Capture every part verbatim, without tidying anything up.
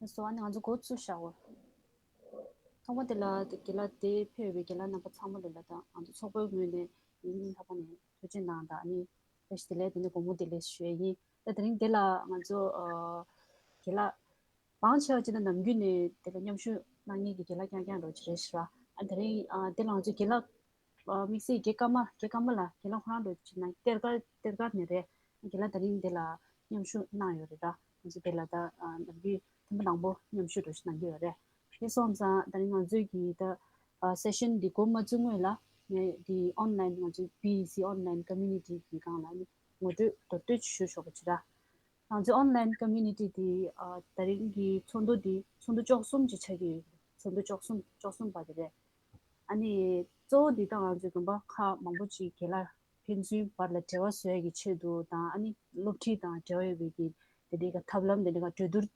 སོ་ཨ་ནི་ང་ཚོ་འགོ་ཚུགས་བཞག་གོ། ཐོག་མ་དེ་ལ་དགེ་ལགས་དེ་ཕེབས་པའི་དགེ་ལགས་རྣམ་པ་ཚང་མ་ལ་ལ་དང་ང་ཚོ་ཚོགས་པའི་ངོས་ནས་ཡིན་ལྷག་པ་ནས་ཐུགས་རྗེ་གནང་དང་ཨ་ནི་བཀྲ་ཤིས་བདེ་ལེགས་དེ་ནས་དགོང་མོ་བདེ་ལེགས་ཞུ་ཡས་ཡིན། ད་དེ་རིང་དེ་ལ་ང་ཚོ་ཨ་དགེ་ལགས་མང་ཆེ་བ་ཅིག་ད་ནམ་རྒྱུན་ནས་དེ་ལ་མཉམ་ཞུགས་གནང་མཁན་གྱི་དགེ་ལགས་རྐྱང་རྐྱང་རོགས་ཅིག་རེད་ཤག་ཨ་དེ་རིང་ཨ་དེ་ལ་ང་ཚོ་དགེ་ལགས་ཨ་དམིགས་བསལ་དགེ་ཀརྨ་དགེ་ཀརྨ་ལགས་དགེ་ལགས་ཁོ་རང་རོགས་ཅིག་ན་གཏེར་སྒར་གཏེར་སྒར་ནས་རེད། དགེ་ལགས་དེ་རིང་དེ་ལ་མཉམ་ཞུགས་གནང་ཡོད་རེད་ད། ང་ཚོ་དེ་ལ་ད་ཨ་ནམ་རྒྱུན་ཐེངས་མ་དང་པོ་མཉམ་ཞུགས་རོགས་ཅིག་གནང་གི་ཡོད་རེད། དེ་སོང་ཙང་དེ་རིང་ང་ཚོའི་གི་ད་ཨ་སེ་ཤན་འདི་འགོ་མ་བཙུགས་སྔོན་ལ་ངས་འདི་ཨོན་ལན་ང་ཚོའི་བི་ཨི་སི་ཨོན་ལན་ཀོ་མུ་ནི་ཊི་གི་སྒང་ལ་ནི་ངོ་སྤྲོད་མདོར་བསྡུས་ཞུ་ཆོག་པ་ཅིག་ར། ང་ཚོའི་ཨོན་ལན་ཀོ་མུ་ནི་ཊི་འདི་ཨ་དེ་རིང་གི་ཚོགས་འདུ་འདི་ཚོགས་འདུ་བཅུ་གསུམ་ཅིག་ཆགས་ཀྱི་ཡོད། ཚོགས་འདུ་བཅུ་གསུམ་བཅུ་གསུམ་པ་དེ་རེད། ཨ་ནི་གཙོ་བོ་འདི་ད་ང་ཚོའི་དགོན་པ་ཁག་མང་པོ་ཅིག་དགེ་ལགས་ཕན་ཚུན་བར་ལ་འབྲེལ་བ་བཟོ་ཡ་གི་ཆེད་དུ་དང་ཨ་ནི་སློབ་ཁྲིད་དང་འབྲེལ་བ་ཡོད་པའི་གི་དེ་འདྲའི་ག་ཐབས་ལམ་དེ་འདྲའི་ག་གྲོས་བསྡུར་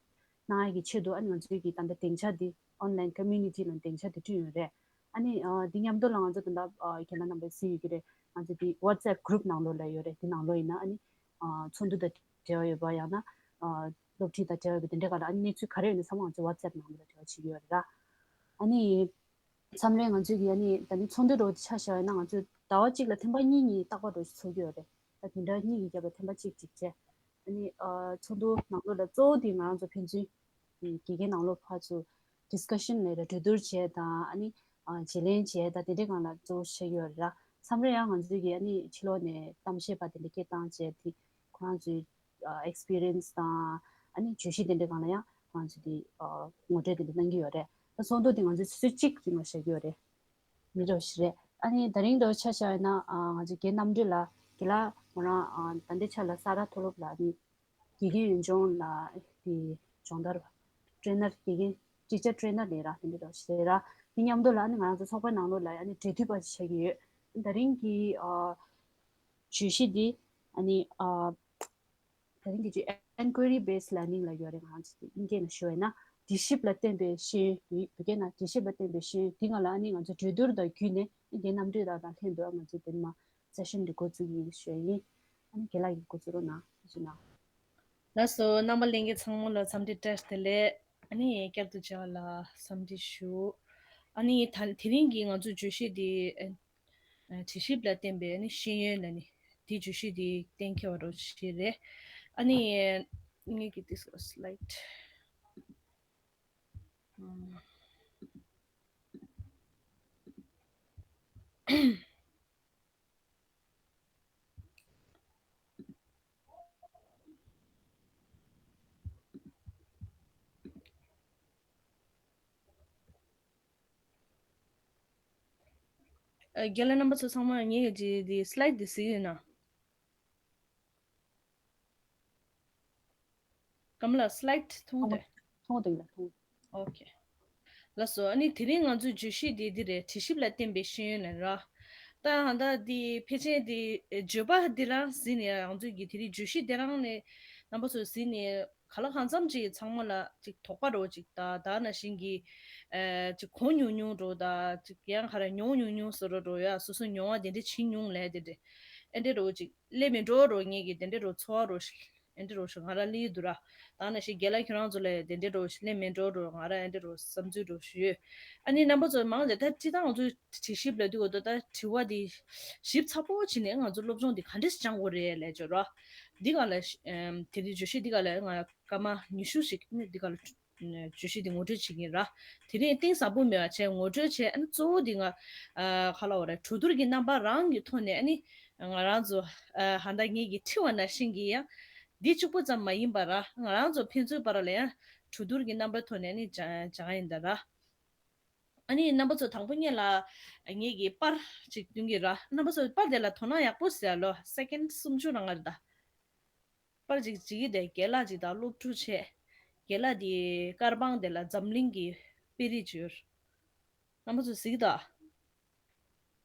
གནང་ཡ་གི་ཆེད་དུ་ཨ་ནི་ང་ཚོའི་གི་ད་ལྟ་སྡིངས་ཆ་འདི་ཨོན་ལན་ཀོ་མུ་ནི་ཊི་ལ་སྡིངས་ཆ་འདི་བསྐྲུན་ཡོད་རེད། ཨ་ནི་ཨ་འདི་མཉམ་དུ་ལ་ང་ཚོ་ད་ལྟ་ཨ་དགེ་ལགས་རྣམ་པས་གཟིགས་ཡོད་ཀྱི་རེད། ང་ཚོ་འདི་ཝ་ཊི་སེབ་གུ་རུབ་ནང་ལོགས་ལ་ཡོད་རེད། འདི་ནང་ལོགས་ཡིན་ན་ཨ་ནི་ཨ་ཚོགས་འདུ་དང་འབྲེལ་བ་ཡོད་པ་ཡང་ན་ཨ་སློབ་ཁྲིད་དང་འབྲེལ་བ་ཡོད་པ་དེ་འདྲའི་སྒང་ལ་ཨ་ནི་གནས་ཚུལ་ག་རེ་ཡོད་ན་ཚང་མ་ང་ཚོ་ཝ་ཊི་སེབ་ནང་ལོགས་ལ་འབྲེལ་བ་བྱེད་ཀྱི་ཡོད་རེད་ར། ཨ་ནི། མཚམས་རེ་ང་ཚོས་ཀྱི་ཨ་ནི་ད་ནི་ཚོགས་འདུ་རོགས་ཆ་བཞག་ཡོད་ན་ང་ཚོས་ཟླ་བ་གཅིག་ལ་ཐེངས་པ་གཉིས་གཉིས་རྟག་པར་རོགས་ཚོགས་ཀྱི་ཡོད་རེད། ད་བདུན་ཕྲག་གཉིས་ཀྱི་རྒྱབ་ལ་ཐེངས་པ་གཅིག་གཅིག་བྱས། ཨ་ནི་ཨ་ཚོགས་འདུ་ནང་ལོགས་ལ་གཙོ་བོ་དེ་ང་རང་ཚོ་ཕན་ཚུན་དགེ་རྒན་ནང་ལོགས་ཕར་ཚུར་ཌི་སི་ཀ་ཤན་ལབ་ར་གྲོས་བསྡུར་བྱས་དང་ཨ་ནི་ཨ་བརྗེ་ལེན་བྱས་དང་དེ་འདྲའི་སྒང་ལ་གཙོ་བོ་བྱེད་ཀྱི་ཡོད་རེད་ར། མཚམས་རེ་ཡང་ང་ཚོས་ཀྱི་ཨ་ནི་ཕྱི་ལོགས་ནས་གཏམ་བཤད་པ་དེ་འདྲ་སྐད་བཏང་བྱས་དེ་ཁོ་རང་ཚོའི་ཨེག་སི་པི་རི་ཡན་སི་དང་ཨ་ནི་བརྗོད་གཞི་དེ་འདྲའི་སྒང་ལ་ཡང་ང་ཚོ་དེ་ངོ་སྤྲོད་དེ་འདྲ་གནང་གི་ཡོད་རེད། ད་ཚོགས་འདུ་དེ་ང་ཚོས་ཆུ་ཚོད་གཅིག་རིང་ལ་བཞག་གི་ཡོད་རེད། མི་འདྲ་བ་ཞིག་རེད། ཨ་ནི་ད་རིང་འདྲ་བ་ཆ་བཞག་ཡོད་ན་ང་ཚོ་རྒན་རྣམ་གྲོལ་ལགས་དགེ་ལགས་ང་རང་ད་ལྟའི་ཆ་ལ་ས་རཱ་མཐོ་སློབ་ལ་ཨ་ནི་དགེ་རྒན་ཡོན་སྦྱོང་ལ་དེ་སྦྱོང་བརྡར་བ་ཊེ་རེ་ནར་དགེ་རྒན་ཊི་ཆར་ཊེ་རེ་ནར་ལས་ར་དེ་འདྲ་འདྲ་བ་ཞིག་རེད་ར། དེ་མཉམ་དུ་ལ་ཨ་ནི་ང་རང་ཚོ་ཚོགས་པའི་ནང་ལོགས་ལ་ཨ་ནི་འབྲེལ་མཐུད་པ་ཞིག་བྱེད་ཀྱི་ཡོད། ད་རིང་གི་བརྗོད་གཞི་འདི་ཨ་ནི་ཨ་ད་རིང་གི་ཅིག་inquiry based learning ལ་ཡོད་རེད། ང་ཚོ་དབྱིན་སྐད་ནང་ཞུ་བས་ན་དྲི་ཞིབ་ལ་བརྟེན་པའི་ཤེས་ཡོན། བོད་སྐད་ནང་དྲི་ཞིབ་ལ་བརྟེན་པའི་ཤེས་ཡོན་འདི་སྒང་ལ་ཨ་ནི་ང་ཚོ་གྲོས་བསྡུར་དང་བརྒྱུད་ནས་རྒན་རྣམ་གྲོལ་དང་དང་ལྷན་དུ་ང་ཚོ་དེ་མ་སེ་ཤན་འདི་འགོ་བཙུགས་ཀྱི་ཡིན་ཞུ་ཡ་ཡིན། ཨ་ནི་རྒན་ལགས་ཀྱིས་འགོ་བཙུགས་རོགས་གནང་ཞུ་གནང་། ལགས་སོ། རྣམ་པ་ལྷན་རྒྱས་ཚང་མ་ལ་འཚམས་འདྲི་བཀྲ་ཤིས་བདེ་ལེགས། ཨ་ནི་བསྐྱར་དུ་མཇལ་བ་ལ་འཚམས་འདྲི་ཞུ། ཨ་ནི་ད་དེ་རིང་གི་ང་ཚོའི་བརྗོད་གཞི་འདི་ཨ་དྲི་ཞིབ་ལ་བརྟེན་པའི་ཨ་ནི་ཤེས་ཡོན་ལ་ནི་དེའི་བརྗོད་གཞི་འདི་གཏན་འཁེལ་བ་རོགས་བྱེད་རེད། ཨ་ནི་ངེད་ཀྱི་དེ་སི་ལའིཌ། རྒན་ལགས་རྣམ་པ་ཚོ་ཚང་མ་ངེད་ཀྱི་འདི་སི་ལའིཌ་འདི་གཟིགས་ཡོད་ན། ཀརྨ་ལགས་སི་ལའིཌ་མཐོང་དེ། མཐོང་དེ་ལ་མཐོང་། ཨོ་ཁེ། ལགས་སོ། ཨ་ནི་དེ་རིང་ང་ཚོའི་བརྗོད་གཞི་འདི་འདི་རེད། དྲི་ཞིབ་ལ་བརྟེན་པའི་ཤེས་ཡོན་ལབ་ར། ད་ད་འདི་ཕལ་ཆེར་འདི་བརྗོད་པ་འདི་རང་གཟིགས་ནས་ང་ཚོའི་གི་དེ་རིང་བརྗོད་གཞི་འདི་རང་ནས་རྣམ་པ་ཚོས་གཟིགས་ནས་གང་ལ་གང་འཚམ་ཅིག་ཚང་མ་ལ་ཅིག་དོགས་པ་རོ་ཅིག་ད་ད་ནང་བཞིན་གྱི་ཨ་ཅིག་གོ་མྱོང་མྱོང་རོ་ད་ཅིག་ཡང་ག་རེ་མྱོང་མྱོང་མྱོང་ཟེར་རོ་རོ་ཡ་སོ་སོ་མྱོང་བ་དེ་འདྲ་བྱིན་མྱོང་ལས་དེ་འདྲ་ཨེ་འདྲ་རོ་ཅིག་སླེབས་མི་འགྲོ་རོ་ངེད་ཀྱི་དེ་འདྲ་རོ་ཚོར་བ་རོ་ཞིག་ཨེ་འདྲ་རོ་ཞིག་ང་རང་སླེབས་ཡོད་འདུག་ར། ད་ནང་བཞིན་རྒན་ལགས་ཁྱོད་རང་ཚོ་ལ་དེ་འདྲ་རོ་ཞིག་སླེབས་མི་འགྲོ་རོ་ང་རང་ཨེ་འདྲ་རོ་བསམ་ཚུལ་རོ་ཞིག་ཡོད། ཨ་ནི་རྣམ་པ་ཚོ་མང་ཆེ་ད་སྤྱིར་བཏང་ང་ཚོ་དྲི་ཞིབ་ལབ་དུས་འོ་ད་ད་དྲི་བ་འདི་ཞིབ་ཚགས་པོ་བྱས་ནས་ང་ཚོ་སློབ་སྦྱོང་འདི་ག་འདྲས་སྦྱང་དགོས་རེད་ལབ་བརྗོད་ར། འདི་ག་ལ་ཨམ་དེ་རིང་བརྗོད་གཞི་འདི་ག་ལ་ང་སྐར་མ་ཉི་ཤུ་ཞིག་ནི་འདི་ག་ལ་བརྗོད་གཞི་འདི་ངོ་སྤྲོད་བྱེད་ཀྱི་ཡིན་ར། དེ་རིང་གཏིང་ཟབ་པོ་མེད་པ་བྱས་ངོ་སྤྲོད་བྱས། ཨ་ནི་གཙོ་བོ་འདི་ང་ཨ་ག་ལབ་དགོས་རེད། གྲོས་བསྡུར་གྱི་རྣམ་པ་རང་གི་ཐོག་ནས་ཨ་ནི་ང་རང་ཚོ་ཨ་ཧ་ད་ངེད་ཀྱིས་ཁྲིད་པ་ནང་བཞིན་གྱི་ཡང་འདི་གཅིག་པུ་ཙམ་མ་ཡིན་པ་ར། ང་རང་ཚོ་ཕན་ཚུན་བར་ལ་ཡང་གྲོས་བསྡུར་གྱི་རྣམ་པའི་ཐོག་ནས་ཨ་ནི་སྦྱང་སྦྱང་ཡིན་ད་ར། ཨ་ནི་རྣམ་པ་ཚོ་དང་པོ་ཉིད་ལ་ངེད་ཀྱིས་པར་ཅིག་སྟོན་གྱི་ར། རྣམ་པ་ཚོ་པར་དེ་ལ་དོ་སྣང་ཡག་པོ་བྱེད་ཨ་ལོ། སེ་ཀེན་ཌི་སུམ་ཅུ་རང་ང་རེད་ད། པར་ཅིག་བྱེད་ཀྱི་དེ་རྒན་ལགས་ཅིག་དང་སློབ་ཕྲུག་བྱས། རྒན་ལགས་དེའི་དཀར་པང་དེ་ལ་འཛམ་གླིང་གི་དཔེ་རིས་ཅིག་ཡོད། རྣམ་པ་ཚོ་གཟིགས་དང་།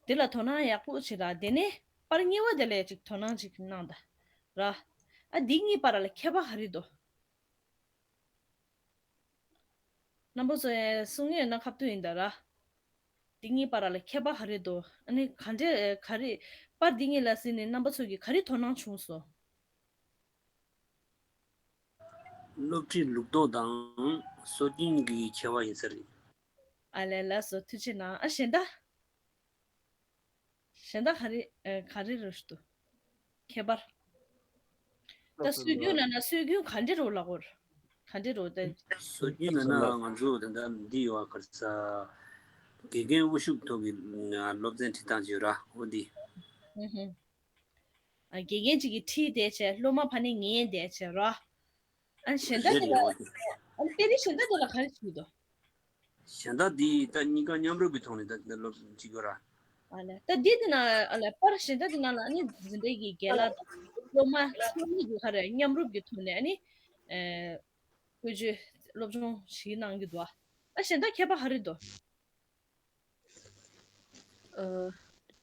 དེ་ལ་དོ་སྣང་ཡག་པོ་བྱེད་དང་། དེ་ནས་པར་གཉིས་པ་དེ་ལ་ཅིག་དོ་སྣང་ཅིག་གནང་དང་། ར། ཨ་འདི་གཉིས་བར་ལ་ཁྱད་པར་ག་རེ་འདུག་རྣམ་པ་ཚོ་ཡང་གསུང་ཡོད་ན་ཁ་ཐུག་ཡིན་ད་ར། འདི་གཉིས་བར་ལ་ཁྱད་པར་ག་རེ་འདུག་ཨ་ནི་ག་འདྲས་ག་རེ་པར་འདི་གཉིས་ལ་གཟིགས་ནས་རྣམ་པ་ཚོ་གིས་ག་རེ་དོ་སྣང་བྱུང་སོང་། སློབ་ཁྲིད་ལུགས་ལྡོག་དང་སྲོལ་རྒྱུན་གྱི་ཁྱད་པར་ཡིན་ས་རེད། ཨ་ལས། ལགས་སོ། ཐུགས་རྗེ་གནང་། ཨ་གཞན་དག་གཞན་དག་ག་རེ་ཨ་ག་རེ་རེད་འདུག་ཁྱད་པར། ད་སྲོལ་རྒྱུན་ལབ་ན་སྲོལ་རྒྱུན་ག་འདྲ་རེད་ལབ་དགོས་རེད། ག་འདྲ་རེད་ད། སྲོལ་རྒྱུན་ལབ་ན་ང་ཚོ་ད་ལྟ་འདི་ཡོད་པ་ག་རེ་ཟེར། དགེ་རྒན་དབུ་བཞུགས་ཐོག་གི་སློབ་ཚན་ཁྲིད་སྟངས་ཅིག་ཡོད་ར། འོ་འདི། ཨུ་ཧུ། ཨ་དགེ་རྒན་གཅིག་གིས་ཁྲིད་བསྡད་བྱས་སློབ་མ་ཕར་ནས་ཉན་བསྡད་བྱས་ར། ཨ་གཞན་དག་རེད་དེ་ལ། རེད། འོ་དེ། ཨ་དཔེ་རིས་གཞན་དག་དེ་ལ་ག་རེ་བྱེད་ཀྱི་འདུག་གཞན་དག་འདི་ད་གཉིས་ཀ་མཉམ་རུབ་ཀྱི་ཐོག་ནས་ད་ད་སློབ་ཅིག་ཡོད་ར། ཨ་ལས། ད་འདི་དེ་ནང་ཨ་ལས་པར་གཞན་དག་དེ་ནང་ལ་ཨ་ནི་འཛིན་གྲྭའི་གི་རྒན་ལགས་དང་སློབ་མ་ཚང་མ་གི་ག་རེ་མཉམ་རུབ་ཀྱི་ཐོག་ནས་ཨ་ནི་ཨེ་བཀོལ་སྤྱོད་སློབ་སྦྱོང་བྱེད་གནང་གི་འདུག་ཨ་གཞན་དག་ཁྱད་པར་ག་རེ་འདུག་ཨ།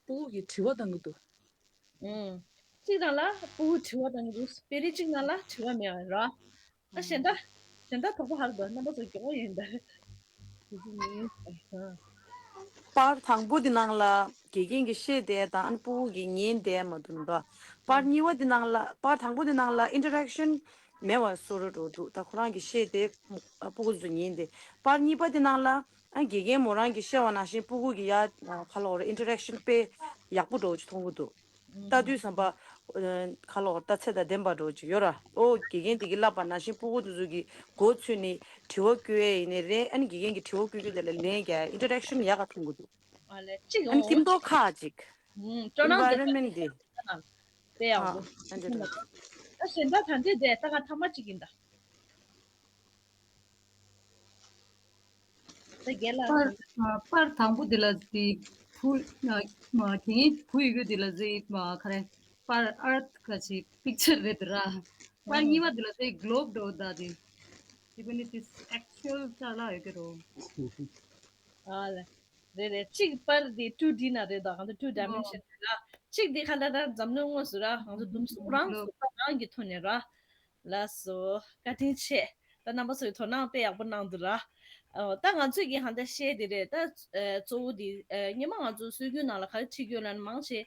སྤུ་གུ་གིས་དྲི་བ་བཏང་གི་འདུག་ཨུམ། གཅིག་ནང་ལ་སྤུ་གུ་དྲི་བ་བཏང་གི་འདུག་དཔེ་རིས་གཅིག་ནང་ལ་དྲི་བ་མེད་པ་ར། ཨ་གཞན་དག་གཞན་དག་དོགས་པ་ག་རེ་འདུག་རྣམ་པ་ཚོ་མགྱོགས་པོ་ཡིན་ད། དེ་ཚོ་མིན། ཨ། པར་དང་པོ་དེ་ནང་ལ་དགེ་རྒན་གྱིས་བཤད་བསྡད་དང་ཨ་ནི་སྤུ་གུ་གིས་ཉན་བསྡད་མ་འདུག་འདུག་པར་གཉིས་པ་དེ་ནང་ལ་པར་དང་པོ་དེ་ནང་ལ་ཨིན་ཊར་ཨེག་ཤན་མེད་པ་བཟོ་འདྲ་འདུག་ད་ཁོ་རང་གིས་བཤད་བསྡད་སྤུ་གུ་ཚོ་ཉན་བསྡད། པར་གཉིས་པ་དེ་ནང་ལ་ཨ་དགེ་རྒན་མོ་རང་གིས་བཤད་པ་ནང་བཞིན་སྤུ་གུ་གིས་ཡ་ག་ལབ་དགོས་རེད། ཨིན་ཊར་ཨེག་ཤན་དཔེ་ཡག་པོ་འདྲ་བོ་ཅིག་མཐོང་གི་འདུག་ལྟ་དུས་ཙམ་པ། ཨ་ག་ལབ་དགོས་རེད། ལྟ་ཚད་དང་ལྡན་པ་འདྲ་བོ་ཅིག་ཡོད་ར། ཨོ་དགེ་རྒན་དེ་གིས་བསླབ་པ་ནང་བཞིན་སྤུ་གུ་དེ་ཚོ་གིས་མགོ་ཚོས་ནས་དྲི་བ་བཀོད་ཡས་ཡིན་ནའི་རེད། ཨ་ནི་དགེ་རྒན་གྱིས་དྲི་བ་བཀོད་རྒྱུ་དེ་ལ་ལན་རྒྱག་ཡས། ཨིན་ཊར་ཨེག་ཤན་ཡག་ག་མཐོང་གི་འདུག་ཨ་ལས། གཅིག་ཨ་ནི་ཡོང་། སྤྱི་ཚོགས་ཁག་ཅིག་སྤྲོ་སྣང་ལྡན་པ་ཨེན་ཝ་རོན་མེན་ཊི་དེ། དཔེ་ཡག་ཨ་པོ། ཨ་འདྲ་འདྲ། ད་གཞན་དག་ད་འདི་དེ་ད་ག་ཐ་མ་གཅིག་ཡིན་ད། ད་རྒན་ལགས། པར་ཨ་པར་དང་པོ་དེ་ལ་དེ་བུ་ཨ་མ་དེ་བུ་ཡོད་རྒྱུ་དེ་ལ་ཟེ་མ་ག་རེ་པར་ཨར་ཐི་ག་ཅིག་པིག་ཅར་རེད་ར། པར་གཉིས་པ་དེ་ལ་ཟེ་གློབ་འདྲ་བོ་ད་དེ། Even it is actual ཅ་ལག་ཡོད་ཀྱི་རོ། ཨ་ལས། རེད་རེད། གཅིག་པར་དེ་ཊུ་ཌི་ནང་རེད་ད། གང་ལྟར་ཊུ་ཌའི་མེན་ཤན་རེད་ལ། གཅིག་དེ་ག་ལ་ད་འཛམ་གླིང་དངོས་སུ་ར་ང་ཚོ་དུམ་གསུམ་རང་སུ་པར་རང་གི་ཐོག་ནས་ར། ལགས་སོ། བཀའ་དྲིན་ཆེ། ད་རྣམ་པ་ཚོས་དོ་སྣང་དཔེ་ཡག་པོ་གནང་འདུག་ར། ཨོ་ད་ང་ཚོས་ཀྱི་ཧང་ད་བཤད་དེ་རེད་ད། ཨ་གཙོ་བོ་དེ་ཨ་སྔོན་མ་ང་ཚོ་སྲོལ་རྒྱུན་ནང་ལ་ག་རེ་ཁྲིད་ཀྱི་ཡོད་ལབ་ན་མང་ཆེ་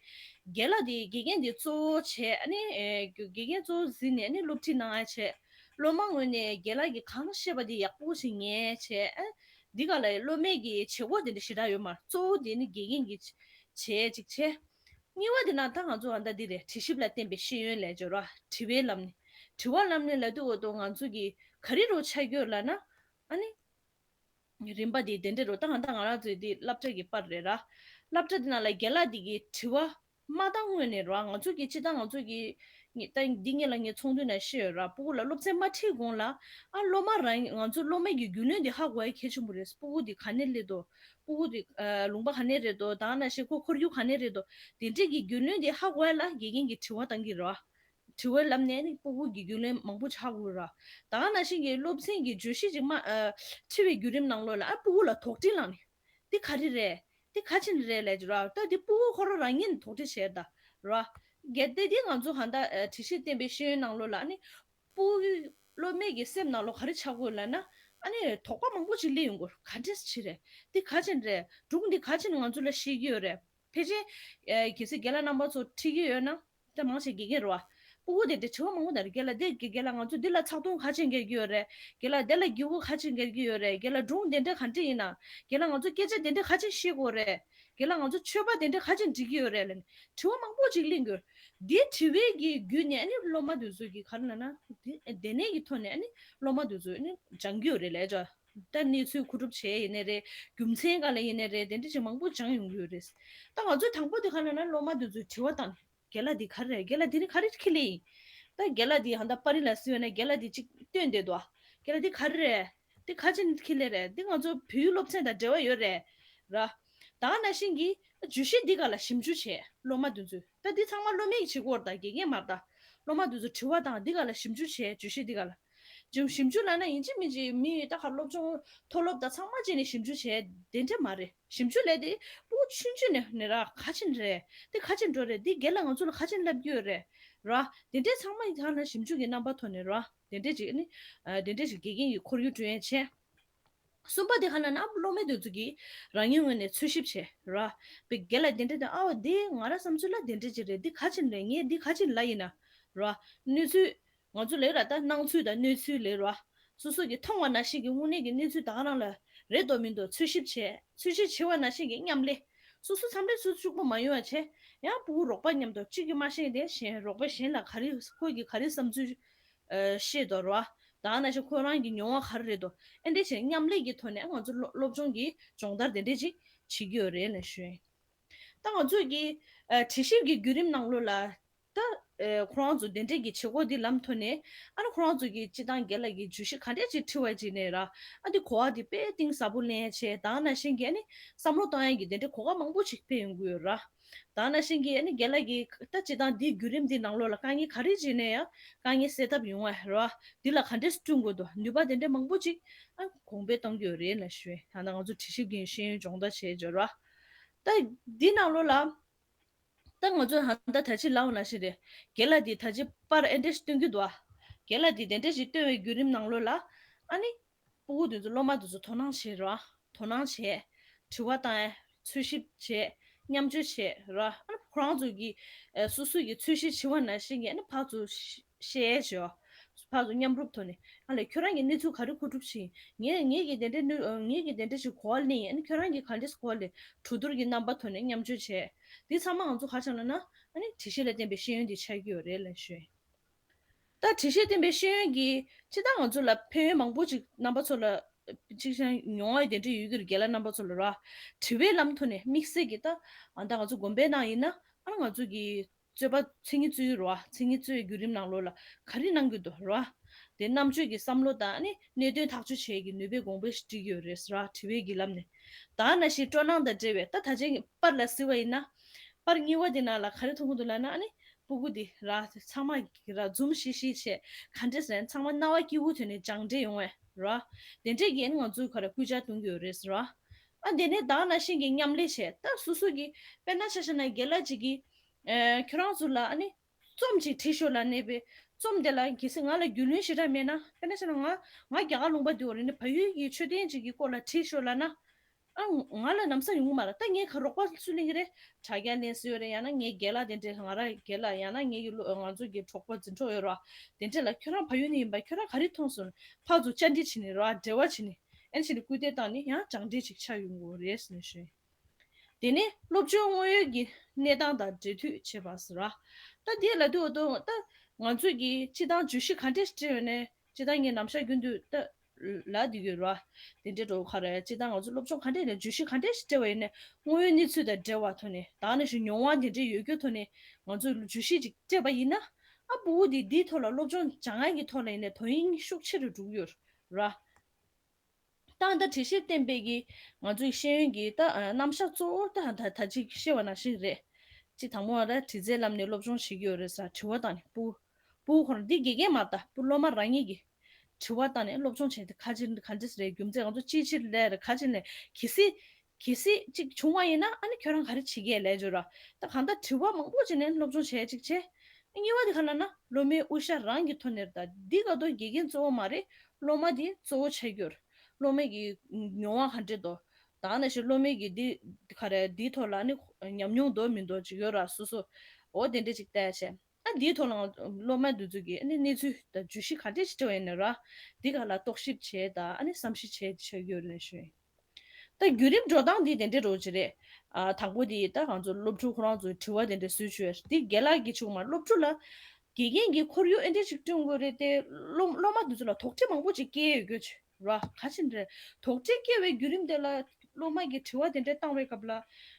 རྒན་ལགས་དེ་དགེ་རྒན་དེ་གཙོ་བོ་བྱས། ཨ་ནི་ཨ་དགེ་རྒན་གཙོ་བོ་འཛིན་ནས་ཨ་ནི་སློབ་ཁྲིད་གནང་ཡ་བྱས། སློབ་མ་ངོས་ནས་རྒན་ལགས་ཀྱིས་གང་བཤད་པ་དེ་ཡག་པོ་ཞིག་ཉན་བྱས། ཨ་འདི་ག་ལ་སློབ་མའི་གི་བྱེད་སྒོ་དེ་འདྲ་ཞེ་དྲག་ཡོད་མ་རེད། གཙོ་བོ་དེ་ནི་དགེ་རྒན་གྱིས་བྱས་ཅིག་བྱས། གཉིས་པ་དེ་ན་ད་ང་ཚོ་ཨ་ད་འདི་རེད། དྲི་ཞིབ་ལ་བརྟེན་པའི་ཤེས་ཡོན་ལབ་ཅོ་ར། དྲི་བའི་ལམ་ནས། དྲི་བ་ལམ་ནས་ལབ་དུས་འོ་དོ་ང་ཚོ་གི་ག་རེ་རོ་ཆགས་ཀྱི་ཡོད་ལབ་ན། ཨ་ནི། རིམ་པ་དེ་དེ་འདྲ་རོ། ད་ང་ད་ང་རང་ཚོའི་འདི་སློབ་གྲྭ་གི་པར་རེད་ར། སློབ་གྲྭ་དེ་ནང་ལ་རྒན་ལགས་དེ་གི་དྲི་བ་མ་བཏང་སྔོན་ནས་ར། ང་ཚོ་གི་སྤྱི་བཏང་ང་ཚོ་གི་ངས་ད་འདི་ངས་ལ་ངས་ཚོགས་འདུ་ནང་བཤད་ཡོད་ར། སྤུ་གུ་ལ་སློབ་ཚན་མ་ཁྲིད་གོང་ལ། ཨ་སློབ་མ་རང་ང་ཚོ་སློབ་མའི་གི་རྒྱུས་ལོན་དེ་ཧ་གོ་ཡ་གལ་ཆེན་པོ་རེད། སྤུ་གུ་དེ་ག་ནས་སླེབས་འདུག་སྤུ་གུ་དེ་ཨ་ལུང་པ་ག་ནས་རེད་འདུག་ད་ནང་བཞིན་ཁོ་ཁོར་ཡུག་ག་ནས་རེད་འདུག་དེ་འདྲས་ཀྱི་རྒྱུས་ལོན་དེ་ཧ་གོ་ཡ་ལ་དགེ་རྒན་གྱིས་དྲི་བ་བཏང་གི་རེད་བ། དྲི་བའི་ལམ་ནས་ནི་སྤུ་གུ་གི་རྒྱུས་ལོན་མང་པོ་ཆགས་དགོས་ར། ད་ག་ནང་བཞིན་གྱི་སློབ་ཚན་གྱི་བརྗོད་གཞི་ཅིག་མ་ཨ་ཁྲིད་པའི་བརྒྱུད་རིམ་ནང་ལོགས་ལ་ཨ་སྤུ་གུ་ལ་དོགས་འདྲི་བསླངས་ནས། འདི་ག་རེ་རེད། འདི་ག་ཅིག་རེད་ལབ་ཀྱི་ར། ད་འདི་སྤུ་གུ་ཁོ་རང་རང་ཉིད་ནས་དོགས་འདྲི་བྱས་ད་ར། གལ་ཏེ་འདི་ང་ཚོ་གང་ལྟར་ཨ་དྲི་ཞིབ་བསྟན་པའི་ཤེས་ཡོན་ནང་ལོགས་ལ་ནི། སྤུ་གུ་སློབ་མའི་གི་སེམས་ནང་ལོགས་ག་རེ་ཆགས་དགོས་ལབ་ན། ཨ་ནི་དོགས་པ་མང་པོ་ཅིག་སླེབས་ཡོང་གི་རེད། ག་འདྲས་ཅིག་རེད། འདི་ག་ཅིག་རེད། སྒྲུང་འདི་ག་ཅིག་ང་ཚོ་ལ་བཤད་ཀྱི་ཡོད་རེད། ཕལ་ཆེར་ཨ་གལ་སྲིད་རྒན་ལགས་རྣམ་པ་ཚོ་ཁྲིད་ཀྱི་ཡོད་ན། ད་མང་ཆེ་དགེ་རྒན་རེད་བ། སྤུ་གུ་དེ་འདྲ་དྲི་བ་མང་པོ་དང་རེད། རྒན་ལགས་དེ་རྒན་ལགས་ང་ཚོ་འདི་ལ་ཚགས་ཐུང་ག་ཅིག་འགེལ་གྱི་ཡོད་རེད། རྒན་ལགས་དེ་ལ་སྒྱུ་གུ་ག་ཅིག་འགེལ་གྱི་ཡོད་རེད། རྒན་ལགས་སྒྲུང་དེ་འདྲ་ག་འདྲ་ཡིན་ན། རྒན་ལགས་ང་ཚོ་སྐད་ཆ་དེ་འདྲ་ག་ཅིག་བཤད་དགོས་རེད། རྒན་ལགས་ང་ཚོ་མཆོད་པ་དེ་འདྲ་ག་ཅིག་འབྲི་གི་ཡོད་རེད་ལབ་ནས་དྲི་བ་མང་པོ་ཅིག་གླེང་གི་ཡོད་རེད། འདི་དྲི་བའི་གི་བརྒྱུད་ནས་ཨ་ནི་སློབ་མ་དེ་ཚོ་གི་ག་རེ་ལབ་ན། དེ་དེ་ནས་གི་ཐོག་ནས་ཨ་ནི་སློབ་མ་དེ་ཚོ་ཨ་ནི་སྦྱང་གི་ཡོད་རེད་ལབ་ཅོ། ད་གནས་ཚུལ་མཁོ་སྒྲུབ་བྱས་ཡིན་ནའི་རེད། རྒྱུ་མཚན་ག་ལ་ཡིན་ནའི་རེད། དེ་འདྲ་ཅིག་མང་པོ་སྦྱང་ཡོང་གི་ཡོད་རེད། ད་ང་ཚོས་དང་པོ་དེ་ག་ལབ་ན་སློབ་མ་དེ་ཚོས་དྲི་བ་བཏང་། རྒན་ལགས་འདི་ག་རེ་རེད། རྒན་ལགས་འདི་ནི་ག་རེ་ཁྱེར་སླེབས་ཡིན། ད་རྒན་ལགས་འདི་ཧང་ད་པར་རིས་ལ་གཟིགས་ཡོད་ན་རྒན་ལགས་འདི་གཅིག་སྟོན་བསྡད་འདུག་རྒན་ལགས་འདི་ག་རེ་རེད། འདི་ག་ཅིག་ཁྱེར་སླེབས་རེད། འདི་ང་ཚོ་བོད་ཡིག་སློབ་ཚན་དང་འབྲེལ་བ་ཡོད་རེད། ར། ད་ག་ནང་བཞིན་གྱི་བརྗོད་གཞི་འདི་ག་ལ་ཞིབ་འཇུག་བྱས་སློབ་མ་འདི་ཚོས། ད་འདི་ཚང་མ་སློབ་མས་བྱེད་དགོས་རེད། ད་དགེ་རྒན་མ་རེད་ད། སློབ་མ་འདི་ཚོ་དྲི་བ་བཏང་། འདི་ག་ལ་ཞིབ་འཇུག་བྱས། བརྗོད་གཞི་འདི་ག་ལ། ཅུང་ཞིབ་འཇུག་ལབ་ན་ཡིན་གཅིག་མིན་གཅིག་མི་ད་ག་སློབ་སྦྱོང་མཐོ་སློབ་དང་ཚང་མ་བྱས་ནས་ཞིབ་འཇུག་བྱས་དེ་འདྲ་མ་རེད། ཞིབ་འཇུག་ལས་དེ་སྤུ་གུ་ཆུང་ཆུང་ནས་ནས་ར་ག་ཅིག་རེད། དེ་ག་ཅིག་འགྲོ་རེད། དེ་རྒན་ལགས་ང་ཚོ་ལ་ག་ཅིག་ལབ་ཀྱི་ཡོད་རེད། ར། དེ་འདྲས་ཚང་མ་ཡིན་ཐང་ན་ཞིབ་འཇུག་གི་རྣམ་པ་ཐོག་ནས་ར། དེ་འདྲས་ཅིག་ནི། ཨ་དེ་འདྲས་ཅིག་དགེ་རྒན་གྱི་ཁོར་ཡུག་བསྐྲུན་ཡས་བྱས། གསུམ་པ་དེ་ག་ལབ་ན་སློབ་མའི་དེ་ཚོ་གིས་རང་ཉིད་ངོས་ནས་འཚོལ་ཞིབ་བྱས་ར། བའི་རྒན་ལགས་དེ་འདྲས་དེ་ཨའོ་དེ་ང་ར་བསམ་ཚུལ་ལ་དེ་འདྲས་ཅིག་རེད། འདི་ག་ཅིག་རེད། ངས་འདི་ག་ཅིག་ལབ་ཡིན་ན་ར། གནས་ཚུལ། ང་ཚོ་ལས་ར་ད་སྣང་ཚུལ་དང་གནས་ཚུལ་ལས་ར། སོ་སོ་གིས་མཐོང་བ་ནང་བཞིན་གྱི་དངོས་གནས་ཀྱི་གནས་ཚུལ་ད་ག་རང་ལ་རེད་འདུག་མི་འདུག་འཚོལ་ཞིབ་བྱས། འཚོལ་ཞིབ་བྱས་པ་ནང་བཞིན་གྱི་མཉམ་ལས། སོ་སོ་མཚམས་རེ་སོ་སོ་ཕྱུག་པོ་མ་ཡོང་བ་བྱས། ཡང་ཕྲུ་གུ་རོགས་པ་མཉམ་དུ་གཅིག་གིས་མ་ཤེས་དེ་གཞན་རོགས་པ་གཞན་ལ་ག་རེ་ཁོ་གིས་ག་རེ་བསམ་ཚུལ་ཨ་བཤད་འདུག་ར། ད་ག་ནང་བཞིན་ཁོ་རང་གི་མྱོང་བ་ག་རེ་རེད་འདུག་ཨེ་འདྲ་བྱས་མཉམ་ལས་ཀྱི་ཐོག་ནས་ང་ཚོ་སློབ་སློབ་སྦྱོང་གི་སྦྱོང་བརྡར་དེ་འདྲ་ཅིག་བྱེད་ཀྱི་ཡོད་རེད་ལབ་ཞུ་ཡིན། ད་ང་ཚོ་གི་ཨ་དྲི་ཞིབ་ཀྱི་བརྒྱུད་རིམ་ནང་ལོགས་ལ། ད་ཨེ་ཁོ་རང་ཚོ་དེ་འདྲས་ཀྱི་བྱེད་སྒོ་འདི་ལམ་ཐོག་ནས་ཨ་ནི་ཁོ་རང་ཚོ་གི་སྤྱི་བཏང་རྒན་ལགས་ཀྱི་བརྗོད་གཞི་ག་འདྲས་ཅིག་འཁྲི་བ་ཅིག་ནས་ར། ཨ་འདི་གོ་བ་འདི་དཔེ་གཏིང་ཟབ་པོ་ལེན་ཡ་བྱས། ད་ག་ནང་བཞིན་གྱི་ཨ་ནི་བསམ་བློ་གཏོང་ཡ་གི་དེ་འདྲས་གོ་སྐབས་མང་པོ་ཅིག་སྤེལ་ཡོང་གི་ཡོད་ར། ད་ག་ནང་བཞིན་གྱི་ཨ་ནི་རྒན་ལགས་ཀྱི་ད་སྤྱི་བཏང་འདིའི་བརྒྱུད་རིམ་འདི་ནང་ལོགས་ལ་དཀའ་ངལ་ག་རེ་ཅིག་ནས་ཡང་དཀའ་ངལ་སེལ་ཐབས་ཡོང་བ་ར། འདི་ལ་ག་འདྲས་བསྐྲུན་དགོས་འདུག་ནུས་པ་དེ་འདྲས་མང་པོ་ཅིག་ཨ་གོང་འཕེལ་གཏོང་གི་ཡོད་རེད་ལབ་ཞུ། ད་ལྟ་ང་ཚོ་དྲི་ཞིབ་ཀྱི་ཤེས་ཡོན་སྦྱོང་བརྡར་བྱས་ཡོད་ར། ད་འདི་ནང་ལོགས་ལ། ད་ང་ཚོ་ཧ་ད་ད་ཅི་ལབ་པ་ནང་བཞིན་རེད། རྒན་ལགས་འདི་ད་ཅི་པར་ཨེ་འདྲས་སྟོན་གྱི་འདུག་ཨ། རྒན་ལགས་འདི་དེ་འདྲས་ཞིག་སྟོན་པའི་བརྒྱུད་རིམ་ནང་ལོགས་ལ། ཨ་ནི། སྤུ་གུ་འདི་ཚོ་སློབ་མ་འདི་ཚོ་དོ་སྣང་བྱེད་རོགས། དོ་སྣང་བྱེད། དྲི་བ་བཏང་། འཚོལ་ཞིབ་བྱེད། མཉམ་སྤྱོད་བྱེད་རོགས། ཨ་ནི་ཁོ་རང་ཚོ་གི་ཨ་སོ་སོ་གི་འཚོལ་ཞིབ་བྱེད་པ་ནང་བཞིན་གྱི་ཨ་ནི་ཕར་ཚུར་བཤད་བྱེད། ཕར་ཚུར་མཉམ་རུབ་ཐོག་ནས། ཨ་ལས་ཁྱོད་རང་གི་གནས་ཚུལ་ག་རེ་མཁོ་སྒྲུབ་བྱེད། ངས་ངས་ཀྱི་དེ་འདྲའི་གནོད་ངས་ཀྱི་དེ་འདྲ་ཞིག་གོ་བ་ལེན་ཡིན། ཨ་ནི་ཁྱོད་རང་གི་ག་འདྲས་གོ་བ་ལེན། གྲོས་བསྡུར་གྱི་རྣམ་པ་ཐོག་ནས་མཉམ་སྤྱོད་བྱས། འདི་ཚང་མ་ང་ཚོ་ག་རེ་བྱས་ལབ་ན། ཨ་ནི་དྲི་ཤེས་ལ་བརྟེན་པའི་ཤེས་ཡོན་འདི་ཆགས་ཀྱི་ཡོད་རེད་ལབ་ཞུ་ཡིན། ད་དྲི་ཤེས་ལ་བརྟེན་པའི་ཤེས་ཡོན་གྱི་སྤྱིར་བཏང་ང་ཚོ་ལ་ཕན་ཡོན་མང་པོ་ཅིག་རྣམ་པ་ཚོ་ལ་ཅིག་ཤེས་མྱོང་བ་དེ་འདྲ་ཡོད་ཀྱི་རེད། རྒན་ལགས་རྣམ་པ་ཚོ་ལ་ར། དྲི་བའི་ལམ་ཐོག་ནས་དམིགས་བསལ་གྱི་ད་ཨ་ད་ང་ཚོ་དགོན་པའི་ནང་ཡིན་ན་ཨ་ང་ཚོ་གི་རྩོད་པ་མཚན་ཉིད་རྩོད་ཡུལ་རོ། མཚན་ཉིད་རྩོད་ཡུལ་བརྒྱུད་རིམ་ནང་ལོགས་ལ་ག་རེ་གནང་གི་འདུག་རོ། དེ་རྣམ་དཔྱོད་ཀྱི་བསམ་བློ་དང་ནི་གནད་དོན་ཐག་གཅོད་བྱེད་ཀྱི་ནུས་པའི་གོང་འཕེལ་ཞིག་སྒྲིག་གི་ཡོད་རེད་ར། དྲི་བའི་གི་ལམ་ནས། ད་ནང་བཞིན་སྤྲོ་སྣང་དང་འབྲེལ་བའི་ད་ད་ཆའི་པར་ལ་གཟིགས་པ་ཡིན་ན། པར་གཉིས་པ་དེ་ནང་ལ་ག་རེ་མཐོང་གི་འདུག་ལབ་ན། ཨ་ནི་སྤུ་གུ་དེ་ར་ཚང་མ་གི་ར་འཛུམ་ཤིག་ཤིག་བྱས། ག་འདྲས་ཟེར་ན་ཚང་མ་རྣ་བ་སྐྱིད་པོ་ཐོན་ནས་སྦྱང་འབྲས་ཡོང་བས་ར། དེ་འདྲས་ཀྱི་ཨ་ནི་ང་ཚོའི་ག་རེ་སྐུལ་ལྕག་གཏོང་གི་ཡོད་རེད་ར། ཨ་དེ་ནས་ད་ནང་བཞིན་གྱི་མཉམ་ལས་བྱས། ད་སོ་སོ་གི་དཔེར་ན་ཆ་བཞག་ན་རྒན་ལགས་ཅིག་གིས་ཨེ་ཁྱོད་རང་ཚོ་ལ་ཨ་ནི་རྩོམ་ཅིག་བྲིས་ཤོག་ལབ་ནས་པས། རྩོམ་དེ་ལ་གལ་སྲིད་ང་ལ་རྒྱུས་ལོན་ཞེ་དྲག་མེད་ན། དཔེར་ན་ཆ་ན་ང་ང་རྒྱ་གར་ལུང་པ་འདི་བ་རེད་ནས་བལ་ཡུལ་གྱི་མཆོད་རྟེན་ཅིག་གི་སྐོར་ལ་བྲིས་ཤོག་ལབ་ན། ཨ་ང་ལ་ལམ་སང་ཡོང་གི་མ་རེད། ད་ངས་ག་རོགས་པ་སུ་ལེན་གི་རེད། དྲ་རྒྱ་ལེན་སྲིད་ཡོད་རེད། ཡང་ན་ངའི་རྒན་ལགས་དེ་འདྲས་ང་རང་རྒན་ལགས་ཡང་ན་ངའི་ལོ་ང་ཚོ་གི་གྲོགས་པོ་འཛིན་གྲོགས་ཡོད་རོགས། དེ་འདྲས་ལ་ཁྱོད་རང་བལ་ཡུལ་ནས་ཡིན་པ་ཁྱོད་རང་ག་རེ་མཐོང་སོང་ཕར་ཚུར་བཅར་འདྲི་བྱས་ནས་རོགས་འབྲེལ་བ་བྱས་ནས་ཨེ་བྱས་ནས་སྐུལ་འདེད་བཏང་ནས་ཡང་སྦྱང་འབྲས་ཅིག་ཆགས་ཡོང་གི་རེད་ཟེར་ནས་ཞུ། དེ་ནས་སློབ་སྦྱོང་དངོས་ཡོད་ཀྱི་གནས་སྟངས་དང་འབྲེལ་མཐུད་བྱེད་པ་ཟེར་ར། ད་དེ་ལ་དུས་འོ་དོ་ད་ང་ཚོས་ཀྱི་སྤྱི་བཏང་བརྗོད་གཞི་ག་འདྲས་སྤྲད་ཡོད་ནས་སྤྱི་བཏང་ངས་ནམ་ཞག་རྒྱུན་དུ་ད་ལ་འདི་ཡོད་ར། དེ་འདྲས་འགྲོ་ག་རེ་སྤྱི་བཏང་ང་ཚོ་སློབ་སྦྱོང་ག་འདྲས་ནས་བརྗོད་གཞི་ག་འདྲས་ཤིག་སྤྲད་པ་ཡིན་ནས་དངོས་ཡོད་གནས་ཚུལ་དང་འབྲེལ་བ་ཐོག་ནས་ད་ནས་ཞུ་མྱོང་བ་དེ་འདྲས་ཡོད་རྒྱུ་ཐོག་ནས་ང་ཚོས་བརྗོད་གཞི་ཅིག་སྤྲད་པ་ཡིན་ན། ཨ་སྤུ་གུ་དེ་འདིའི་ཐོག་ལ་སློབ་སྦྱོང་སྦྱང་ཡག་གི་ཐོག་ལ་ཡིན་ནས་དོ་དབྱིངས་ཤུགས་ཆེ་རུ་འགྲོ་གི་ཡོད་ར། ད་ལྟ་དྲི་ཤེས་ལ་བརྟེན་པའི་གི་ང་ཚོའི་ཤེས་ཡོན་གྱི་ད་ཨ་རྣམ་གཞག་གཙོ་བོ་ད་ད་ད་ཅིག་བཤད་པ་ནང་བཞིན་རེད། གཅིག་དང་པོ་ང་རང་དྲི་རྩད་ལམ་ནས་སློབ་སྦྱོང་བྱེད་ཀྱི་ཡོད་རེད་ཟེར་དྲི་བ་བཏང་ནས་སྤུ་སྤུ་གུ་ཁོ་རང་འདི་དགེ་རྒན་མ་ད་སྤུ་སློབ་མ་རང་ཉིད་ཀྱིས་དྲི་བ་བཏང་ནས་སློབ་སྦྱོང་བྱས་ཏེ་ག་ཅི་ག་འདྲ་རེད། རྒྱུ་མཚན་ང་ཚོ་ཅིའི་ཕྱིར་ལས་རེད། ག་ཅི་ནས་གལ་སྲིད་གལ་སྲིད་ཅིག་བྱུང་བ་ཡིན་ན་ཨ་ནི་ཁྱོད་རང་ག་རེ་བྱེད་ཀྱི་ལས་བྱོས་ར། ད་གང་ལྟར་དྲི་བ་མང་པོ་བྱས་ནས་སློབ་སྦྱོང་བྱས་ཅིག་བྱས། གཉིས་པ་དེ་ག་ལབ་ན་སློབ་མའི་དབུ་ཞྭ་རང་གི་ཐོག་ནས་རེད། ད་འདི་ག་དོན་དགེ་རྒན་གཙོ་བོ་མ་རེད། སློབ་མ་དེ་གཙོ་བོ་ཆགས་ཀྱི་ཡོད་རེད། སློབ་མའི་གི་མྱོང་བ་ག་འདྲས་འདུག་ད་ནང་བཞིན་སློབ་མའི་གི་འདི་ག་རེ་འདིའི་ཐོག་ལ་ནི་ཉམས་མྱོང་འདུག་མི་འདུག་ཅིག་ཡོད་ར། སོ་སོ་འོ་དེ་འདྲས་ཅིག་བལྟས་བྱས། ཨ་འདིའི་ཐོག་ལ་སློབ་མ་འདི་ཚོ་གི་ཨ་ནི་གནས་ཚུལ་དང་བརྗོད་གཞི་ག་འདྲས་ཅིག་སྤྲད་པ་ཡིན་ན་ར། འདི་ག་ལ་རྟོག་ཞིབ་བྱས་དང་ཨ་ནི་བསམ་ཤེས་བྱས་ཆགས་ཀྱི་ཡོད་རེད་ཞུ་ཡིན། ད་བརྒྱུད་རིམ་འགྲོ་སྟངས་འདི་དེ་འདྲའི་རོ་ཅི་རེད། ཨ་དང་པོ་དེ་ད་ང་ཚོ་སློབ་ཕྲུག་ཁོ་རང་ཚོའི་དྲི་བ་དེ་འདྲ་བཟོས་བྱོས། འདི་རྒན་ལགས་ཀྱིས་བྱུང་མ་སློབ་ཕྲུག་ལ་དགེ་རྒན་གྱི་ཁོར་ཡུག་ཨེ་འདྲ་ཞིག་བསྐྲུན་དགོས་རེད་དེ། སློབ་སློབ་མ་འདི་ཚོ་ལ་དོགས་འདྲི་མང་པོ་ཅིག་སྐྱེ་ཡོད་རྒྱུ་ར། ག་ཅི་འདྲ་དོགས་འདྲི་སྐྱེ་བའི་བརྒྱུད་རིམ་དེ་ལ་སློབ་མ་གིས་དྲི་བ་དེ་འདྲ་བཏང་བའི་སྐབས་ལ།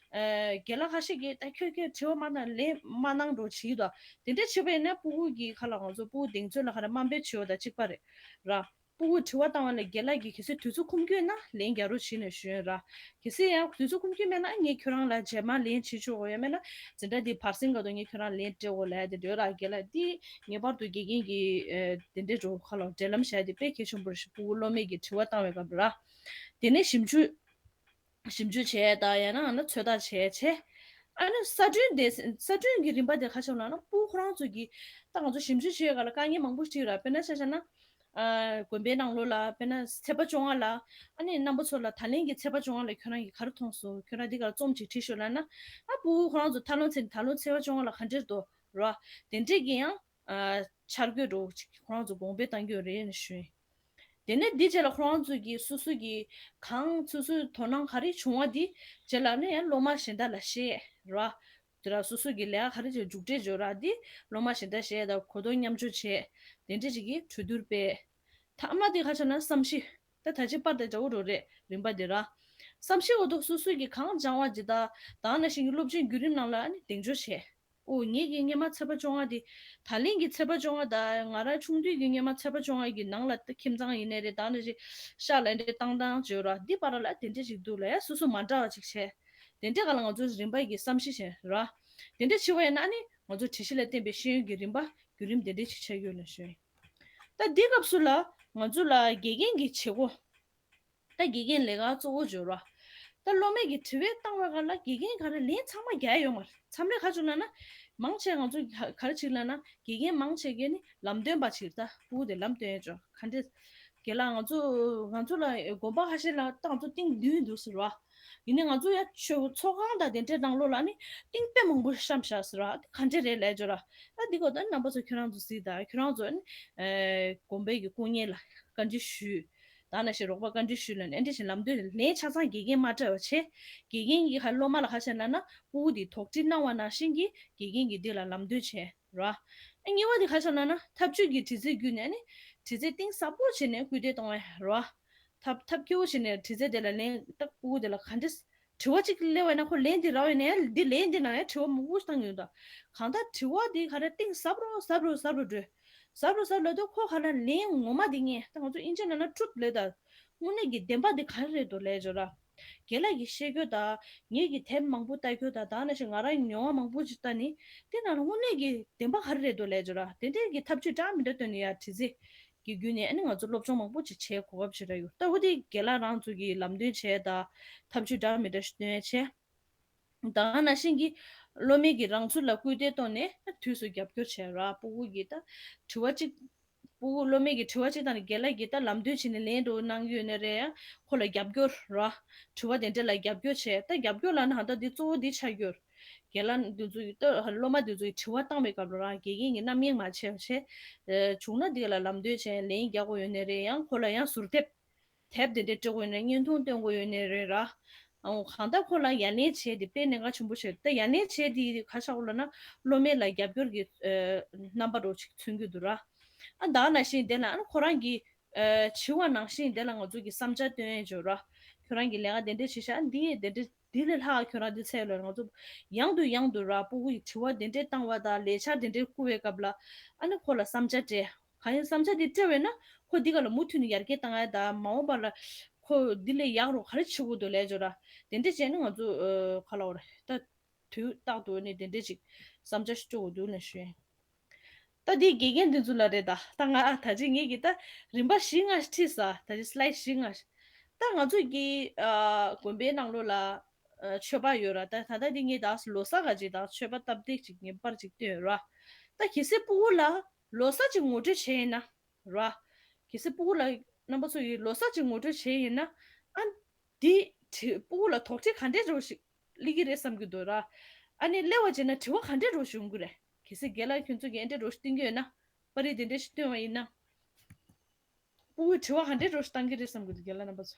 ཨ་རྒན་ལགས་ཁ་ཤས་ཀྱིས་ད་ཁྱོད་ཁྱོད་དྲི་བ་མ་གནང་ལན་མ་གནང་འགྲོ་བྱེད་ཀྱི་འདུག་དེ་འདྲ་བྱས་པ་ཡིན་ན་སྤུ་གུ་གི་ཁ་ལ་ང་ཚོ་སྤུ་གུ་གདེང་ཚོད་ལ་ཁ་ལ་དམའ་འབེབས་བྱེད་པ་དང་གཅིག་པ་རེད་ར། སྤུ་གུ་དྲི་བ་བཏང་བ་ལ་རྒན་ལགས་ཀྱིས་གལ་སྲིད་དུས་ཚོད་ཁོམ་རྒྱུ་ཡོད་ན་ལན་རྒྱག་རོགས་བྱེད་ནས་ཞུ་ཡོད་ར། གལ་སྲིད་ཡང་དུས་ཚོད་ཁོམ་རྒྱུ་མེད་ན་ངས་ཁྱོད་རང་ལ་རྗེས་མ་ལན་བྱེད་ཆོག་གོ། ཡང་མེད་ན་འཛིན་གྲྭ་འདི་བར་གསེང་ག་དུས་ངས་ཁྱོད་རང་ལན་སྤྲད་གོ་ལབ་དེ་འདྲ་ཡོད་ར། རྒན་ལགས་འདི་ངེས་པར་དུ་དགེ་རྒན་གྱི་ཨེ་དེ་འདྲའི་འགྲོ་ཁ་ལ་འབྲེལ་ལམ་བྱས་ཏེ་དཔེ་གལ་ཆེན་པོ་རེད་ཞུ། སྤུ་གུ་སློབ་མས་ཀྱི་དྲི་བ་བཏང་བའི་སྐབས་ར། དེ་ནས་ཞིབ་འཇུག་ཞིབ་འཇུག་བྱས་དང་ཡང་ན་ཨ་ན་ཚོད་ལྟ་བྱས་བྱས། ཨ་ནི་གསར་སྐྲུན་དེ་གསར་སྐྲུན་གྱི་རིམ་པ་དེ་ག་ཆགས་ལབ་ན་སྤུ་གུ་ཁོ་རང་ཚོ་གིས་ད་ང་ཚོ་ཞིབ་འཇུག་བྱེད་ཡོད་ག་ལ་དཀའ་ངལ་མང་པོ་ཞིག་འཕྲད་ཡོད་ར། དཔེར་ན་ཆ་བཞག་ན། ཨ་དགོན་པའི་ནང་ལོགས་ལ་དཔེར་ན་ཚེས་པ་བཅོ་ལྔ་ལ་ཨ་ནི་རྣམ་པ་ཚོ་ལ་ད་ལན་གྱི་ཚེས་པ་བཅོ་ལྔ་ལ་ཁྱོད་རང་གིས་ག་རེ་མཐོང་སོང་། ཁྱོད་རང་འདི་ག་ལ་རྩོམ་ཅིག་བྲིས་ཤོག་ལབ་ན། ཨ་སྤུ་གུ་ཁོ་རང་ཚོ་ད་ལོ་ཚེས་ད་ལོ་ཚེས་པ་བཅོ་ལྔ་ལ་ག་འདྲས་འདུག་ར། དེ་འདྲས་ཀྱི་ཡང་ཨ། འཆར་འགོད་འདྲ་བོ་ཅིག་ཁོ་རང་ཚོ་དགོངས་པའི་གཏང་རྒྱུ་རེད་ནས་ཞུ་ཡིན། དེ་ནས་འདི་རྗེས་ལ་ཁོ་རང་ཚོ་གིས་སོ་སོ་གི་གང་སོ་སོའི་དོ་སྣང་ག་རེ་བྱུང་བ་འདི་རྗེས་ལ་ནི་ཡང་སློབ་མ་གཞན་དག་ལ་བཤད་ར། དེ་ར་སོ་སོ་གི་ལས་ཀ་ག་རེ་བྱས་མཇུག་འབྲས་འབྱོར་ར་འདི་སློབ་མ་གཞན་དག་བཤད་དང་གོ་རྟོགས་མཉམ་སྤྱོད་བྱས། དེ་འདྲ་ཅིག་གི་གྲོས་བསྡུར་སྤེལ། ཐ་མ་དེ་ཁ་ཆ་ན་བསམ་ཤེས། ད་ད་ཅི་པར་དེ་འདྲ་བོ་རོ་རེད་རིམ་པ་དེ་ར། བསམ་ཤེས་འོ་ཐོག་སོ་སོ་གི་གང་སྦྱང་བ་ཇི་ལྟ་དང་ནང་བཞིན་གྱི་སློབ་ཆེན་བརྒྱུད་རིམ་ནང་ལ་ནི་གདེང་འཇོག་བྱས། ཨོ་ངེད་ཀྱི་སྔས་མ་ཚེས་པ་བཅོ་ལྔ་དེ། ད་ལན་གྱི་ཚེས་པ་བཅོ་ལྔ་དང་ང་རང་ཆུང་དུས་ཀྱི་སྔས་མ་ཚེས་པ་བཅོ་ལྔ་གི་ནང་ལ་ད་ཁྱིམ་ཚང་ཡིན་ནའི་རེད་ད་ནང་བཞིན་ཤག་ལ་འདྲེ་བཏང་བཏང་བྱོས་ར་འདི་པར་ལ་དེ་འདྲ་ཞིག་འདུག་ལ་ཡ་སོ་སོ་མ་འདྲ་བ་ཅིག་བྱས། དེ་འདྲ་ག་ལ་ང་ཚོ་རིམ་པ་གི་བསམ་ཤེས་བྱས་ར། དེ་འདྲ་བྱས་པ་ཡིན་ན་ནི་ང་ཚོ་དྲི་གཞི་ལ་བརྟེན་པའི་ཤེས་ཡོན་གྱི་རིམ་པ་བརྒྱུད་རིམ་དེ་འདྲ་ཞིག་ཆགས་ཡོད་ལ་ཞུ། ད་འདི་སྐབས་སུ་ལ་ང་ཚོ་ལ་དགེ་རྒན་གྱི་བྱེད་སྒོ། ད་དགེ་རྒན་ལས་ཀ་གཙོ་བོ་འབྱོར་བ། ད་སློབ་མས་ཀྱི་དྲི་བའི་བཏང་བའི་སྒང་ལ་དགེ་རྒན་ག་རེ་ལན་ཚང་མ་རྒྱག་ཡོད་མ་རེད། མཚམས་རེ་ག་བྱུང་ལབ་ན། མང་ཆེ་ང་ཚོ་ག་ག་རེ་བྱེད་ལབ་ན་དགེ་རྒན་མང་ཆེ་གས་ནི་ལམ་སྟོན་པ་ཅིག་ད་སྤུ་གུ་དེ་ལམ་སྟོན་ཡས་འབྱོར་ག་འདྲས། རྒན་ལགས་ང་ཚོ་ང་ཚོ་ལ་དགོན་པ་ཁ་ཤས་ལ་ད་ང་ཚོ་ཏིང་བདུན་འདུག་ཟེར་བ། ཡིན་ནའི་ང་ཚོ་ཡ་ཆོས་ཚོགས་ཁང་དང་དེ་འདྲའི་ནང་ལོགས་ལ་ནི་ཏིང་དཔེ་མང་པོ་བཤམས་བཞག་ཟེར་བ་ག་འདྲས་རེད་ལབ་འབྱོར་ར། ད་འདི་གོ་ད་རྣམ་པ་ཚོ་ཁྱོད་རང་ཚོ་གཟིགས་ད་ཁྱོད་རང་ཚོ་ནི་དགོན་པའི་གི་སྐུ་ངལ་ལ་བཀའ་འདྲི་ཞུས། ད་ནང་བཞིན་རོགས་པ་བཀའ་འདྲི་ཞུས་ལབ་ནས་ཨེ་འདྲ་བཞིན་ལམ་སྟོན་ལན་ཆ་ཚང་དགེ་རྒན་མ་སྤྲད་པ་བྱས། དགེ་རྒན་གྱིས་ཧ་སློབ་མ་ལ་ཁ་ཤས་ལབ་ན་སྤུ་གུ་དེ་དོགས་འདྲི་གནང་བ་ནང་བཞིན་གྱིས་དགེ་རྒན་གྱིས་འདི་ལ་ལམ་སྟོན་བྱས་ར། ཨ་གཉིས་པ་དེ་ཁ་ཤས་ལབ་ན་ཐབས་ཇུས་ཀྱི་དྲི་རྩད་བརྒྱུད་ནས་ནི་དྲི་རྩད་གཏིང་ཟབ་པོ་བྱས་ནས་སྐུལ་འདེད་གཏོང་བ་ར། ཐབས་ཐབས་སྐྱོ་བོ་བྱས་ནས་དྲི་རྩད་དེ་ལ་ལན་ད་སྤུ་གུ་དེ་ལ་ག་འདྲས། དྲི་བ་གཅིག་སླེབས་པ་ཡིན་ན་ཁོ་ལན་འདི་རག་ཡོད་ནའི་འདི་ལན་འདི་ནང་ཡང་དྲི་བ་མང་པོ་ཞིག་བཏང་ཡོད་ད། གང་ལྟར་དྲི་བ་འདི་ག་རེ་གཏིང་ཟབ་རུ་ཟབ་རུ་ཟབ་རུ་འགྲོ། ཟབ་རུ་ཟབ་ལབ་དུས་ཁོ་ག་ལ་ལན་ངོ་མ་འདི་ངས་ད་ང་ཚོ་ཨིན་ཇི་ནང་ན་ཊུ་རུཐ་ལབ་ད། དངོས་གནས་ཀྱི་བདེན་པ་འདི་ག་རེ་རེད་འདུག་ལབ་ཡས་འབྱོར་ར། རྒན་ལགས་ཀྱིས་བཤད་རྒྱུ་དང་ངེད་ཀྱིས་དེབ་མང་པོ་ལྟ་རྒྱུ་དང་ད་ནང་བཞིན་ང་རང་མྱོང་བ་མང་པོ་ཅིག་ལྟ་ནི། དེ་ནང་ལ་དངོས་གནས་ཀྱི་བདེན་པ་ག་རེ་རེད་འདུག་ལབ་ཡས་འབྱོར་ར། དེ་འདྲའི་གི་ཐབས་ཇུས་འདྲ་མི་འདྲ་བཏོན་ནས་ཡར་དྲི་རྩད་ཀྱི་བརྒྱུད་ནས་ཨ་ནི་ང་ཚོ་སློབ་སྦྱོང་མང་པོ་ཅིག་བྱེད་གོ་སྐབས་ཅིག་རག་ཡོད། ལྟ་བུ་དེ་རྒན་ལགས་རང་ཚོ་གིས་ལམ་སྟོན་བྱས་དང་ཐབས་ཇུས་འདྲ་མི་འདྲ་ཞིག་སྟོན་ཡས་བྱས། ད་ག་ནང་བཞིན་གྱི་སློབ་མའི་གི་རང་ཚུགས་ལ་སྐུལ་འདེད་གཏོང་ནས་དུས་སུ་རྒྱབ་སྐྱོར་བྱས་ར། སྤུ་གུ་གི་ད་དྲི་བ་གཅིག་སྤུ་གུ་སློབ་མའི་གི་དྲི་བ་གཅིག་དང་རྒན་ལགས་ཀྱིས་ད་ལམ་སྟོན་བྱས་ནས་ལན་འདྲ་གནང་གི་ཡོད་ན་རེད་ཡ། ཁོ་ལ་རྒྱབ་སྐྱོར་ར། དྲི་བ་དེ་འདྲ་ལ་རྒྱབ་སྐྱོར་བྱས་ད་རྒྱབ་སྐྱོར་ལབ་ན་ད་འདི་གཙོ་བོ་འདི་ཆགས་ཀྱི་ཡོད། རྒན་ལགས་འདི་ཚོ་གི་ད་སློབ་མ་འདི་ཚོ་གི་དྲི་བ་བཏང་བའི་སྐབས་ལ་ར་དགེ་རྒན་གྱིས་རྣམ་གཡེང་མ་བྱས་པ་བྱས། བྱུང་ན་འདི་ལ་ལམ་སྟོན་བྱས་ལན་རྒྱག་དགོས་ཡོད་ན་རེད་ཡང་ཁོ་ལ་ཡང་ཟུར་དེབ། དེབ་དེ་འདྲ་སྤྲོད་དགོས་ཡོད་ན་བརྙན་ཐུང་སྟོན་དགོས་ཡོད་ན་རེད་ར། ཨང་གང་ལྟར་ཁོ་ལ་ཡ་ལན་བྱས་ཏེ་དཔེ་གནད་འགག་ཆེན་པོ་བྱས་ད་ཡ་ལན་བྱས་ཏེ་ག་ཆགས་ལབ་ན་སློབ་མའི་ལ་རྒྱབ་སྐྱོར་གྱི་རྣམ་པ་འདྲ་ཅིག་མཚོན་གྱི་འདུག་ར། ཨ་ད་ནང་བཞིན་དེ་ལ་ཨ་ཁོ་རང་གིས་བྱས་པ་ནང་བཞིན་དེ་ལ་ང་ཚོ་གི་བསམ་འཆར་སྟོན་ཡས་འབྱོར་ར། ཁྱོད་རང་གི་ལས་ཀ་དེ་འདྲ་བྱས་ཤག་འདི་དེ་འདྲ་འདི་ལས་ལྷག་ཁྱོད་རང་འདི་འཚལ་ལོ་ང་ཚོ་ཡང་དུ་ཡང་དུ་ར་སྤུ་གུ་ཡི་དྲི་བ་དེ་འདྲ་བཏང་བ་དང་ལས་འཆར་དེ་འདྲ་བསྐུར་བའི་སྐབས་ལ་ཨ་ནི་ཁོ་ལ་བསམ་འཆར་སྤྲད། གང་ཡིན་བསམ་འཆར་འདི་སྤྲད་པས་ན་ཁོ་འདི་ག་ལ་མུ་མཐུད་ནས་ཡར་རྒྱས་བཏང་ཡ་ད་མ་འོངས་པ་ལ་ཁོ་འདི་ལས་ཡག་རུ་ག་རེ་བྱེད་དགོས་འདུག་ལས་འབྱོར་ར། དེ་འདྲ་བྱས་ན་ང་ཚོ་ག་ལ་བ་རེད་ད་དུས་རྟག་ཏུ་ནས་དེ་འདྲ་ཅིག་བསམ་འཆར་ཞིག་སྤྲོད་དགོས་འདུག་ལབ་ཞུ་ཡིན། ད་འདི་དགེ་རྒན་འདི་ཚོ་ལ་རེད་ད་ད་ང་ད་ཅི་ངེད་ཀྱི་ད་རིམ་པ་བཞི་ལྔ་ཞིག་ཁྲིད་ས་ད་ཅི་སི་ལའིཌ་བཞི་ལྔ་ཞིག་ད་ང་ཚོ་གི་དགོན་པའི་ནང་ལོགས་ལ་མཆོད་པ་ཡོད་ར། ད་ད་ལྟ་འདི་ངས་ད་ལོ་གསར་ག་ཅིག་ད་མཆོད་པ་སྟབས་བདེ་ཅིག་ངས་པར་ཅིག་བཏོན་ཡོད་ར། ད་གལ་སྲིད་སྤུ་གུ་ལ་ལོ་གསར་ཅིག་ངོ་སྤྲོད་བྱས་ཡིན་ན་ར། གལ་སྲིད་སྤུ་གུ་ལ་རྣམ་པ་ཚོ་ཡིས་ལོ་གསར་ཅིག་ངོ་སྤྲོད་བྱས་ཡིན་ན་ཨ་འདི་དྲི་སྤུ་གུ་ལ་དོགས་འདྲི་ག་འདྲས་འདྲ་བོ་ཞིག་སླེབས་ཀྱི་རེད་བསམ་གྱི་འདུག་ར། ཨ་ནི་སླེབས་པ་བྱས་ན་དྲི་བ་ག་འདྲས་འདྲ་བོ་ཞིག་ཡོང་གི་རེད། གལ་སྲིད་རྒན་ལགས་ཁྱོད་ཚོ་གིས་ཨེ་འདྲས་འདྲ་བོ་ཞིག་བསྟན་གྱི་ཡོད་ན་པར་རིས་དེ་འདྲས་ཞིག་བཏོན་པ་ཡིན་ན། སྤུ་གུས་དྲི་བ་ག་འདྲའི་འདྲ་བོ་ཞིག་བཏང་གི་རེད་བསམ་གྱི་འདུག་རྒན་ལགས་རྣམ་པ་ཚོ།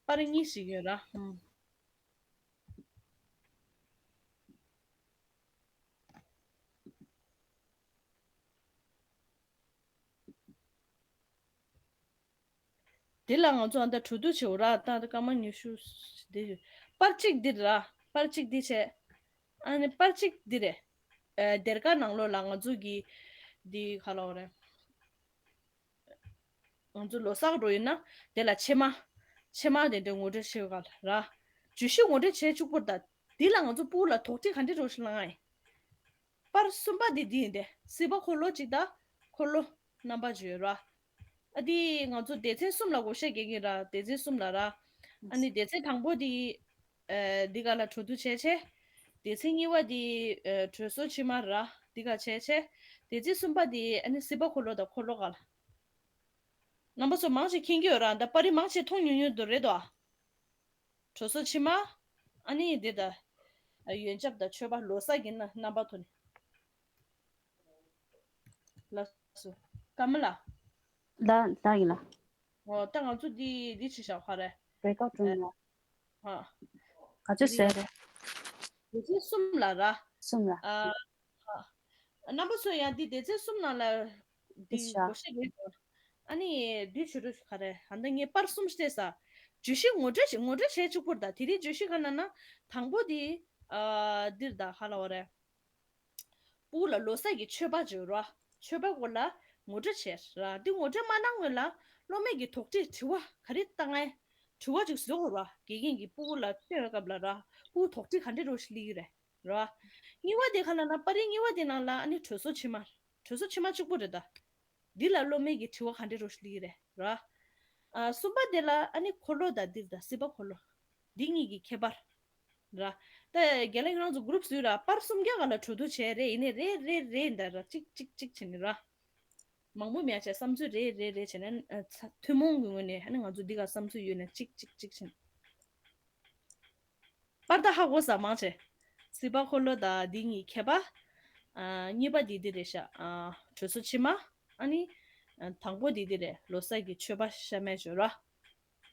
པར་རིས་གཉིས་ཤིག་ཡོད་ར། ཧུམ། དེ་ལ་ང་ཚོ་ཨ་ད་གྲོས་བསྡུར་བྱེད་འོ་ར། ད་ད་སྐར་མ་ཉི་ཤུ་འདི་པར་གཅིག་འདི་ར། པར་གཅིག་འདི་བྱས། ཨ་ནི་པར་གཅིག་འདི་རེད། ཨ་སྡེར་ཁ་ནང་ལོགས་ལ་ང་ཚོ་གི་འདི་ག་ལབ་དགོས་རེད། ང་ཚོ་ལོ་གསར་འགྲོ་ཡིན་ན་དེ་ལ་ཕྱེ་མ། ཕྱེ་མ་དེ་འདྲ་ངོ་སྤྲོད་བྱེད་ག་ལ་ར། བརྗོད་གཞི་ངོ་སྤྲོད་བྱས་བཅུག་པར་ད། འདི་ལ་ང་ཚོ་སྤུ་གུ་ལ་དོགས་འདྲི་ག་འདྲ་འདྲ་བོ་ཞིག་ལངས་ཡིན། པར་གསུམ་པ་འདི་འདི་ཡིན་ཏེ། སྲིད་པ་འཁོར་ལོ་གཅིག་དང་འཁོར་ལོ་རྣམ་པ་བརྗོད་ར། ཨ་འདི་ང་ཚོ་སྡེ་ཚན་གསུམ་ལ་བགོ་བཤའ་རྒྱག་གི་ར། སྡེ་ཚན་གསུམ་ལ་ར། ཨ་ནི་སྡེ་ཚན་དང་པོ་འདི། ཨ་འདི་ག་ལ་གྲོས་བསྡུར་བྱས་བྱས། སྡེ་ཚན་གཉིས་པ་འདི། ཨ་གྲོས་ཚོགས་ཕྱི་མ་ར། འདི་ག་བྱས་བྱས། སྡེ་ཚན་གསུམ་པ་འདི་ཨ་ནི་སྲིད་པ་འཁོར་ལོ་དང་འཁོར་ལོ་ག་ལ། རྣམ་པ་ཚོ་མང་ཆེ་མཁྱེན་གྱི་ཡོད་ར། ད་པར་རིས་མང་ཆེ་མཐོང་མྱོང་མྱོང་འདུག་རེད་དོ། གྲོས་ཚོགས་ཕྱི་མ། ཨ་ནི་འདི་ད། ཡོན་ཆབ་དང་མཆོད་པ་ལོ་གསར་གྱི་རྣམ་པ་ཐོག་ནས། ལགས་སོ། ཀརྨ་ལགས། ལ་ལ་ཡིན་ལ། འོ་ད་ང་ཚོ་འདི་འདི་བྱེད་བཞག་ག་རེ། བེ་ཀ་ཀྲུང་ལ། ཧ། ག་ཚོད་ཟེར་རེད། སྡེ་ཚན་གསུམ་ལ་ར། གསུམ་ལ། ཨ། ཧ། རྣམ་པ་ཚོ་ཡང་འདི་སྡེ་ཚན་གསུམ་ནང་ལ་འདི་ཤ། འགོ་ཤེས་དགོས་འདུག་ཨ་ནི་འདི་བྱོས་རོགས་ག་རེ། ཨ་ནི་ངས་པར་གསུམ་བལྟས་ས། བརྗོད་གཞི་ངོ་སྤྲོད་ངོ་སྤྲོད་བྱས་གཅིག་པུར་ད་དེ་རིང་བརྗོད་གཞི་ག་ན་ན་དང་པོ་འདི། ཨ། འདིར་ད་ཧ་ལ་བ་རེད། ཕྲུ་གུ་ལ་ལོ་གསར་གྱི་མཆོད་པ་བརྗོད་རོགས། མཆོད་པའི་སྐོར་ལ་ངོ་སྤྲོད་བྱས་ར། འདི་ངོ་སྤྲོད་མ་གནང་སྔོན་ལ་སློབ་མས་ཀྱི་དོགས་འདྲི་དྲི་བ་ག་རེ་བཏང་ངས། དྲི་བ་ཅིག་བཟོ་དགོས་ར། དགེ་རྒན་གྱིས་ཕྲུ་གུ་ལ་མཆོད་པའི་སྐབས་ལ་ར། ཕྲུ་གུ་དོགས་འདྲི་ག་འདྲ་རོ་ཞིག་སླེབས་ཀྱི་རེད་ར། གཉིས་པ་དེ་ག་ལ་ན་པར་རིས་གཉིས་པ་དེ་ནང་ལ་ཨ་ནི་གྲོས་ཚོགས་ཕྱི་མ། གྲོས་ཚོགས་ཕྱི་མ་གཅིག་པོ་རེད་ད། འདི་ལ་སློབ་མས་ཀྱི་དྲི་བ་ག་འདྲ་རོ་ཞིག་སླེབས་ཀྱི་རེད་ར། ཨ། གསུམ་པ་དེ་ལ་ཨ་ནི་འཁོར་ལོ་དང་འདིར་དང་སྲིད་པ་འཁོར་ལོ། འདི་གཉིས་ཀྱི་ཁྱད་པར། ར། ད་རྒན་ལགས་ཁྱེད་རང་ཚོ་གུ་རུབ་བཟོས་ར། པར་སུམ་བརྒྱ་ག་ལ་གྲོས་བསྡུར་བྱས་རེད། ཡིན་ནའི་རེད་རེད་རེད་འདྲ་ར། གཅིག་གཅིག་གཅིག་བྱས་ནས་ར། མང་པོ་མེད་བྱས་བསམ་ཚུལ་རེད་རེད་རེད་བྱས་ནས། ཨ། ཚ་ཐུན་མོང་གི་ངོས་ནས་ཨ་ནི་ང་ཚོ་འདི་ག་བསམ་ཚུལ་ཡོད་ན་གཅིག་གཅིག་གཅིག་བྱས་ནས། པར་ད་ཧ་གོ་ས་མང་ཆེ། སྲིད་པ་འཁོར་ལོ་དང་འདི་གཉིས་ཁྱད་པར། ཨ། གཉིས་པ་འདི་འདི་རེད་ཤག་ཨ། གྲོས་ཚོགས་ཕྱི་མ། ཨ་ནི། ཨ། དང་པོ་འདི་འདི་རེད། ལོ་གསར་གྱི་མཆོད་པ་ཤ་མེད་བརྗོད་ར།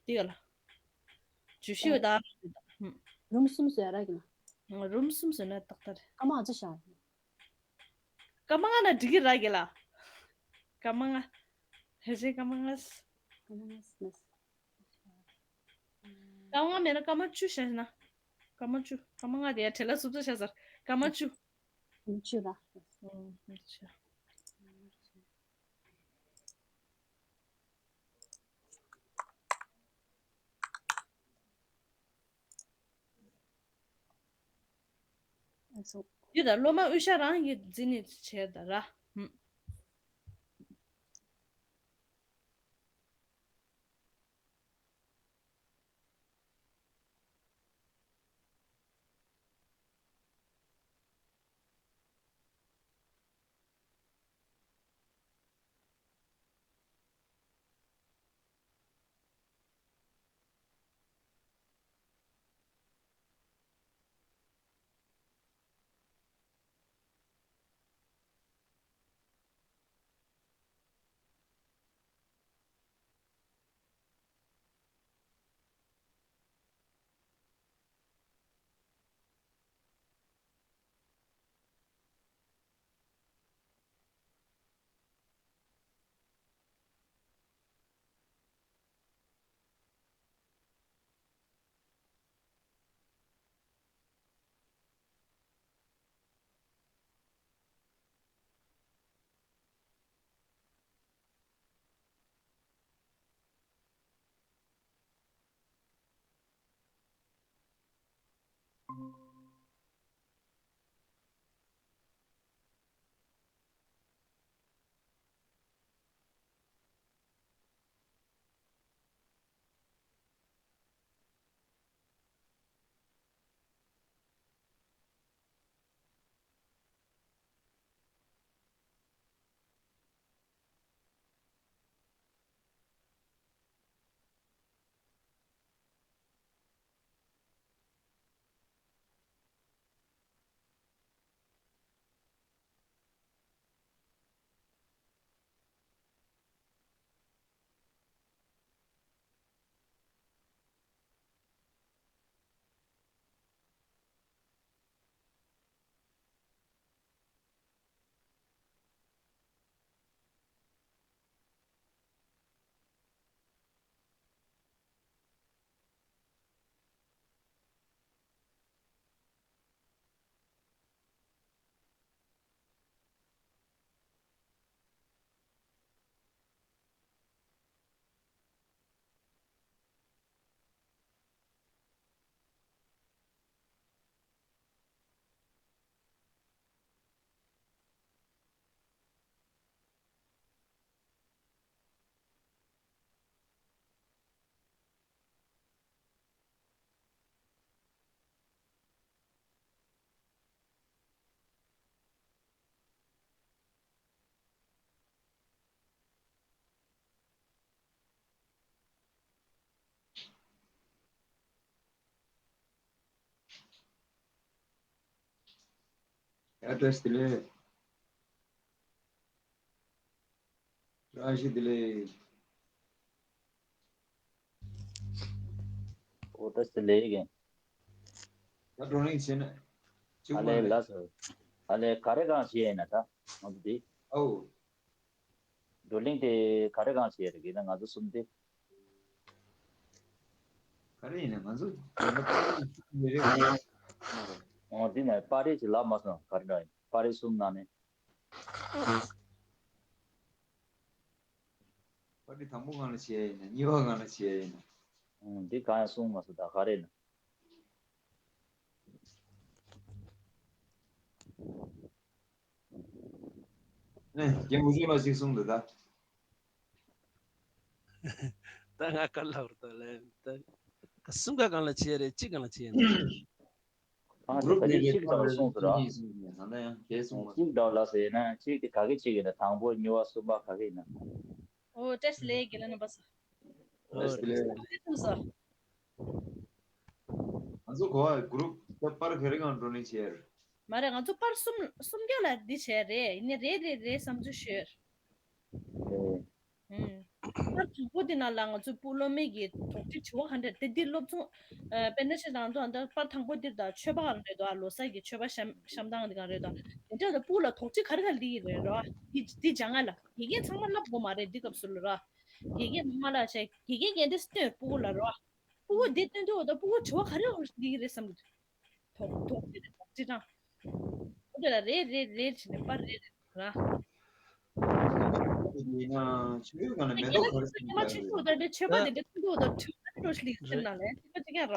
འདི་ག་ལ། བརྗོད་གཞི་ད། ཧུམ། རུམ་གསུམ་བཟོས་ར་གི་ལ། རུམ་གསུམ་བཟོས་ན་ཏག་ཏག་རེད། ཀརྨ་ཨ་ཅག་ཤག་ཀརྨ་ང་ན་འགྲིག་གི་ར་གི་ལ། ཀརྨ་ང་། ཧེ་ཤེ་ཀརྨ་ང་། ཀརྨ་ང་མེད་ན་ཀརྨ་བཅུ་བྱས་ན། ཀརྨ་བཅུ། ཀརྨ་ང་དེ་ཡ་བྲེལ་ལ་སུབ་ཏུ་བྱས་ཟེར། ཀརྨ་བཅུ། བཅུ་ར། ཨོ། བཅུ། འདི་ད་སློབ་མ་དབུ་ཞྭ་རང་གིས་འཛིན་ནས་བྱས་ད་ར། ཧུམ། Address delete. བཀྲ་ཤིས་བདེ་ལེགས། ཨོ་ད་སི་ལེ་གི། ད་བགྲོ་གླེང་བྱས་ན་ཅི་ཨ་མ་ལེ་རེད། ལ་སོ། ཨ་ལེ་ག་རེ་གང་བྱས་ཡིན་ན་ད་ང་ཚོ་འདི། ཨོ། བགྲོ་གླེང་དེ་ག་རེ་གང་བྱས་རེད་གི་ན་ང་ཚོ་གསུམ་དེ། ག་རེ་ཡིན་ན་ང་ཚོ་མི་རེ་ངོ་། ཨོ་འདི་ནས་པར་རིས་ཅིག་ལབ་མ་སོང་ག་རེ་འདྲ་ཡིན་པར་རིས་གསུམ་ནང་ནས། པར་རིས་དང་པོ་གང་ལ་བྱས་ཡིན་ན་གཉིས་པ་གང་ལ་བྱས་ཡིན་ན། ཨོ་འདི་གང་ཡང་གསུངས་མ་སོང་ད་ག་རེ་ཡིན་ན། ཨེ་རྒན་མུ་ཆུང་ལ་ཞིག་གསུངས་འདུག་ད། ད་ང་ག་ལབ་ར་ད་ལན་ད་ག་གསུམ་ག་གང་ལ་བྱས་རེད་གཅིག་གང་ལ་བྱས་ཡིན་ན། གང་ཞིག་ད་གིན་གཅིག་འདྲ་བ་གསུངས་སོང་ར། ད་ལྟ་ཡང་གས་གསུངས་མ་གཅིག་འདྲ་བ་ལ་ཟེར་ན་གཅིག་དེ་ག་གེ་གཅིག་ཡིན་ན་དང་པོ་གཉིས་པ་གསུམ་པ་ག་གེ་ཡིན་ན། ཨོ་བཀྲ་ཤིས་བདེ་ལེགས་རྣམ་པ་ཚོ། ཨོ་རེད་རེད། ཨེ་ཐུག་སོ། ང་ཚོ་གོ་བ་གུ་རུབ་ད་པར་ག་རེ་གང་བགྲོ་གླེང་བྱས་རེད། མ་རེད་ང་ཚོ་པར་གསུམ་གསུམ་རྒྱག་ལ་འདི་བྱས་རེད་ཡིན་ནའི་རེད་རེད་རེད་བསམ་ཚུལ་ཤོད། ཨུམ། པར་དང་པོ་འདི་ནང་ལ་ང་ཚོའི་སྤུ་སློབ་མའི་གི་དོགས་འདྲི་དྲི་བ་ག་འདྲ་དེ་འདི་སློབ་ཚོང་ཨ་དཔེར་ན་ཆ་བཞག་ན་ཚོ་ཨ་འདི་པར་དང་པོ་འདིར་དང་མཆོད་པ་གང་རེད་དོ་ལོ་གསར་གྱི་མཆོད་པ་བཤམས་བཤམས་སྟངས་འདི་གང་རེད་དོ་དེ་འདྲ་དང་སྤུ་ལ་དོགས་འདྲི་ག་རེ་ག་རེ་སླེབས་ཀྱི་རེད་རོ། འདི་འདི་སྦྱང་ང་ལ་དགེ་རྒན་ཚང་མ་བསླབ་དགོས་མ་རེད་འདི་སྐབས་སུ་ལ་རོ། དགེ་རྒན་མ་ལ་བྱས་དགེ་རྒན་གན་འདི་སྟོན་སྤུ་གུ་ལ་རོ། སྤུ་གུ་འདི་སྟོན་དུས་འོ་ད་སྤུ་གུ་དྲི་བ་ག་རེ་འོ་འདི་རེད་བསམ་གི་འདུག་དོགས་དོགས་འདི་རེད་དོགས་འདི་དང་། འོ་དེ་ལ་རེད་རེད་རེད་བྱས་ནས་པར་རེད་རེད་ར། ཡིན་ན་ཆོས་གང་ལ་མེ་ཏོག་ག་རེ་ཟེར་ཉི་མ་ཆུང་ཆུང་འོ་ད་འདི་མཆོད་པ་འདི་འདྲ་ཐུང་ཐུང་འོ་ད་དྲི་བ་འདི་འདྲ་སླེབས་སེམས་ནང་ལ་དྲི་བ་གཅིག་ཀྱང་ར།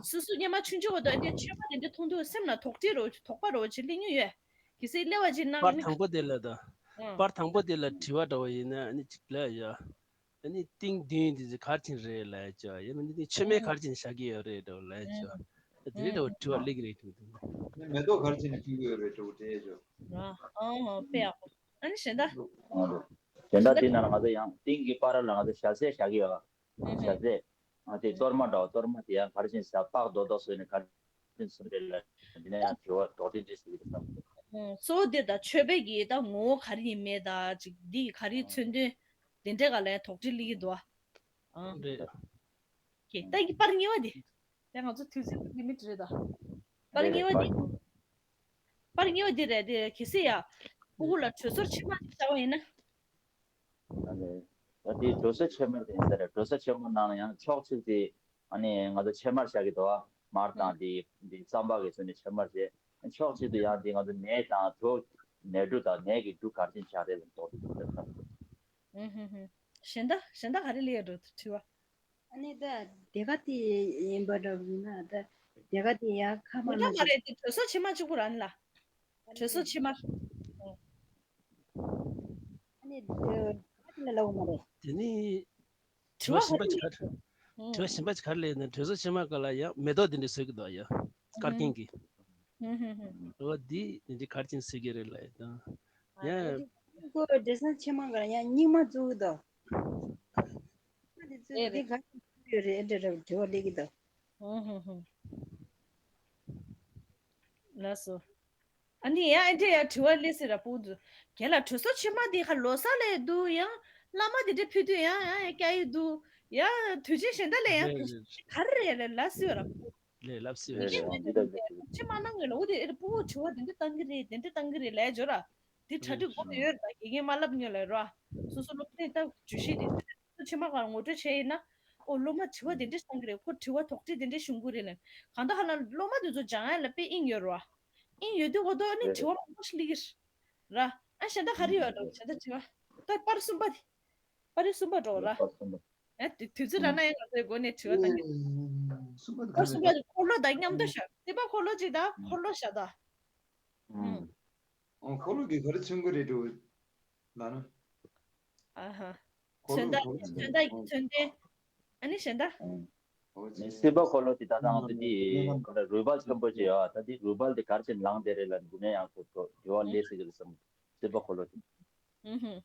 སོ་སོ་སྙེ་མ་ཆུང་ཆུང་འོ་ད་འདི་མཆོད་པ་འདི་འདྲ་ཐུང་ཐུང་སེམས་ནང་དོགས་འདྲི་རོ་དོགས་པ་རོ་ཅིག་སླེབས་མྱོང་ཡོད། གལ་སྲིད་སླེབས་པ་ཅིག་ནང་པར་དང་པོ་དེ་ལ་ད། པར་དང་པོ་དེ་ལ་དྲི་བ་འདྲ་བོ་ཡིན་ན་ཨ་ནི་གཅིག་ལ་ཡ། ཨ་ནི་ཏིང་འདུན་དེ་ཚོ་ག་རེ་བྱས་རེད་ལབ་ཡ་ཅོ། ཡང་མིན་ན་ཏིང་མཆོད་མེ་ག་རེ་བྱས་བཞག་གི་ཡོད་རེད་འདྲ་བོ་ལབ་ཡ་ཅོ། དེ་འདྲ་འདྲ་བོ་དྲི་བ་སླེབས་ཀྱི་རེད་དྲན་འདུག་མེ་ཏོག་ག་རེ་བྱས་ནས་ཕུལ་གྱི་ཡོད་རེད་འདྲ་བོ་དྲན་ཡ་ཅོ། ཨོ་དཔེ་ཡག་པོ། ཨ་ནི་གཞན་དག་གཞན་དག་དེ་ནང་ལ་ང་ཚོ་ཡང་ཏིང་གི་པར་ལ་ང་ཚོ་ཞལ་ཟས་བཞག་གི་ཡོད། ཞལ་ཟས། ཨ་དེ་གཏོར་མ་འདྲ་བ་གཏོར་མ་དེ་ཡང་ག་རེ་བྱས་ཟ་པགས་རྡོག་རྡོག་བཟོས་ནས་ག་རེ་བྱས་སོང་རེད་ལ། འདི་ནས་ཡང་དྲི་བ་རྡོག་ཏིང་ཏིང་ཞིག་རེད་བསམ། གཙོ་བོ་འདི་ད་མཆོད་པའི་གི་ད་ངོ་བོ་ག་རེ་ཡིན་མེད་ད་ཅིག་འདི་ག་རེ་མཚོན་དོན་དེ་འདྲ་ག་ལ་ཡང་དོགས་འདྲི་སླེབས་ཀྱི་འདུག་ཨ། རེད། ཀྱེ་ད་ཡི་པར་གཉིས་པ་འདི། ད་ང་ཚོ་དུས་ཚོད་ལི་མི་ཊི་རེད་ད། པར་གཉིས་པ་འདི། པར་གཉིས་པ་འདི་རེད་དེ་གལ་སྲིད་ཡ། སྤུ་གུ་ལ་གྲོད་སོལ་ཕྱེ་མར་ཅིག་བཞག་པ་ཡིན་ན། ད་དེ་གྲོད་སོལ་ཕྱེ་མར་དེ་ཡིན་ས་རེད། གྲོད་སོལ་ཕྱེ་མར་ནང་ལ་ཡང་ཕྱོགས་གཅིག་དེ་ཨ་ནི་ང་ཚོ་ཕྱེ་མར་བཞག་གི་འདུག་ཨ། མར་དང་དེ་དེ་རྩམ་པ་གི་ཚོ་ནས་ཕྱེ་མར་བྱས། ཕྱོགས་གཅིག་ཏུ་ཡང་དེ་ང་ཚོ་ནས་དང་གྲོ་ནས་འབྲུ་དང་ནས་ཀྱི་འབྲུ་ག་རེ་བྱས་བཞག་རེད་ལ་མདོག་དེ་འདུག་ད། ཨུ་ཧུ་ཧུ། གཞན་དག་གཞན་དག་ག་རེ་སླེབས་ཡོད་འགྲོ་དྲི་བ། ཨ་ནི་ད་དེ་ག་དེ་ཡིན་པ་འདྲ་བོ་ཡིན་ན་ད་དེ་ག་དེ་ཡ་ཁ་མ་མི་ན་འདྲ་མ་རེད་དེ་གྲོད་སོལ་ཕྱེ་མར་གཅིག་པུ་རང་ལ། གྲོད་སོལ་ཕྱེ་མར། ཨ་ནི་དེ་ག་དེ་ལ་ལབ་མ་རེད། དེ་ནི་དྲི་བ་གཞན་པ་ག་ཅིག་ག་རེ། དྲི་བ་གཞན་པ་ཅིག་ག་རེ་ལབ་ན་གྲོད་སོལ་ཕྱེ་མར་ག་ལ་ཡ་མེ་ཏོག་དེ་འདྲ་བཟོས་ཀྱི་འདུག་ཡ། དཀར་སྐྱེངས་ཀྱི། ཧུམ་ཧུམ་ཧུམ། འོ་འདི་དེ་འདྲ་ག་རེ་བྱས་བཟོས་ཀྱི་རེད་ལབ་ཡ་དང་། ཡ། ཁོ་འདྲ་ས་ཆེ་མ་ག་ཡང་རྙིང་མ་བཙུགས་འདུག་ཁ་དེ་བཙུགས་དེ་ག་ཡོད་རེད་འདྲ་འདྲ་དྲི་བ་སླེབས་ཀྱི་འདུག་ཧུམ་ཧུམ་ཧུམ། ལགས་སོ། ཨ་ནི་ཡང་ཨེ་འདྲ་ཡང་དྲི་བ་སླེབས་སྲིད་ར་སྤུ་གུ་ཚོ། རྒན་ལགས་གྲོད་སོལ་ཕྱེ་མར་འདི་ཁ་ལོ་གསར་ལ་འདུག་ཡང་བླ་མ་དེ་འདྲ་ཕུལ་དུས་ཡང་ཡང་ཡང་བཀྱག་ཡི་འདུག་ཡང་དུས་ཆེན་གཞན་དག་ལ་ཡང་ཕུལ་ག་རེ་རེད་ལ་ལབ་སྲིད་ར་སྤུ་གུ། ལས་ལབ་སྲིད་དགེ་རེད། རྒན་ལ་ཕྱི་མ་གནང་ངེས་ལ་འོ་དེ་ཨེ་རེད་སྤུ་གུ་དྲི་བ་དེ་འདྲ་བཏང་གི་རེད་དེ་འདྲ་བཏང་གི་རེད་ལས་འབྱོར་ར། དེ་གྲ་སྒྲིག་དགོས་ཀྱི་ཡོད་རེད་ད་དགེ་རྒན་མ་ལབ་ཉོ་ལ་ར། སོ་སོ་སློབ་ཚན་ལྟ་བརྗོད་གཞི་དེ་ཕྱི་མ་གར་ངོ་སྤྲོད་བྱས་ཡིན་ན། ཨོ་སློབ་མ་དྲི་བ་དེ་འདྲ་བཏང་གི་རེད་ཁོ་དྲི་བ་དོགས་འདྲི་དེ་འདྲ་ཞུ་གི་རེད་ལ། གང་ལྟར་ཧ་ལམ་སློབ་མ་དེ་ཚོ་སྦྱང་ཡ་ལ་དཔེ་དབྱིངས་ཡོད་རེད་བ། དབྱིངས་ཡོད་དུས་འོ་དོ་ནི་དྲི་བ་མང་པོ་ཞིག་སླེབས་ཀྱི་རེད། ར། ཨ་གཞན་དག་ག་རེ་ཡོད་རེད་གཞན་དག་དྲི་བ། ད་པར་གསུམ་པ་དེ། པར་རིས་གསུམ་པ་འགྲོ་ར། ཨེ་དུས་དུས་ཚོད་རག་ན་ཡང་ང་ཚོའི་སྒོ་ནས་དྲི་བ་བཏང་གི། གསུམ་པ་དེ་ཨ་གསུམ་པ་དེ་འཁོར་ལོ་དང་མཉམ་དུ་བཞག་སྲིད་པ་འཁོར་ལོ་གཅིག་དང་འཁོར་ལོ་བཞག་དང་། ཨོ་འཁོར་ལོ་གི་ག་རེ་མཚོན་གི་རེད་འགྲོ་ལ་ན། ཨ་ཧ། འཁོར་མཚོན་ལོ་རྟགས་མཚོན་རྟགས་ཀྱི་མཚོན་དོན། ཨ་ནི་གཞན་དག་འོ་ཅི། སྲིད་པ་འཁོར་ལོ་དེ་ད་ལྟ་ང་ཚོ་དེ་རུས་སྦལ་ཆེན་པོ་ཅིག་ཡོད་ད་དེ་རུས་སྦལ་དེ་ག་རེ་བྱས་ལངས་བསྡད་རེད་ལ་འདི་ནས་ཡང་ཁོ་ཁོ་དྲི་བ་སླེབས་སྲིད་ཀྱི་རེད་བསམ། སྲིད་པ་འཁོར་ལོ་དེ། ཨུ་ཧུ།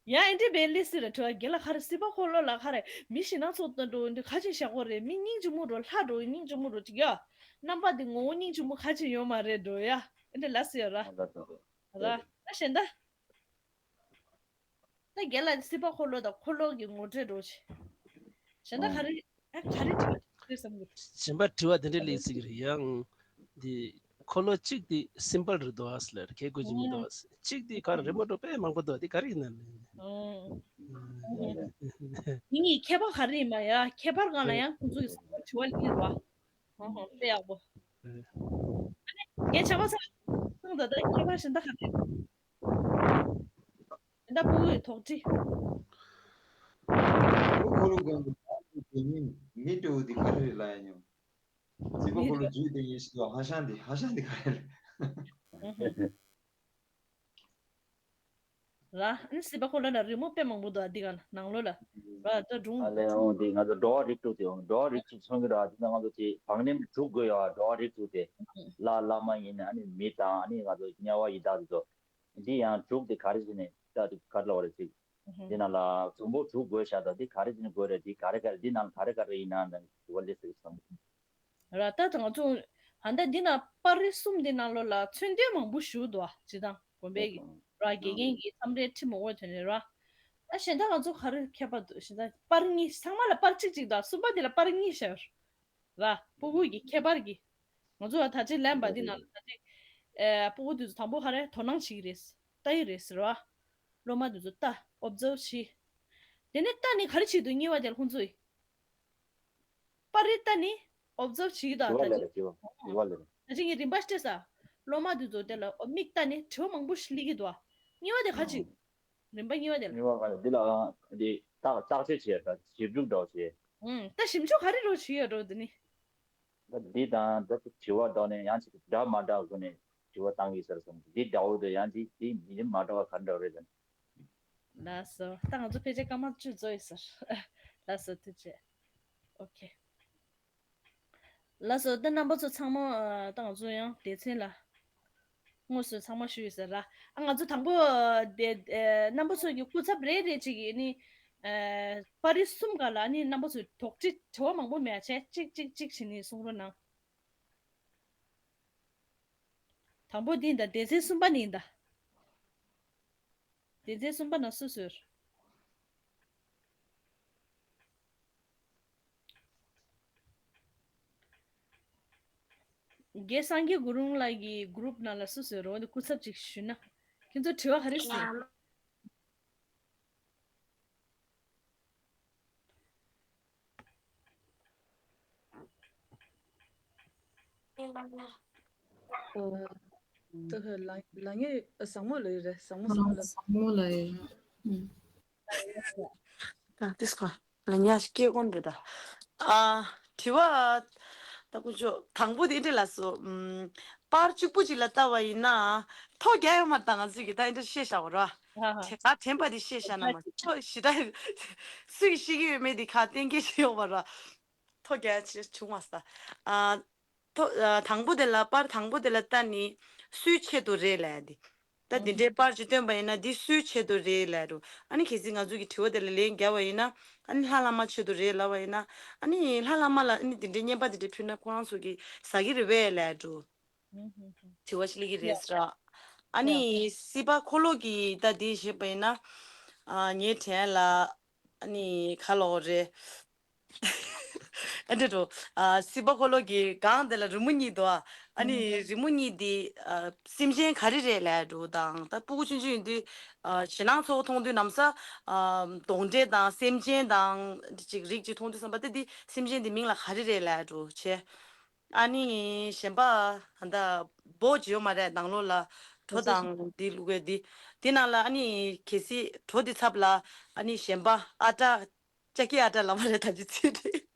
ཡང་ཨེ་འདྲས་བས་ལི་སི་ར་ཁྲོ་རྒན་ལགས་ཁ་རེ་སྲིད་པ་འཁོར་ལོ་ལ་ཁ་རེ་མི་ཞིག་ན་ཚོགས་དང་འགྲོ་འདི་ཁ་ཆེ་ཤ་ཁོ་རེ་མི་སྙིང་རྗེ་མོ་འགྲོ་ལྷ་འགྲོ་སྙིང་རྗེ་མོ་འགྲོ་ཅིག་ཡ། རྣམ་པ་འདི་ངོ་བོ་སྙིང་རྗེ་མོ་ཁ་ཆེ་ཡོད་མ་རེད་འགྲོ་ཡ། ཨེ་འདྲས་ལ་སི་ཡ་ར། ར། ད་གཞན་ད། ད་རྒན་ལགས་སྲིད་པ་འཁོར་ལོ་དང་འཁོར་ལོ་གི་ངོ་སྤྲོད་འགྲོ་ཆེ། གཞན་དག་ག་རེ་ཨ་ག་རེ་དྲི་བ་དྲི་བསམ་གི། གཞན་པ་དྲི་བ་དེ་འདྲ་སླེབས་སྲིད་ཀྱི་རེད། ཡང་འདི་འཁོར་ལོ་གཅིག་དེ་སིམ་པལ་རེད་འདུག་ཨ་ལ་གལ་དགོས་ཀྱི་མི་འདུག་ཨ། གཅིག་དེ་ག་རེ་རི་མོ་འགྲོ་དཔེ་མང་པོ་འདུག་དེ་ག་རེ་ཡིན་ན་ལས། ཨང་། ཨང་། འདི་གཉིས་ཁྱད་པར་ག་རེ་ཡིན་མ་ཡ། ཁྱད་པར་གང་ལ་ཡང་ཁོང་ཚོ་གི་སིམ་པལ་དྲི་བ་སླེབས་རོགས། ཧོ་ཧོ་དཔེ་ཡག་པོ། ངས་ཆ་བ་ས་སང་ད་ད་ཁྱད་པར་གཞན་དག་ག་རེ། གཞན་དག་ཕྲུ་གུའི་དོགས་འདྲི། ཕྲུ་གུ་ལ་དགོངས་པ་དེ་ཉིད་མི་སྤྲོ་བོ་འདི་ག་རེ་རེད་ལབ་ཡ་ཉོ། སྲིད་པ་འཁོར་ལོ་རྒྱུད་དེ་ཉིད་ཞིག་ལ་ཧ་ཤང་འདི་ཧ་ཤང་འདི་ག་རེ་རེད། ར་ཨ་ནི་སྲིད་པ་འཁོར་ལོ་ལ་རི་མོ་དཔེ་མང་པོ་འདུག་ཨ་འདི་ག་ནང་ལོགས་ལ། ར་ད་སྒྲུང་ཨ་ལས་འོང་འདི་ང་ཚོ་འགྲོ་བ་རིགས་དྲུག་དེ་འོང་འགྲོ་བ་རིགས་དྲུག་ཚོང་གི་ར་འདི་ན་ང་ཚོ་དེ་བང་རིམ་དྲུག་དགོས་ཡོད་ཨ། འགྲོ་བ་རིགས་དྲུག་དེ་ལྷ་བླ་མ་ཡིན་ཨ་ནི་མི་དང་ཨ་ནི་ང་ཚོ་དམྱལ་བ་ཡི་དྭགས་དེ་ཚོ་འདི་ཡང་དྲུག་དེ་ག་རེ་བྱས་ནས་ད་དེ་ག་རེ་ལབ་རེད་ཅིག་འདི་ནང་ལ་འཛོམས་པོ་དྲུག་དགོས་ཤག་ད་འདི་ག་རེ་བྱས་ནས་དགོས་རེད། འདི་ག་རེ་ག་རེ་འདི་ནང་ལ་ག་རེ་ག་རེ་ཡིན་ན་འདི་ང་ཚོ་ལས་ཟེར་གི་སོང་། ར་ད་ད་ང་ཚོ་ཧ་ད་འདི་ན་པར་རིས་གསུམ་འདི་ནང་ལོགས་ལ་མཚོན་དོན་མང་པོ་ཞིག་འདུག་ཨ། སྤྱིར་བཏང་དགོན་པའི་གི་ར་དགེ་རྒན་གྱི་མཚམས་རེ་ཁྲིད་མ་འོས་ཐོན་ནས་ར། ཨ་གཞན་དག་ང་ཚོ་ག་རེ་ཁྱད་པར་འདུག་གཞན་དག་པར་གཉིས་ཚང་མ་ལ་པར་གཅིག་གཅིག་དང་གསུམ་པ་འདི་ལ་པར་གཉིས་བཞག་ཡོད་ར། སྤུ་གུ་གི་ཁྱད་པར་གྱི་ང་ཚོ་ཨ་ད་ཅི་ལན་པ་འདི་ནང་ལ་ད་ཅི་ཨ་སྤུ་གུ་འདི་ཚོ་དང་པོ་ག་རེ་དོ་སྣང་བྱེད་ཀྱི་རེད། ལྟ་ཡི་རེད་ཟེར་བ། སློབ་མ་འདི་ཚོ་ལྟ་ཨོབ་ཛརབ་བྱེད། དེ་ནས་ལྟ་ནི་ག་རེ་བྱེད་འདུག་གཉིས་པ་དེ་ལ་ཁོང་ཚོས། པར་རིས་ལྟ་ནི་ཨོབ་ཛརབ་བྱེད་ཀྱི་དང་དྲི་བ་ད་ལས་ཅི། རེད་དྲི་བ་དྲི་བ་ལས་རེད། ད་ཅི་ངས་རིམ་པ་སྤྲད་ས། སློབ་མ་དེ་ཚོ་དེ་ལ་ཨོ་མིག་ལྟ་ནི་དྲི་བ་མང་པོ་ཞིག་སླེབས་ཀྱི་འདུག་ཨ། གཉིས་པ་དེ་ག་ཅི། རིམ་པ་གཉིས་པ་དེ་ལ། གཉིས་པ་ག་ལ་འདི་ལ་འདི་བརྟག་བརྟག་དཔྱད་བྱས་ད་ཞིབ་འཇུག་འདྲ་བོ་བྱས། ཨུམ་ད་ཞིབ་འཇུག་ག་རེ་རོ་བྱེད་ཡོད་རོ་འདི་ནི། ད་འདི་དང་ད་དྲི་བ་འདྲ་ནས་ཡང་ཅིག་འདྲ་མ་འདྲ་སྒོ་ནས་དྲི་བ་བཏང་གི་ཟེར་སོང་། འདི་འདྲ་བོ་དེ་ཡང་འདི་འདི་མི་མ་འདྲ་བ་ག་འདྲ་རེད་ད། ལགས་སོ། ད་ང་ཚོ་ཕལ་ཆེར་སྐར་མ་བཅུ་རྫོགས་ཡོད་ཟེར། ལགས་སོ་ཐུགས་རྗེ་ཆེ། ཨོ་ཁེ། ལགས་སོ་ད་རྣམ་པ་ཚོ་ཚང་མ་ཨ་ད་ང་ཚོ་ཡང་སྡེ་ཚན་ལ་དངོས་སུ་ཚང་མ་ཞུས་ཡོད་ཟེར་ར། ཨ་ང་ཚོ་དང་པོ་ཨ་དེ་ཨ་རྣམ་པ་ཚོ་གི་སྐུ་ཚབ་རེ་རེ་གཅིག་གིས་ནི་ཨ་པར་རིས་གསུམ་ག་ལ་ནི་རྣམ་པ་ཚོས་དོགས་འདྲི་དྲི་བ་མང་པོ་མེད་ཨ་བྱས་གཅིག་གཅིག་གཅིག་བྱས་ནས་གསུང་རོགས་གནང་། དང་པོ་འདི་ཡིན་ད། སྡེ་ཚན་གསུམ་པ་ནི་ཡིན་ད། སྡེ་ཚན་གསུམ་པ་ན་སུ་ཟེར། རྒན་སངས་རྒྱས་གུ་རུང་ལགས་ཀྱི་གུ་རུབ་ནང་ལ་སུ་ཟེར་རོ་འདི་སྐུ་ཚབ་ཅིག་ཞུས་ན། ཁྱེད་ཚོ་དྲི་བ་ག་རེ་ཟེར། ད་ལ་ལ་ངས་བཟང་མོ་ལ་ཡོད་རེད། བཟང་མོ་བཟང་མོ་ལ། བཟང་མོ་ལ་ཡོད་རེད། ད་དེ་སྐོར་ལ་ཉག་ཞིག་སྐྱེ་དགོས་འདུག་ད། ཨ་དྲི་བ་ད་ཀུ་ཅོ་དང་པོ་དེ་འདྲ་ལ་སོ། ཨམ་པར་གཅིག་པུ་གཅིག་ལ་ལྟ་བ་ཡིན་ན་ཐོ་རྒྱག་ཡོད་མ་རེད། ད་ང་ཚོས་ཀྱི་ད་འདི་འདྲ་བཤད་བཞག་པ་ར། ཧ་ཧ། དྲན་པ་དྲན་པ་དེ་བཤད་བཞག་ན་མ་ཐོ་ཞེ་དྲག་སུས་ཤེས་ཀྱི་ཡོད་མེད་དེ་ཁ་གཏན་འཁེལ་བྱེད་ཡོད་པ་ར། ཐོ་རྒྱག་ཆེ་བྱུང་བ་ས། ཨ་ཐོ་ཨ་དང་པོ་དེ་ལ་པར་དང་པོ་དེ་ལ་ལྟ་ནི་སུའི་ཆེད་དུ་རེད་ལབ་དེ། ད་འདི་འདྲའི་པར་ཅིག་སྟོན་པ་ཡིན་ན་འདི་སུའི་ཆེད་དུ་རེད་ལབ་རུ། ཨ་ནི་གལ་སྲིད་ང་ཚོ་གི་དྲི་བ་དེ་ལ་ལན་རྒྱབ་པ་ཡིན་ན། ཨ་ནི་ལྷ་བླ་མ་ཆེད་དུ་རེད་ལབ་པ་ཡིན་ན། ཨ་ནི་ལྷ་བླ་མ་ལ་ཨ་ནི་འདི་འདྲའི་བརྙན་པར་འདི་འདྲ་ཕུལ་ན་ཁོ་རང་ཚོ་གི་ཟ་གི་རེད་པས་ལབ་རུ། དྲི་བ་ཞིག་སླེབས་ཀྱི་རེད་ཟེར། ཨ་ནི་སྲིད་པ་འཁོར་ལོ་གི་ད་འདི་བཤད་པ་ཡིན་ན། ཨ་ངའི་དྲན་ལ་ཨ་ནི་ག་ལབ་དགོས་རེད། ཨ་འདྲ་འགྲོ། ཨ་སྲིད་པ་འཁོར་ལོ་གི་སྒང་དེ་ལ་རི་མོ་གཉིས་འདུག་ཨ་ནི་རི་མོ་གཉིས་འདི་ཨ་སེམས་ཅན་ག་རེ་རེད་ལབ་འགྲོ་དང་། ད་སྤུ་གུ་ཆུང་ཆུང་ཡིན་དུས་ཨ་ཞེད་སྣང་ཚ་བོ་མཐོང་དུས་ན་བཟའ་ཨ་གདོན་འདྲེ་དང་སེམས་ཅན་དང་ཅིག་རིགས་ཅིག་མཐོང་དུས་བསམ་པ་དེ་འདི་སེམས་ཅན་འདི་མིང་ལ་ག་རེ་རེད་ལབ་འགྲོ་བྱས། ཨ་ནི་གཞན་པ་ད་བོ་ཇི་ཡོད་མ་རེད་ནང་ལོགས་ལ་གྲོ་དང་འདི་བླུགས་པའི་འདི། འདི་ནང་ལ་ཨ་ནི་གལ་སྲིད་གྲོ་འདི་ཚབ་ལ་ཨ་ནི་གཞན་པ་ཨ་ཏྲ། ལྕགས་ཀྱི་ཨ་ཏྲ་ལབ་པ་རེད་ད་ཅི་ཚིག་རེད།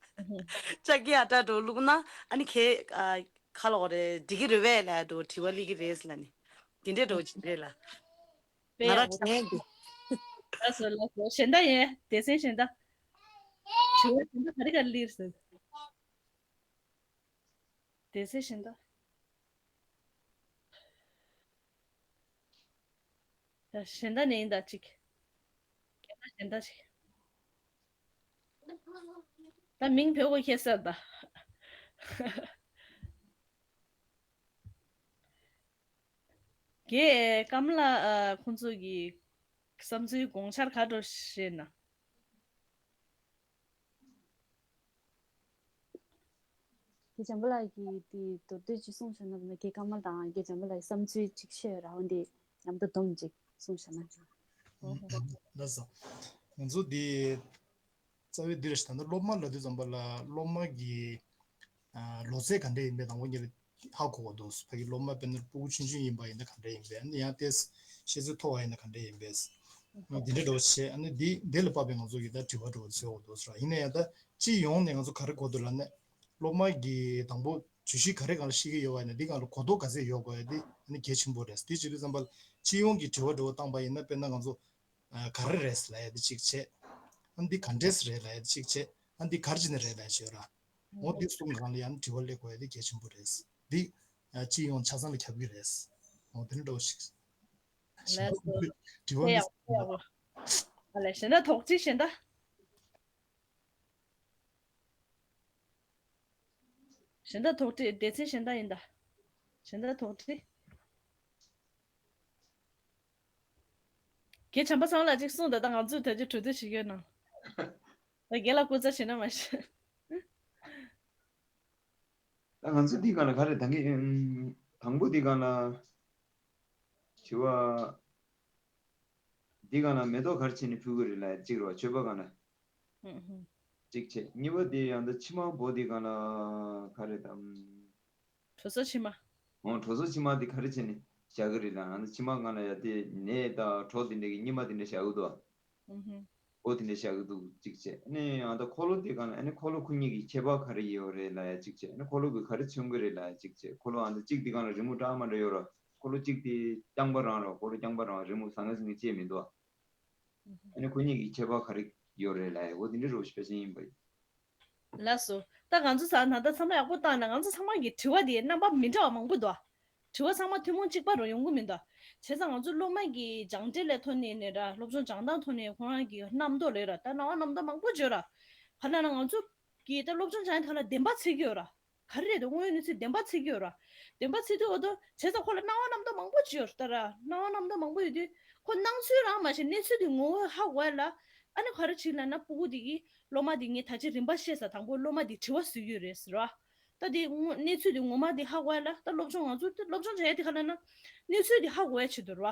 ལྕགས་ཀྱི་ཨ་ཏྲ་འགྲོ་བླུགས་ན་ཨ་ནི་ཁྱེད་ཨ་ག་ལབ་དགོས་རེད། འགྲིག་གི་རེད་པས་ལབ་འགྲོ་དྲི་བ་སླེབས་ཀྱི་རེད་ལབ་ནི། འདི་འདྲས་འགྲོ་ཅི་རེད་ལ། དཔེ་ང་རང་ཡག་པོ། དྲན་གི། ལགས་སོ་ལགས་སོ། གཞན་དག་ཡིན་སྡེ་ཚན་གཞན་དག་དྲི་བ་གཞན་དག་ག་རེ་ག་རེ་སླེབས་སོང་། སྡེ་ཚན་གཞན་དག་ད་གཞན་དག་ནས་ཡིན་ད་ཅིག་སྐད་ཆ་གཞན་དག་ཅིག་ད་མིང་བོད་གོ་ཁྱད་སར་ད། རྒན་ཀམ་ལ་ཨ་ཁོང་ཚོ་གི་ བསམ་ཚུལ་དགོངས་འཆར་ག་འདྲ་བཤད་ན། རྒན་བྱམས་པ་ལགས་ཀྱིས་དེ་མདོར་བསྡུས་ཅིག་གསུངས་བཞག་ན། རྒན་ཀརྨ་དང་རྒན་བྱམས་པ་ལགས་ཀྱི་བསམ་ཚུལ་ཅིག་བཤད་རོགས། འདི་མཉམ་དུ་བསྡོམས་ཅིག་གསུངས་བཞག་ན། ལགས་སོ། ང་ཚོ་འདི་རྩ་བའི་འདི་རེད་ཤག་ད་ལྟ་སློབ་མ་ལབ་དུས་ཙམ་པ་ལ་སློབ་མ་གི་ཨ་ལོ་ཚད་ག་འདྲ་ཡིན་པའི་དང་པོ་ཉིད་ཧ་གོ་དགོས་འདུག་ཕ་གི་སློབ་མ་དཔེར་ན་སྤུ་གུ་ཆུང་ཆུང་ཡིན་པ་ཡིན་ན་ག་འདྲ་ཡིན་པས། ཨ་ནི་ཡང་ཏོག་ཙམ་ཤེས་ཚད་མཐོ་བ་ཡིན་ན་ག་འདྲ་ཡིན་པས། ཨ་དེ་འདྲ་འདྲ་བོ་བྱས། ཨ་ནི་འདི་འདི་ལ་དཔག་པའི་ང་ཚོ་གི་ད་དྲི་བ་འདྲ་བོ་བཟོ་དགོས་འདུག་ཟེར་བ་ཡིན་ན་ཡང་། ད་སྤྱི་ཡོངས་ནས་ང་ཚོ་ག་རེ་གོ་འདུག་ལབ་ན། སློབ་མ་གི་དང་པོ་བརྗོད་གཞི་ག་རེ་སྒང་ལ་ཤེས་ཀྱི་ཡོད་པ་ཡིན་ན་འདི་སྒང་ལ་གོ་རྟོགས་ག་ཚད་ཡོད་དགོས་ཡ་འདི་ཨ་ནི་གལ་ཆེན་པོ་རེད། དེ་བྱེད་དུས་ཙམ་པ་ལ་སྤྱི་ཡོངས་ཀྱི་དྲི་བ་འདྲ་བོ་བཏང་པ་ཡིན་ན། དཔེར་ན་ང་ཚོ་ཨ་ག་རེ་རེད་ལབ་ཡ་དེ་གཅིག་བྱས། ཨ་འདི་ག་འདྲས་རེད་ལབ་ཡ་དེ་གཅིག་བྱས། ཨ་འདི་ག་རེ་བྱས་ནས་རེད་ལབ་ཡ་བྱས་ཡོད་ར། འོ་འདི་གསུམ་སྒང་ལ་ཡང་དྲི་བ་སླེབས་དགོས་ཡ་དེ་གལ་ཆེན་པོ་རེད། འདི་ཨ་སྤྱི་ཡོངས་ཆ་ཚང་ལ་ཁྱབ་ཀྱི་རེད། འོ་དེ་འདྲ་འདྲ་བོ་ཞིག་ལགས་སོ། དྲི་བ་དེ་ཡག་པོ་ཡག་པོ། ཨ་ལས་གཞན་དག་དོགས་གཅིག་གཞན་དག་གཞན་དག་དོགས་གཅིག་སྡེ་ཚན་གཞན་དག་ཡིན་ད། གཞན་དག་དོགས་གཅིག་རྒན་བྱམས་པ་ཚང་ལ་ཅིག་གསུངས་ད། ད་ང་ཚོས་ད་ཅི་གྲོས་བསྡུར་བྱེད་ཀྱི་ཡོད་ན། ད་རྒན་ལ་སྐུ་ཚ་བྱེད་ན་མ་ཤེས། ད་ང་ཚོ་འདི་སྒང་ལ་ག་རེ་ད་གིན་དང་པོ་འདི་སྒང་ལ་དྲི་བ་འདི་སྒང་ལ་མེ་ཏོག་ག་རེ་བྱས་ནས་ཕུལ་དགོས་རེད་ལབ་གཅིག་རེད་བ། མཆོད་པ་སྒང་ལ་གཅིག་བྱས། གཉིས་པ་འདི་ཡང་ད་ཕྱི་མ་བོ་འདི་སྒང་ལ་ག་རེ་དམ། གྲོ་སོ་ཕྱི་མ། འོ་གྲོ་སོ་ཕྱི་མ་འདི་ག་རེ་བྱས་ནས་བཞག་གི་རེད་ལབ་ན། ཕྱི་མ་སྒང་ལ་ཡ་དེ་ནས་ད་གྲོ་འདི་འདྲ་གི་སྙེ་མ་འདི་འདྲ་བཞག་གི་འདུག་བ། འོ་དེ་འདྲ་བཞག་གི་འདུག་གཅིག་བྱས། ཨ་ནི་ཡང་ད་འཁོར་ལོ་དེ་སྒང་ལ་ཨ་ནི་འཁོར་ལོ་ཁོ་གཉིས་ཀྱི་ཁྱད་པར་ག་རེ་ཡོད་རེད་ལབ་ཡ་གཅིག་བྱས། ཨ་ནི་འཁོར་ལོ་གི་ག་རེ་མཚོན་གི་རེད་ལབ་ཡ་གཅིག་བྱས། འཁོར་ལོ་ཨ་ནི་གཅིག་དེ་སྒང་ལ་རི་མོ་འདྲ་མི་འདྲ་ཡོད་ར། འཁོར་ལོ་གཅིག་དེ་རྐྱང་པ་རང་ར། འཁོར་ལོ་རྐྱང་པ་རང་རི་མོ་ཟང་ངེ་ཟིང་ངེ་ཅེས་མི་འདུག་ཨ། ཨ་ནི་ཁོ་གཉིས་ཀྱི་ཁྱད་པར་ག་རེ་ཡོད་རེད་ལབ་ཡ། འོ་དེ་འདྲ་རོ་ཞིག་ཕལ་ཆེར་ཡིན་པ་ཡིན། ལགས་སོ། ད་ང་ཚོ་ས་ན་ད་བསམ་བློ་ཡག་པོ་བཏང་ན། ང་ཚོ་ཚང་མ་གི་དྲི་བ་དེ་རྣམ་པ་མི་འདྲ་བ་མང་པོ་འདུག་དྲི་བ་ཚང་མ་ཐུན་མོང་གཅིག་པ་རུ་ཡོང་གི་མི་འདུག་བྱས་ཙང་ང་ཚོ་སློབ་མ་གི་སྦྱངས་འབྲས་ལ་ཐོག་ནས་ནས་ར། སློབ་སྦྱོང་སྦྱང་སྟངས་ཐོག་ནས་ཁོ་རང་གི་རྣམ་རྟོག་ལས་ར། ད་སྣང་བ་རྣམ་རྟོག་མང་པོ་བརྗོད་ར། ག་ལ་ན་ང་ཚོ་གི་ད་སློབ་སྦྱོང་སྦྱང་ཡ་ཐ་ལ་བདེན་པ་འཚོལ་གི་ཡོད་ར། ག་རེ་རེད་དོ། དངོས་ཡོད་གནས་ཚུལ་བདེན་པ་འཚོལ་གི་ཡོད་ར། བདེན་པ་འཚོལ་དུས་འོ་དོ་བྱས་ཙང་ཁོ་ལ་སྣང་བ་རྣམ་རྟོག་མང་པོ་ཅིག་ཡོད་ར། ད་ར་སྣང་བ་རྣམ་རྟོག་མང་པོ་ཡོད་དུས་ཁོ་སྣང་ཚུལ་རང་མ་ཤེས། གནས་ཚུལ་དེ་ངོ་བོ་ཧ་གོ་ཡ་ལ། ཨ་ནི་ག་རེ་བྱེད་ལབ་ན། སྤུ་གུ་དེ་གིས་སློབ་མ་དེ་ངས་ད་ཅི་རིམ་པ་བཤད་ས་དང་པོ་སློབ་མ་དེ་དྲི་བ་བཟོ་གི་ཡོད་རེད་ཟེར་ར། ད་དེ་ངོ་གནས་ཚུལ་དེ་ངོ་མ་དེ་ཧ་གོ་ཡ་ལ། ད་སློབ་སྦྱོང་ང་ཚོ་ད་སློབ་སྦྱོང་བྱེད་ཡ་དེ་ག་ལབ་ན་གནས་ཚུལ་དེ་ཧ་གོ་ཡ་ཆེད་དུ་ར།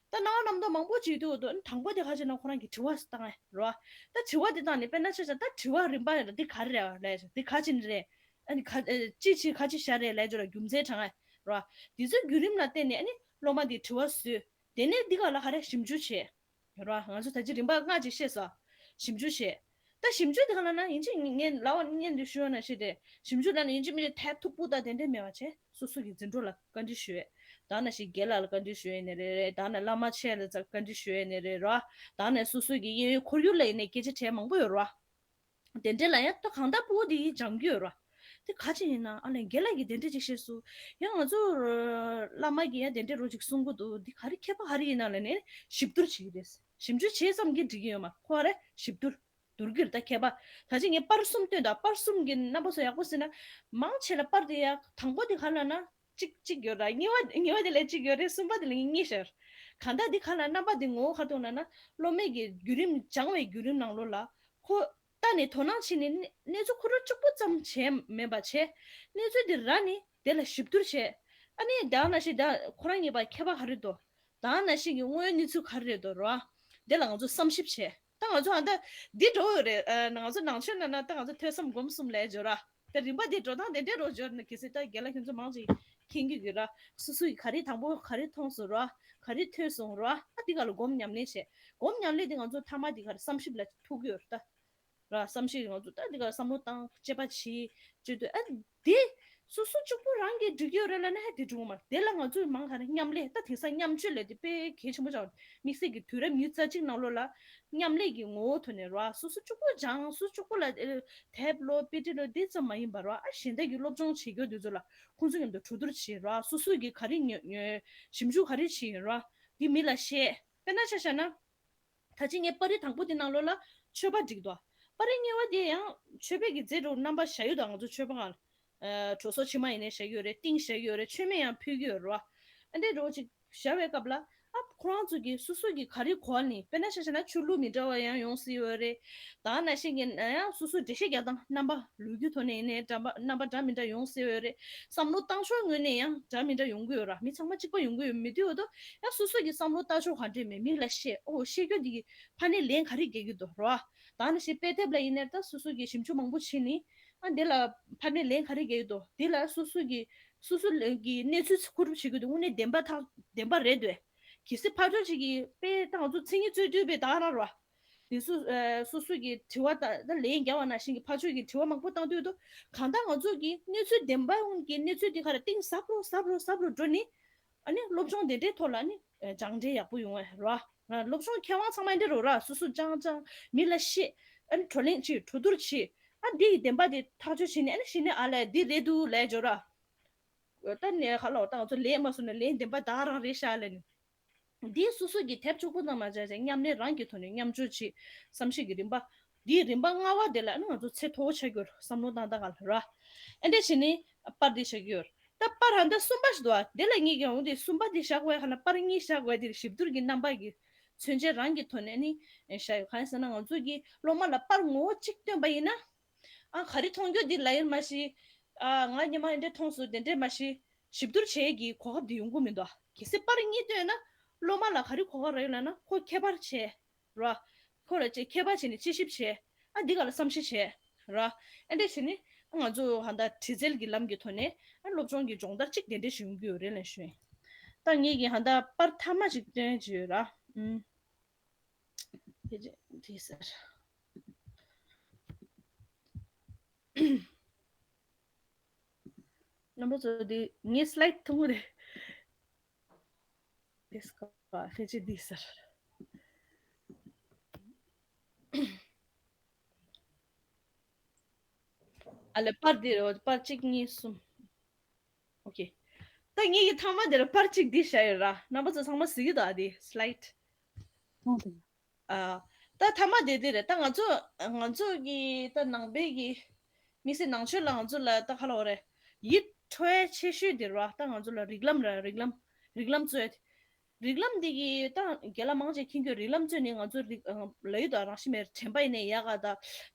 ད་སྣང་བ་རྣམ་རྟོག་མང་པོ་ཅིག་འདུག་འདུག་དང་པོ་དེ་ག་བྱས་ན་ཁོ་རང་གི་དྲི་བ་བཏང་ཡ་རེད་བ། ད་དྲི་བ་དེ་བཏང་ནས་དཔེར་ན་ཆ་བཞག་ད་དྲི་བ་རིམ་པ་ཡོད་ལ། འདི་ག་རེ་རེད་བ་ལབ་ཡ། འདི་ག་བྱས་ནས་རེད། ཨ་ནི་ག་ཨ་ཅི་ཅི་ག་ཅི་བཞག་རེད་ལབ་ཡ་ཅིག་ར། རྒྱུ་མཚན་དྲངས་ཡ་རེད་བ། དེ་ཚོའི་བརྒྱུད་རིམ་ལ་བརྟེན་ནས་ཨ་ནི་སློབ་མ་དེས་དྲི་བ་བཟོས། དེ་ནས་འདི་ག་ལ་ག་རེ་ཞིབ་འཇུག་བྱས། རེད་བ། ང་ཚོ་ད་ཅི་རིམ་པ་ལྔ་ཅིག་བཤད་སོང་། ཞིབ་འཇུག་བྱས། ད་ཞིབ་འཇུག་དེ་ག་ལབ་ན་ཡིན་གཅིག་ངས་ལབ་པ་སྔོན་དུ་ཞུས་ཡོད་ན་ཤེས་ཏེ། ཞིབ་འཇུག་ལབ་ན་ཡིན་གཅིག་མིན་གཅིག་དེབ་མཐུག་པོ་དང་དེ་འདྲས་མེད་པ་བྱས། སོ་སོ་གི་འཛིན་གྲོགས་ལ་བཀའ་འདྲི་ཞུ་ཡས། ད་ནང་བཞིན་རྒན་ལགས་ལ་བཀའ་འདྲི་ཞུ་ཡས་ནི་རེད་རེད། ད་ནང་བླ་མ་ཆེ་ལ་བཀའ་འདྲི་ཞུ་ཡས་ནི་རེད་ར། ད་ནང་སོ་སོ་གི་གཡས་གཡོན་ཁོར་ཡུག་ལ་ཡིན་ནའི་སྐད་ཆ་དྲིས་མང་པོ་ཡོད་ར། དེ་འདྲས་ལ་ཡང་ད་གང་ལྟར་སྤུ་གུ་དེ་ཡིས་སྦྱང་གི་ཡོད་ར། དེ་ག་ཅི་ཡིན་ན། ཨ་ལས་རྒན་ལགས་ཀྱིས་དེ་འདྲས་ཅིག་བཤད་སོང་། ཡང་ང་ཚོ་བླ་མ་གིས་ཡང་དེ་འདྲས་རོ་ཅིག་གསུང་གི་འདུག་འདི་ག་རེ་ཁྱད་པར་ག་རེ་ཡིན་ན་ལབ་ནས་ཞིབ་བསྡུར་བྱེད་ཀྱི་རེད། ཞིབ་འཇུག་བྱས་ཙམ་གྱིས་འགྲིག་གི་ཡོད་མ་རེད། ཁོ་རེ་ཞིབ་བསྡུར། བསྡུར་གྱི་རེད། ད་ཁྱད་པར་ད་ཅི་ངས་པར་གསུམ་སྟོན་དང་། པར་གསུམ་གྱི་རྣམ་པ་ཚོ་ཡག་པོ་གཟིགས་ན། མང་ཆེ་ལ་པར་དེ་ཡག་དང་པོ་དེ་ག་ལབ་ན་གཅིག་གཅིག་ཡོད་ར། གཉིས་པ་གཉིས་པ་དེ་ལ་གཅིག་ཡོད་རེད། གསུམ་པ་དེ་ལ་གཉིས་ཤར། གང་ལྟར་འདི་ག་ལབ་རྣམ་པ་དེ་ངོ་བོ་ག་རེ་འདུག་ལབ་ན། སློབ་མའི་གི་བརྒྱུད་རིམ། སྦྱང་བའི་བརྒྱུད་རིམ་ནང་ལོགས་ལ་ཁོ་ལྟ་ནས་དོ་སྣང་བྱས་ནས་གནས་གནས་ཚུལ་ཁོ་རང་གཅིག་པོ་ཙམ་བྱས་མེད་པ་བྱས། གནས་ཚུལ་དེ་རག་ནས་དེ་ལ་ཞིབ་བསྡུར་བྱས། ཨ་ནི་ད་ནང་བཞིན་ད་ཁོ་རང་གཉིས་བར་ཁྱད་པར་ག་རེ་འདུག་ད་ནང་བཞིན་གྱི་དངོས་ཡོད་གནས་ཚུལ་ག་རེ་རེད་འདུག་ར། དེ་ལ་ང་ཚོ་བསམ་ཞིབ་བྱས། ད་ང་ཚོ་ཨ་ད་འདི་འགྲོ་འོས་རེད། ཨ་ང་ཚོ་ནང་ཆོས་ནང་ན་ད་ང་ཚོ་ཐོས་བསམ་སྒོམ་གསུམ་ལབ་ཡ་ཡོད་ར། ད་རིམ་པ་འདི་འགྲོ་སྟངས་དེ་འདྲས་རོ་ཡོད་ན། གལ་སྲིད་ད་རྒན་ལགས་ཁྱོད་ཚོ་མང་ཆེ་མཁྱེན་གྱི་ཡོད་ར། སོ་སོ་ཡིས་ག་རེ་དང་པོ་ག་རེ་མཐོང་སོང་ར། ག་རེ་ཐོས་སོང་ར། ཨ་འདི་ག་ལ་སྒོམ་ཉམས་ལེན་བྱས། སྒོམ་ཉམས་ལེན་དེ་ང་ཚོ་མཐའ་མ་འདི་ག་རེ་བསམ་ཞིབ་ལ་ཐུག་གི་ཡོད་ར། ད་ར་བསམ་ཤེས་ཀྱི་ང་ཚོ་ད་འདི་ག་བསམ་བློ་བཏང་། དཔྱད་པ་བྱེད། བྱེད་དུས་ཨ་འདི་སོ་སོ་གཅིག་པུ་རང་གིས་འགྲིག་གི་ཡོད་རེད་ལབ་ན་ཧ་དེ་འགྲིག་གི་མ་རེད། དེ་ལ་ང་ཚོས་མང་ག་རེ་མཉམ་ལས། ད་དེང་སང་མཉམ་སྤྱོད་ལས་དེ་དཔེ་གལ་ཆེན་པོ་ཆགས། དམིགས་བསལ་གྱི་དུས་རབས་ཉི་ཤུ་རྩ་གཅིག་ནང་ལོགས་ལ་མཉམ་ལས་ཀྱི་ངོ་བོ་ཐོག་ནས་ར། སོ་སོ་གཅིག་པུ་སྦྱང་། སོ་སོ་གཅིག་པུ་ལ་ཨེ་དེབ་ཀློག་དཔེ་ཁྲིད་ཀློག་འདི་ཙམ་མ་ཡིན་པར་ར། ཨ་གཞན་དག་གི་སློབ་སྦྱོང་བྱེད་རྒྱུ་འདི་ཚོ་ལ་ཁོང་ཚོ་མཉམ་དུ་གྲོས་བསྡུར་བྱེད་ར། སོ་སོ་གིས་ག་རེ་ཉོས་ཉོས། ཞིབ་འཇུག་ག་རེ་བྱས་ཡོད་ར། འདི་མི་ལ་བཤད། དཔེར་ན་ཆ་བཞག་ན། ད་ཅི་ངས་པར་རིས་དང་པོ་དེ་ནང་ལོགས་ལ་མཆོད་པ་བསྒྲིགས་འདུག་པར་རིས་གཉིས་པ་དེ་ཡང་མཆོད་པའི་གི་རྫས་འདྲ་བོ་རྣམ་པ་བཞག་ཡོད་འདུག་ང་ཚོ་མཆོད་པ་སྒང་ལ། ཨ་གྲོ་སོ་ཕྱེ་མ་ཡིན་ནའི་བཞག་གི་ཡོད་རེད། ཏིང་བཞག་གི་ཡོད་རེད། མཆོད་མེ་ཡང་ཕུལ་གྱི་ཡོད་རེད་བ། ཨ་འདྲ་འདྲ་བོ་ཅིག་བཞག་པའི་སྐབས་ལ་ ཨ་ཁོ་རང་ཚོ་གི་སོ་སོ་གི་ག་རེ་གོ་ནི། དཔེར་ན་ཆ་བཞག་ན་ཆོས་ལུགས་མི་འདྲ་བ་ཡང་ཡོང་སྲིད་ཡོད་རེད། ད་ནང་བཞིན་གྱི་ཡང་སོ་སོ་འགྲེལ་བཤད་རྒྱག་སྟངས་རྣམ་པ་ལོ་རྒྱུས་ཐོག་ནས་ཡིན་ནའི་འདྲ་པ་རྣམ་པ་འདྲ་མི་འདྲ་ཡོང་སྲིད་ཡོད་རེད། བསམ་བློ་བཏང་ཕྱོགས་ངོས་ནས་ཡང་འདྲ་མི་འདྲ་ཡོང་གི་ཡོད་ར། མི་ཚང་མ་གཅིག་པ་ཡོང་གི་ཡོད་མི་འདུག་འོ་དོ། ཡང་སོ་སོ་གི་བསམ་བློ་བཏང་ཕྱོགས་ག་འདྲས་མེད་མི་ལ་བཤད། ཨོ་བཤད་རྒྱུ་འདི་གི་ཕ་ནས་ལན་ག་རེ་རྒྱག་གི་འདུག་ར། ད་ནང་བཞིན་དཔེ་དེབ་ལ་ཡིན་ནའི་ད་སོ་སོ་གི་ཞིབ་འཇུག་མང་པོ་བྱས་ནི། ཨ་འདི་ལ་ཕ་ནས་ལན་ག་རེ་རྒྱག་གི་འདུག་འདི་ལ་སོ་སོ་གི་སོ་སོ་གི་གནས་ཚུལ་མཁོ་སྒྲུབ་བྱེད་ཀྱི་འདུག་དངོས་གནས་བདེན་པ་ཐག་བདེན་པ་རེད་འདོད། གལ་སྲིད་ཕར་ཕྱོགས་ཅིག་གིས་དཔེ་ད་ང་ཚོ་མཚན་ཉིད་རྩོད་དུས་དཔེ་ད་ག་རང་རོ། དེ་སོ་ཨ་སོ་སོ་གི་དྲི་བ་ད་ད་ལན་རྒྱག་པ་ནང་བཞིན་གྱི་ཕར་ཕྱོགས་ཀྱི་དྲི་བ་མང་པོ་བཏང་དུས་དུ་གང་ལྟར་ང་ཚོ་གི་གནས་ཚུལ་བདེན་པ་གི་གནས་ཚུལ་དེ་ག་རེ་གཏིང་ཟབ་རུ་ཟབ་རུ་ཟབ་རུ་འགྲོ་ནི། ཨ་ནི་སློབ་སྦྱོང་དེ་འདྲའི་ཐོག་ལ་ནི་ཨ་སྦྱང་འབྲས་ཡག་པོ་ཡོང་བ་རོ། ང་སློབ་སྦྱོང་མཁས་དབང་ཚང་མ་འདི་རོ་ར་སོ་སོ་སྦྱང་སྦྱང་མི་ལ་བཤད། ཨ་ནི་བགྲོ་གླེང་བྱེད་གྲོས་བསྡུར་བྱེད། ཨ་འདི་ཡི་བདེན་པ་དེ་ཐག་གཅོད་བྱེད་ནི་ཨ་ནི་གཞི་ནས་ཨ་ལས་འདི་རེད་འདུག་ལས་འཇོ་ར། ད་ནས་ཁ་ལོ་ད་ང་ཚོ་ལན་མ་སོང་ན་ལན་བདེན་པ་ད་རང་རེད་ཤག་ལས་ནི། འདིའི་སོ་སོ་གི་དེབ་ཕྱུག་པོ་ཙམ་མ་བྱས་བྱས་མཉམ་ལས་རང་གི་ཐོག་ནས་མཉམ་སྤྱོད་བྱེད། བསམ་གཞིག་གི་རིམ་པ། འདིའི་རིམ་པ་ལྔ་བ་དེ་ལ་ནི་ང་ཚོ་ཚད་མཐོ་བོ་ཆགས་རྒྱུར་བསམ་བློ་བཏང་ད་ག་ལ་ར། ཨེ་འདྲས་བྱས་ནས་པར་འདི་བཞག་གི་ཡོད། ད་པར་ཧ་འདི་གསུམ་པ་ཞིག་འདུག་ཨ། དེ་ལ་ངེད་ཀྱི་འོང་དེ་གསུམ་པ་འདི་བཞག་དགོས་ཁ་ལ་པར་གཉིས་བཞག་དགོས་དེ་ཞིབ་བསྡུར་གྱི་རྣམ་པ་གི་མཚོན་བྱེད་རང་གི་ཐོག་ནས་ནི་བཞག་ཡོད། གང་ཡིན་ཟེར་ན་ང་ཚོ་གི་སློབ་མ་ལ་པར་ངོ་བོ་གཅིག་སྟོན་པ་ཡིན་ན། ཨ་ག་རེ་མཐོང་རྒྱུ་འདི་ལ་ཡིན་མ་ཤི། ཨ་ང་ཉི་མ་འདི་འདྲ་མཐོང་སོང་དེ་འདྲས་མ་ཤི། ཞིབ་བསྡུར་བྱེད་ཀྱི་གོ་སྐབས་འདི་ཡོང་གི་མི་འདུག་གལ་སྲིད་པར་གཉིས་བཏོན་ན་སློབ་མ་ལ་ག་རེ་གོ་སྐབས་རག་ཡོད་ལབ་ན་ཁོ་ཁྱད་པར་བྱས་ར། ཁོ་ལ་ཅིག་ཁྱད་པར་བྱས་ནས་དཔྱད་ཞིབ་བྱས། ཨ་འདི་ག་ལ་བསམ་ཤེས་བྱས་ར། ཨ་འདྲས་བྱས་ནས་ང་ཚོ་ཧ་ད་དྲི་རྩད་ཀྱི་ལམ་གྱི་ཐོག་ནས་ཨ་སློབ་སྦྱོང་གི་སྦྱོང་བརྡར་གཅིག་དེ་འདྲས་ཞིག་ཡོང་གི་ཡོད་རེད་ལབ་ཞུ་ཡིན། ད་ངེད་ཀྱིས་ཧ་ད་པར་མཐའ་མ་ཅིག་སྟོན་གྱི་ཡོད་ར། ཨུམ། དེ་རེད་དེ་ཟེར། རྣམ་པ་ཚོ་དེ་ངའི་སི་ལའིཌ་མཐོང་གི་རེད། དེ་སྐ་ཕལ་ཆེར་འདི་ཟེར། ཨ་ལེ་པར་འདི་རེད་པར་གཅིག་གཉིས་གསུམ། ཨོ་ཁེ། ད་ངེད་ཀྱི་མཐའ་མ་དེར་པར་གཅིག་འདི་བཞག་ཡོད་ར། རྣམ་པ་ཚོ་ཚང་མ་གཟིགས་ཀྱི་འདུག་ཨ་དེ་སི་ལའིཌ། ཨ། ད་མཐའ་མ་དེ་དེ་རེད། ད་ང་ཚོ་ང་ཚོ་གི་ད་ནང་པའི་གི་དམིགས་བསལ་ནང་ཆོས་ལ་ང་ཚོ་ལ་ད་ག་ལབ་དགོས་རེད། ཡིད་འཕྲོག་ཡ་ཆེ་ཤོས་དེ་ར། ད་ང་ཚོ་ལ་རིགས་ལམ་ར་རིགས་ལམ་རིགས་ལམ་གཙོས། རིགས་ལམ་འདི་གི་ད་རྒན་ལགས་མང་ཆེ་མཁྱེན་རྒྱུ་རིགས་ལམ་གཙོས་ནས་ང་ཚོ་རིགས་ལ་ཡོད་དོ་རང་བཞིན་མེད་དྲན་པ་ཡིན་ནས་ཡག་ག་ད་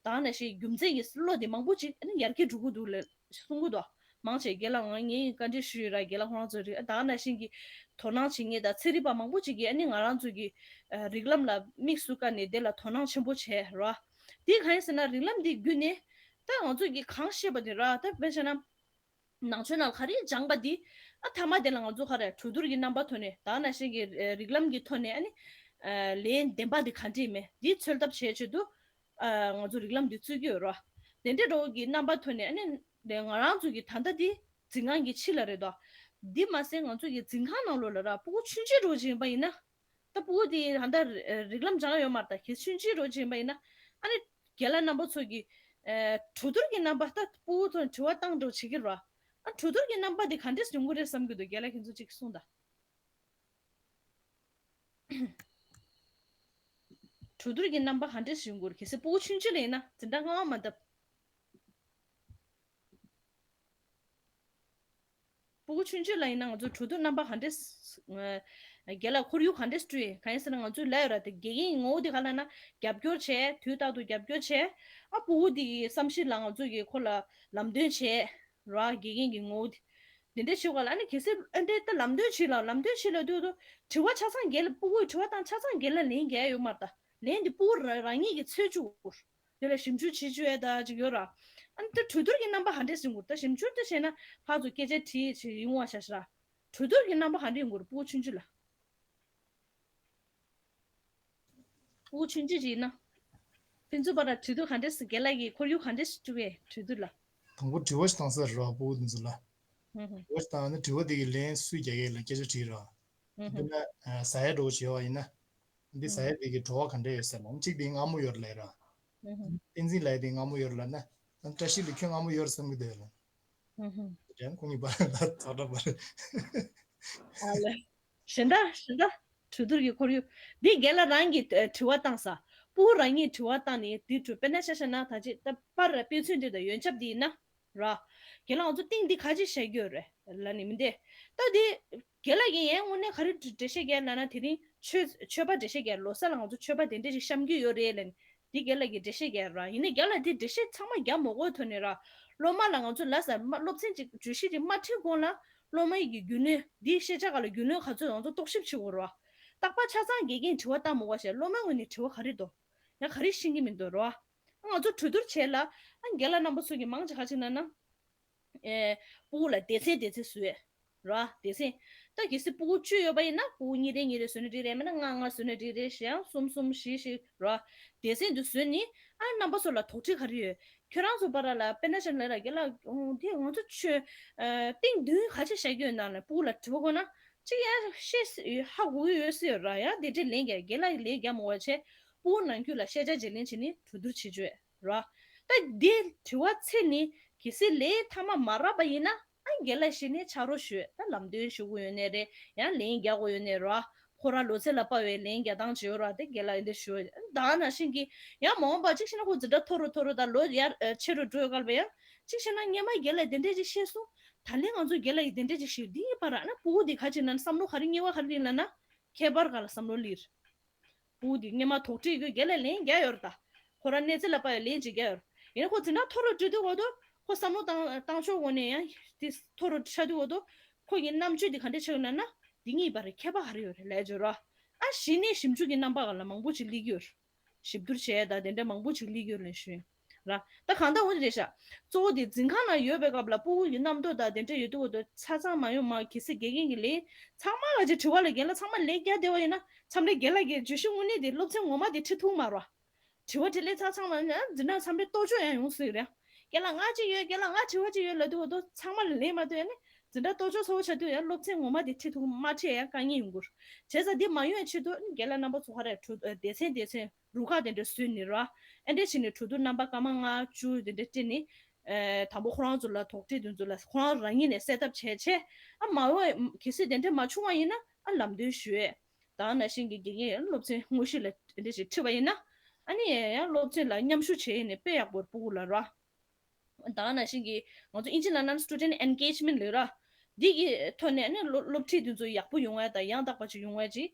ད་ནང་བཞིན་རྒྱུ་མཚན་གྱི་བློ་དེ་མང་པོ་ཅིག་ཡར་རྒྱས་འགྲོ་གི་འདུག་ལ་གསུང་གི་འདུག་མང་ཆེ་རྒན་ལགས་ང་ངའི་བཀའ་འདྲི་ཞུས་ཡོད་ར། རྒན་ལགས་ཁོ་རང་ཚོ་རིགས་ད་ནང་བཞིན་གྱི་དོ་སྣང་བྱེད་མཁན་དང་ཚན་རིག་པ་མང་པོ་ཅིག་གིས་ཨ་ནི་ང་རང་ཚོ་གི་རིགས་ལམ་ལ་དམིགས་སུ་བཀར་ནས་དེ་ལ་དོ་སྣང་ཆེན་པོ་བྱས་ར། དེ་གང་ཡིན་ཟེར་ན་རིགས་ལམ་འདི་བརྒྱུད་ནས་ད་ང་ཚོ་གི་གང་ཤེས་པ་དེ་ར། ད་དཔེ་བྱས་ན། ནང་ཆོས་ནང་ག་རེ་སྦྱངས་པ་འདི། ཨ་མཐའ་མ་དེ་ལ་ང་ཚོ་ག་རེ་གྲོས་བསྡུར་གྱི་རྣམ་པ་ཐོག་ནས་ད་ནང་བཞིན་གྱི་རིགས་ལམ་གྱི་ཐོག་ནས་ཨ་ནི། ལན་བདེན་པ་འདི་ག་འདྲས་མེད་འདི་འཚོལ་ཐབས་བྱེད་ཆེད་དུ། ང་ཚོ་རིགས་ལམ་འདི་བཙུགས་ཀྱི་ཡོད་རོ། དེ་འདྲའི་འགྲོ་གི་རྣམ་པ་ཐོག་ནས་ཨ་ནི། ང་རང་ཚོ་གི་ད་ལྟ་འདི་འཛིན་ཁང་གི་ཕྱི་ལ་རེད་དོ། འདི་མ་ཟད་ང་ཚོ་གི་འཛིན་ཁང་ནང་ལོགས་ལ་ར་ཕྲུ་གུ་ཆུང་ཆུང་འགྲོ་བཞིན་པ་ཡིན་ན། ད་ཕྲུ་གུ་དེ་ཧ་ད་རིགས་ལམ་སྦྱངས་ཡོད་མ་རེད། ད་གལ་ཆུང་ཆུང་རོ་ཅིག་ཡིན་པ་ཡིན་ན། ཨ་ནི་རྒན་ལགས་རྣམ་པ་ཚོ་གིས་ཨེ་གྲོས་བསྡུར་གྱི་རྣམ་པ་ད་ཕྲུ་གུ་ཚོ་དྲི་བ་བཏང་འགྲོ་བྱེད་ཀྱི་རོ། ཨ་གྲོས་བསྡུར་གྱི་རྣམ་པ་དེ་ག་འདྲས་ཡོང་གི་རེད་བསམ་གྱི་འདུག་རྒན་ལགས་ཁྱེད་ཚོ་ཅིག་གསུངས་དང་། གྲོས་བསྡུར་གྱི་རྣམ་པ་ག་འདྲས་ཡོང་གི་རེད། གལ་སྲིད་ཕྲུ་གུ་ཆུང་ཆུང་ལ་ཡིན་ན་འཛིན་གྲྭ་ལྔ་པ་མ་བཏབ། ཕྲུ་གུ་ཆུང་ཆུང་ལ་ཡིན་ན་ང་ཚོ་གྲོས་བསྡུར་རྣམ་པ་ག་འདྲས། རྒན་ལགས་ཁོར་ཡུག་ག་འདྲས་བསྐྲུན་ཡིན། གང་ཡིན་ཟེར་ན་ང་ཚོའི་ལབ་ཡོད་ར། དེ་དགེ་རྒན་ངོ་བོ་དེ་ག་ལབ་ན་རྒྱབ་སྐྱོར་བྱས། དུས་རྟག་ཏུ་རྒྱབ་སྐྱོར་བྱས། ཨ་ཕྲུ་གུ་དེ་གི་བསམ་གཞིག་ལ་ང་ཚོ་གི་ཁོ་ལ་ལམ་སྟོན་བྱས་ར། དགེ་རྒན་གྱི་ངོ་བོ་དེ་དེ་འདྲས་བྱེད་དགོས་ལ། ཨ་ནི་གལ་སྲིད་ཨ་འདྲས་ད་ལམ་སྟོན་བྱེད་ལ་ལམ་སྟོན་བྱེད་ལ་དུས་དུ་དྲི་བ་ཆ་ཚང་རྒན་ལགས་ཕྲུ་གུའི་དྲི་བ་བཏང་ཆ་ཚང་རྒན་ལགས་ལན་རྒྱག་ཡོད་མ་རེད། ད་ལན་དེ་ཕྲུ་གུ་རང་ཉིད་ཀྱིས་འཚོལ་བཅུག་དགོས། དེ་ལ་ཞིབ་འཇུག་བྱེད་བཅུག་ཡས་ད་ཅིག་ཡོད་ར། ཨ་ནི་ད་གྲོས་བསྡུར་གྱི་རྣམ་པ་ག་འདྲས་ཡོང་དགོས། ད་ཞིབ་འཇུག་དེ་བྱས་ན་ཕར་ཚུར་སྐད་ཆ་དྲིས་བྱས་ཡོང་བ་ཤ་ཤ་ར། གྲོས་བསྡུར་གྱི་རྣམ་པ་ག་འདྲས་ཡོང་དགོས་རེད། ཕྲུ་གུ་ཆུང་ཆུང་ལ། ཕྲུ་གུ་ཆུང་ཆུང་ཅིག་ཡིན་ན། ཕན་ཚུན་བར་ལ་གྲོས་བསྡུར་ག་འདྲས་སུ་རྒན་ལགས་ཀྱིས་ཁོར་ཡུག་ག་འདྲས་སུ་བསྐྲུན་པས་གྲོས་བསྡུར་ལ། དང་པོ་དྲི་བ་ཞིག་བཏང་ས་རེད་བ། ཕྲུ་གུ་དེ་ཚོ་ལ། ཧུམ་ཧུམ། དྲི་བ་ཞིག་བཏང་ནས་དྲི་བ་དེ་གི་ལན་སུས་རྒྱག་གི་ལ་སྐད་ཆ་དྲིས་ར། ཧུམ་ཧུམ། དཔེར་ན་ཟ་ཡ་འདྲ་བོ་བྱས་པ་ཡིན་ན། འདི་ཟ་ཡ་དེ་གི་བྲོ་བ་ག་འདྲ་ཡོད་ཟེར་ན། གཅིག་དེ་མངར་མོ་ཡོད་རེད་ལབ་ར། ཧུམ་ཧུམ། བསྟན་འཛིན་ལགས་དེ་མངར་མོ་ཡོད་རེད་ལབ་ན། བཀྲ་ཤིས་ལགས་ཁྱོད་མངར་མོ་ཡོད་རེད་བསམ་གི་འདུག་ལ། ཧུམ་ཧུམ། དེ་འདྲ་ཁོང་གཉིས་བར་ལ་ཐག་འདྲ་བར། ཨ་ལེ། གཞན་དག་གཞན་དག་གྲོས་བསྡུར་གྱི་ཁོར་ཡུག་འདི་རྒན་ལགས་རང་གིས་ཨ་དྲི་བ་བཏང་ས། ཕྲུ་གུ་རང་ཉིད་དྲི་བ་བཏང་ནས་དེ་གྲོས་དཔེར་ན་ཆ་བཞག་ན་ད་ཅི་ད་པར་དཔེ་མཚོན་འདི་དང་ཡོན་ཆབ་འདི་ཡིན་ན་ར། རྒན་ལགས་ང་ཚོ་གཏིང་འདི་ག་ཅི་བཤད་རྒྱུ་ཡོད་རེད་ལབ་ནི་མི་འདི། ད་འདི་ རྒན་ལགས་ཀྱིས་ཡང་དངོས་གནས་ག་རེ་འགྲེལ་བཤད་རྒྱག་ལབ་ན། དེ་རིང་ཆོས་ཆོས་པ་འགྲེལ་བཤད་རྒྱག་ལོ་གསར་ལ་ང་ཚོ་ཆོས་པ་དེ་འདྲས་ཞིག་བཤམས་ཀྱི་ཡོད་རེད་ལབ་ནས། འདི་རྒན་ལགས་ཀྱིས་འགྲེལ་བཤད་རྒྱག་ར། ཡིན་ནའི་རྒན་ལགས་འདི་འགྲེལ་བཤད་ཚང་མ་རྒྱག་མ་དགོས་ཐོག་ནས་ར། སློབ་མ་ལ་ང་ཚོ་ལ་ཟ་མ་སློབ་ཚན་གཅིག་བརྗོད་གཞི་གཅིག་མ་ཁྲིད་གོང་ལ། སློབ་མའི་གི་རྒྱུས་ལོན་འདིའི་ཤེས་བྱ་སྒང་ལ་རྒྱུས་ལོན་ག་ཚོད་ང་ཚོ་རྟོག་ཞིབ་བྱེད་དགོས་ར། རྟག་པར་ཆ་ཚང་དགེ་རྒན་དྲི་བ་བཏང་མ་དགོས་ཤག་སློབ་མའི་ངོས་ནས་དྲི་བ་ག་རེ་འདུག་ཡང་ག་རེ་ཤེས་ཀྱི་མི་འདུག་ར། ང་ཚོ་གྲོས་བསྡུར་བྱས་ལ། ཨ་རྒན་ལགས་རྣམ་པ་ཚོ་གིས་མང་ཆེ་ག་ཅིག་ན་ན། ཨེ། སྤུ་གུ་ལ་སྡེ་ཚན་སྡེ་ཚན་བཟོས། ར། སྡེ་ཚན། ད་གལ་སྲིད་སྤུ་གུ་བཅུ་ཡོད་པ་ཡིན་ན་སྤུ་གུ་གཉིས་རེ་གཉིས་རེ་བཟོས་ན་འགྲིག་རེད། མིན་ན་ལྔ་ལྔ་བཟོས་ན་འགྲིག་རེད། གཞན་ཡང་གསུམ་གསུམ་བཞི་བཞི་ར། སྡེ་ཚན་དུ་བཟོས་ནི། ཨ་རྣམ་པ་ཚོ་ལ་དོགས་འདྲི་ག་རེ་ཡོད། ཁྱོད་རང་ཚོ་བར་ལ་དཔེར་ན་ཆ་ལ་ར་རྒན་ལགས་དེ་ང་ཚོ་ཆོས་ཨ་སྟེང་བདུན་ག་ཅིག་བཤད་རྒྱུ་ཡོད་ན་ལ་སྤུ་གུ་ལ་དྲི་བ་བཀོད་ན། གཅིག་ཡང་ཤེས་སྲིད་ཧ་གོ་གི་ཡོད་སྲིད་ཡོད་ར། ཡང་དེ་འདྲའི་ལན་རྒྱག་རྒན་ལགས་ལན་རྒྱག་མ་དགོས་བྱས། སྤུ་གུ་ནང་ཁུལ་ལ་ཤེས་བྱ་བརྗེ་ལེན་བྱས་ནས་གྲོས་བསྡུར་བྱེད་རྒྱུ་ཡོད་ར། ད་འདི་དྲི་བ་ཚེ་ནི་གལ་སྲིད་ལན་མཐའ་མ་མ་རག་པ་ཡིན་ན། ཨ་རྒན་ལགས་ཤི་ནས་ཕྱག་རོགས་ཞུས། ད་ལམ་སྟོན་ཞུ་དགོས་ཡོད་ནའི་རེད། ཡང་ལན་རྒྱག་དགོས་ཡོད་ནའི་ར། ཁོ་རང་ལོ་ཚད་ལ་དཔག་པའི་ལན་རྒྱག་སྟངས་བྱེད་ཡོད་ར། དེ་རྒན་ལགས་འདི་ཞུ། ད་ནང་བཞིན་གྱི་ཡང་མ་འོངས་པ་གཅིག་བྱས་ན་ཁོ་འཛིན་གྲྭ་མཐོ་རུ་མཐོ་རུ་དང་ལོ་ཡར་ཨ་ཆེ་རུ་འགྲོ་སྐབས་ལ་ཡང་གཅིག་བྱས་ན་སྔོན་མ་རྒན་ལགས་དེ་འདྲས་ཅིག་བཤད་སོང་། ད་ལན་ང་ཚོ་རྒན་ལགས་ཀྱིས་དེ་འདྲས་ཅིག་བཤད། འདིའི་བར་ན་སྤུ་གུ་འདི་ག་ཅིག་ན་བསམ་བློ་ག་རེ་རྙེད་པ་ག་རེ་ཡིན་ལབ་ན། ཁྱད་པར་ག་ལ་བསམ་བློ་སླེབས། སྤུ་གུ་འདི་སྔོན་མ་དོགས་འདྲི་ཡོད་རྒན་ལགས་ལན་རྒྱག་ཡོད་རེད་ད། ཁོ་རང་གནས་ཚད་ལ་དཔག་པའི་ལན་ཅིག་རྒྱག་ཡོད་རེད། ཡིན་ན་ཁོ་འཛིན་གྲྭ་མཐོ་རུ་འགྲོ་དུས་འོ་དོ་ཁོ་བསམ་བློ་བཏང་བཏང་ཕྱོགས་འོ་ནས་ཡང་དེ་མཐོ་རུ་ཆགས་དུས་འོ་དོ་ཁོ་གི་རྣམ་དཔྱོད་འདི་ག་འདྲས་ཆགས་ཡོད་ལབ་ན། འདི་གཉིས་བར་ཁྱད་པར་ག་རེ་ཡོད་རེད་ལབ་བརྗོད་རོགས། ཨ་གཞི་ནས་ཞིབ་འཇུག་གི་རྣམ་པ་ག་ལ་མང་པོ་ཅིག་སླེབས་ཀྱི་ཡོད་རེད། ཞིབ་བསྡུར་བྱས་དང་དེ་འདྲ་མང་པོ་ཅིག་སླེབས་ཡོད་ལབ་ཞུ་ཡིན་ར། ད་གང་ལྟར་འོ་དེ་རེད་ཤག་གཙོ་བོ་དེ་འཛིན་ཁང་ནང་ཡོད་པའི་སྐབས་ལ་སྤུ་གུ་ཡི་རྣམ་རྟོག་དང་དེ་འདྲ་ཡོད་དུས་འོ་དོ་ཆ་ཚང་མ་ཡོང་མ་གལ་སྲིད་དགེ་རྒན་གྱི་ལས་ཚང་མ་ག་ཅིག་དྲི་བ་ལ་རྒན་ལགས་ཚང་མ་ལན་རྒྱག་བསྡད་པ་ཡིན་ན། མཚམས་རེ་རྒན་ལགས་ཀྱིས་བརྗོད་གཞི་དངོས་གནས་དེ་སློབ་ཚན་ངོ་མ་དེ་ཁྲིད་ཐུབ་མ་རེད། དྲི་བ་དྲིས་ལན་ཚང་ཚང་མ་ཡང་འཛིན་གྲྭ་མཚམས་རེ་ལྟོ་ཅོག་ཡང་ཡོང་སྲིད་རེད། རྒན་ལགས་ང་གཅིག་ཡོད། རྒན་ལགས་ང་དྲི་བ་གཅིག་ཡོད་ལབ་དུས་འོ་དོ་ཚང་མ་ལ་ལན་མ་ཐོན་ཡང་ནི་འཛིན་གྲྭ་ལྟོ་ཅོག་ཚ་བོ་ཆགས་དུས་ཡང་སློབ་ཚན་ངོ་མ་དེ་ཁྲིད་ཐུབ་མ་ཁྲིད་ཡང་དཀའ་ངལ་ཡོང་གི་རེད། བྱས་ཙང་འདི་མ་ཡོང་ཡ་ཆེད་དུ་རྒན་ལགས་རྣམ་པ་ཚོ་ག་རེ་གྲོས་སྡེ་ཚན་སྡེ་ཚན་རུ་ཁག་དེ་འདྲ་བཟོས་ནི་ར། ཨེ་འདྲ་བྱས་ནས་གྲོས་བསྡུར་རྣམ་པ་སྐར་མ་ལྔ་བཅུ་དེ་འདྲ་སྤྲད་ནི། ཨེ་དང་པོ་ཁོ་རང་ཚོ་ལ་དོགས་འདྲི་དེ་ཚོ་ལ་ཁོ་རང་རང་ཉིད་ནས་སེལ་ཐབས་བྱས་བྱས། ཨ་མ་འོངས་གལ་སྲིད་དེ་འདྲ་མ་བྱུང་བ་ཡིན་ན་ཨ་ལམ་སྟོན་ཞུ་ཡས། ད་ནང་བཞིན་གྱི་དགེ་རྒན་སློབ་ཚན་དངོས་གཞི་ལ་དེ་འདྲ་ཞིག་ཁྲིད་པ་ཡིན་ན། ཨ་ནི་ཡང་སློབ་ཚན་ལ་མཉམ་ཞུགས་བྱས་ཡིན་ནས་དཔེ་ཡག་པོ་རེད་སྤུ་གུ་ལ་ར། ད་ནང་བཞིན་གྱི་ང་ཚོ་ཨིན་ཇི་ལ་ན་student engagement ལབ་ར། འདི་གི་ཐོག་ནས་ཨ་ནི་སློབ་སློབ་ཁྲིད་དེ་ཚོ་ཡག་པོ་ཡོང་བ་དང་ཡང་དག་པ་ཅིག་ཡོང་བ་ཅིག་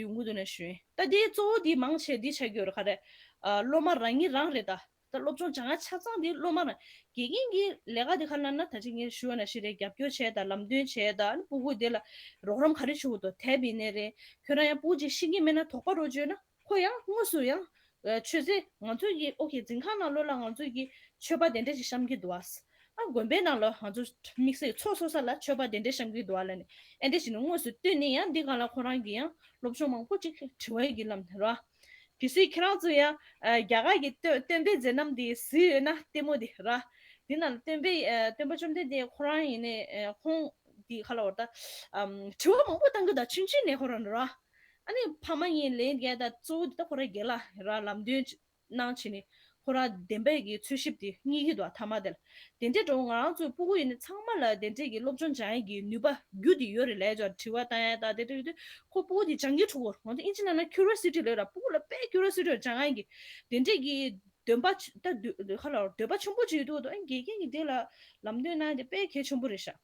ཡོང་གི་འདུག་ན་ཞུ་ཡིན། ད་དེ་གཙོ་བོ་དེ་མང་ཆེ་དེ་ཆགས་ཀྱི་ཡོད་རེད། ག་རེ། ཨ་སློབ་མ་རང་ཉིད་རང་རེད་ད། ད་སློབ་སྦྱོང་སྦྱང་ཡ་ཆ་ཚང་དེ་སློབ་མ་རང་། དགེ་རྒན་གྱི་ལས་ཀ་དེ་ག་ལབ་ན་ད་ཅི་ངས་ཞུ་བ་ནང་བཞིན་རེད། རྒྱབ་སྐྱོར་བྱས་དང་ལམ་སྟོན་བྱས་དང་ཨ་ནི་སྤུ་གུ་དེ་ལ་རོགས་རམ་ག་རེ་བྱེད་དགོས་འདུག་དེབ་ཡིན་ནའི་རེད། ཁྱོད་རང་ཡང་སྤུ་གུ་ཅིག་ཤེས་ཀྱི་མེད་ན་དོགས་པ་རོགས་བརྗོད་ན། ཁོ་ཡང་དངོས་སུ་ཡང་ཆོས་རྗེ་ང་ཚོ་གི་ཨོ་ཁེ་འཛིན་ཁང་ནང་ལོགས་ལ་ང་ཚོ་གི་ཆོས་པ་དེ་འདྲ་ཞིག་བཤམས་ཀྱི་འདུག་ཨ། ཨ་དགོན་པའི་ནང་ལ་ང་ཚོ་དམིགས་བསལ་ཚོགས་སོ་སོ་ལ་ཆོས་པ་དེ་འདྲ་བཤམས་ཀྱི་འདུག་ཨ་ལབ་ནས་ཨེ་འདྲ་ཞིག་ནས་དངོས་སུ་བསྟུན་ནས་ཡང་འདི་སྒང་ལ་ཁོ་རང་གི་ཡང་སློབ་སྦྱོང་མང་པོ་ཅིག་དྲི་བ་ཡི་གི་ལམ་ར། གལ་སྲིད་ཁྱེད་རང་ཚོ་ཡང་རྒྱ་གར་གྱི་སྟོན་སྟོན་པའི་མཛད་རྣམ་དེ་གཟིགས་ཡོད་ན་ལྟད་མོ་དེ་ར། དེ་ནང་ལ་སྟོན་པའི་སྟོན་པ་བཅོམ་ལྡན་འདས་ཁོ་རང་ཡིན་ནས་ཁོང་དེ་ག་ལ་བར་ད་དྲི་བ་མང་པོ་བཏང་གི་ད་ཆུང་ཆུང་ནས་ཁོ་རང་ར། ཨ་ནི་ཕ་མ་གཉིས་ལན་རྒྱག་ད་གཙོ་བོ་འདི་ད་ཁོ་རང་རྒན་ལགས་ར་ལམ་སྟོན་གནང་བྱས་ནས་ཁོ་རང་བདེན་པའི་གི་འཚོལ་ཞིབ་དེ་རྙེད་ཀྱི་འདུག་ཐ་མ་དེ་ལ། དེ་འདྲའི་འགྲོ་ང་རང་ཚོའི་སྤུ་གུ་ཡིན་ན་ཚང་མ་ལ་དེ་འདྲའི་གི་སློབ་སྦྱོང་སྦྱང་ཡས་ཀྱི་ནུས་པ་རྒྱུ་དེ་ཡོད་རེད་ལབ་ཀྱང་དྲི་བ་བཏང་ཡས་ད་དེ་འདྲ་ཡོད་དུས་ཁོ་སྤུ་གུ་དེ་སྦྱང་གི་འགྲོ་གི་རེད། ང་ཚོ་ཨིན་ཇི་ནང་ན་ཁུ་རོ་སི་ཊི་ལབ་ར། སྤུ་གུ་ལ་དཔེ་ཁུ་རོ་སི་ཊི་སྦྱང་ཡས་ཀྱི་དེ་འདྲའི་གི་འདོན་པ་ད་འདོད་ཁ་ལ་འདོད་པ་ཆེན་པོ་ཅིག་ཡོད་དུས་ཨ་དགེ་རྒན་གྱི་དེ་ལ་ལམ་སྟོན་གནང་ཡས་དེ་དཔེ་གལ་ཆེན་པོ་རེད་ཤག་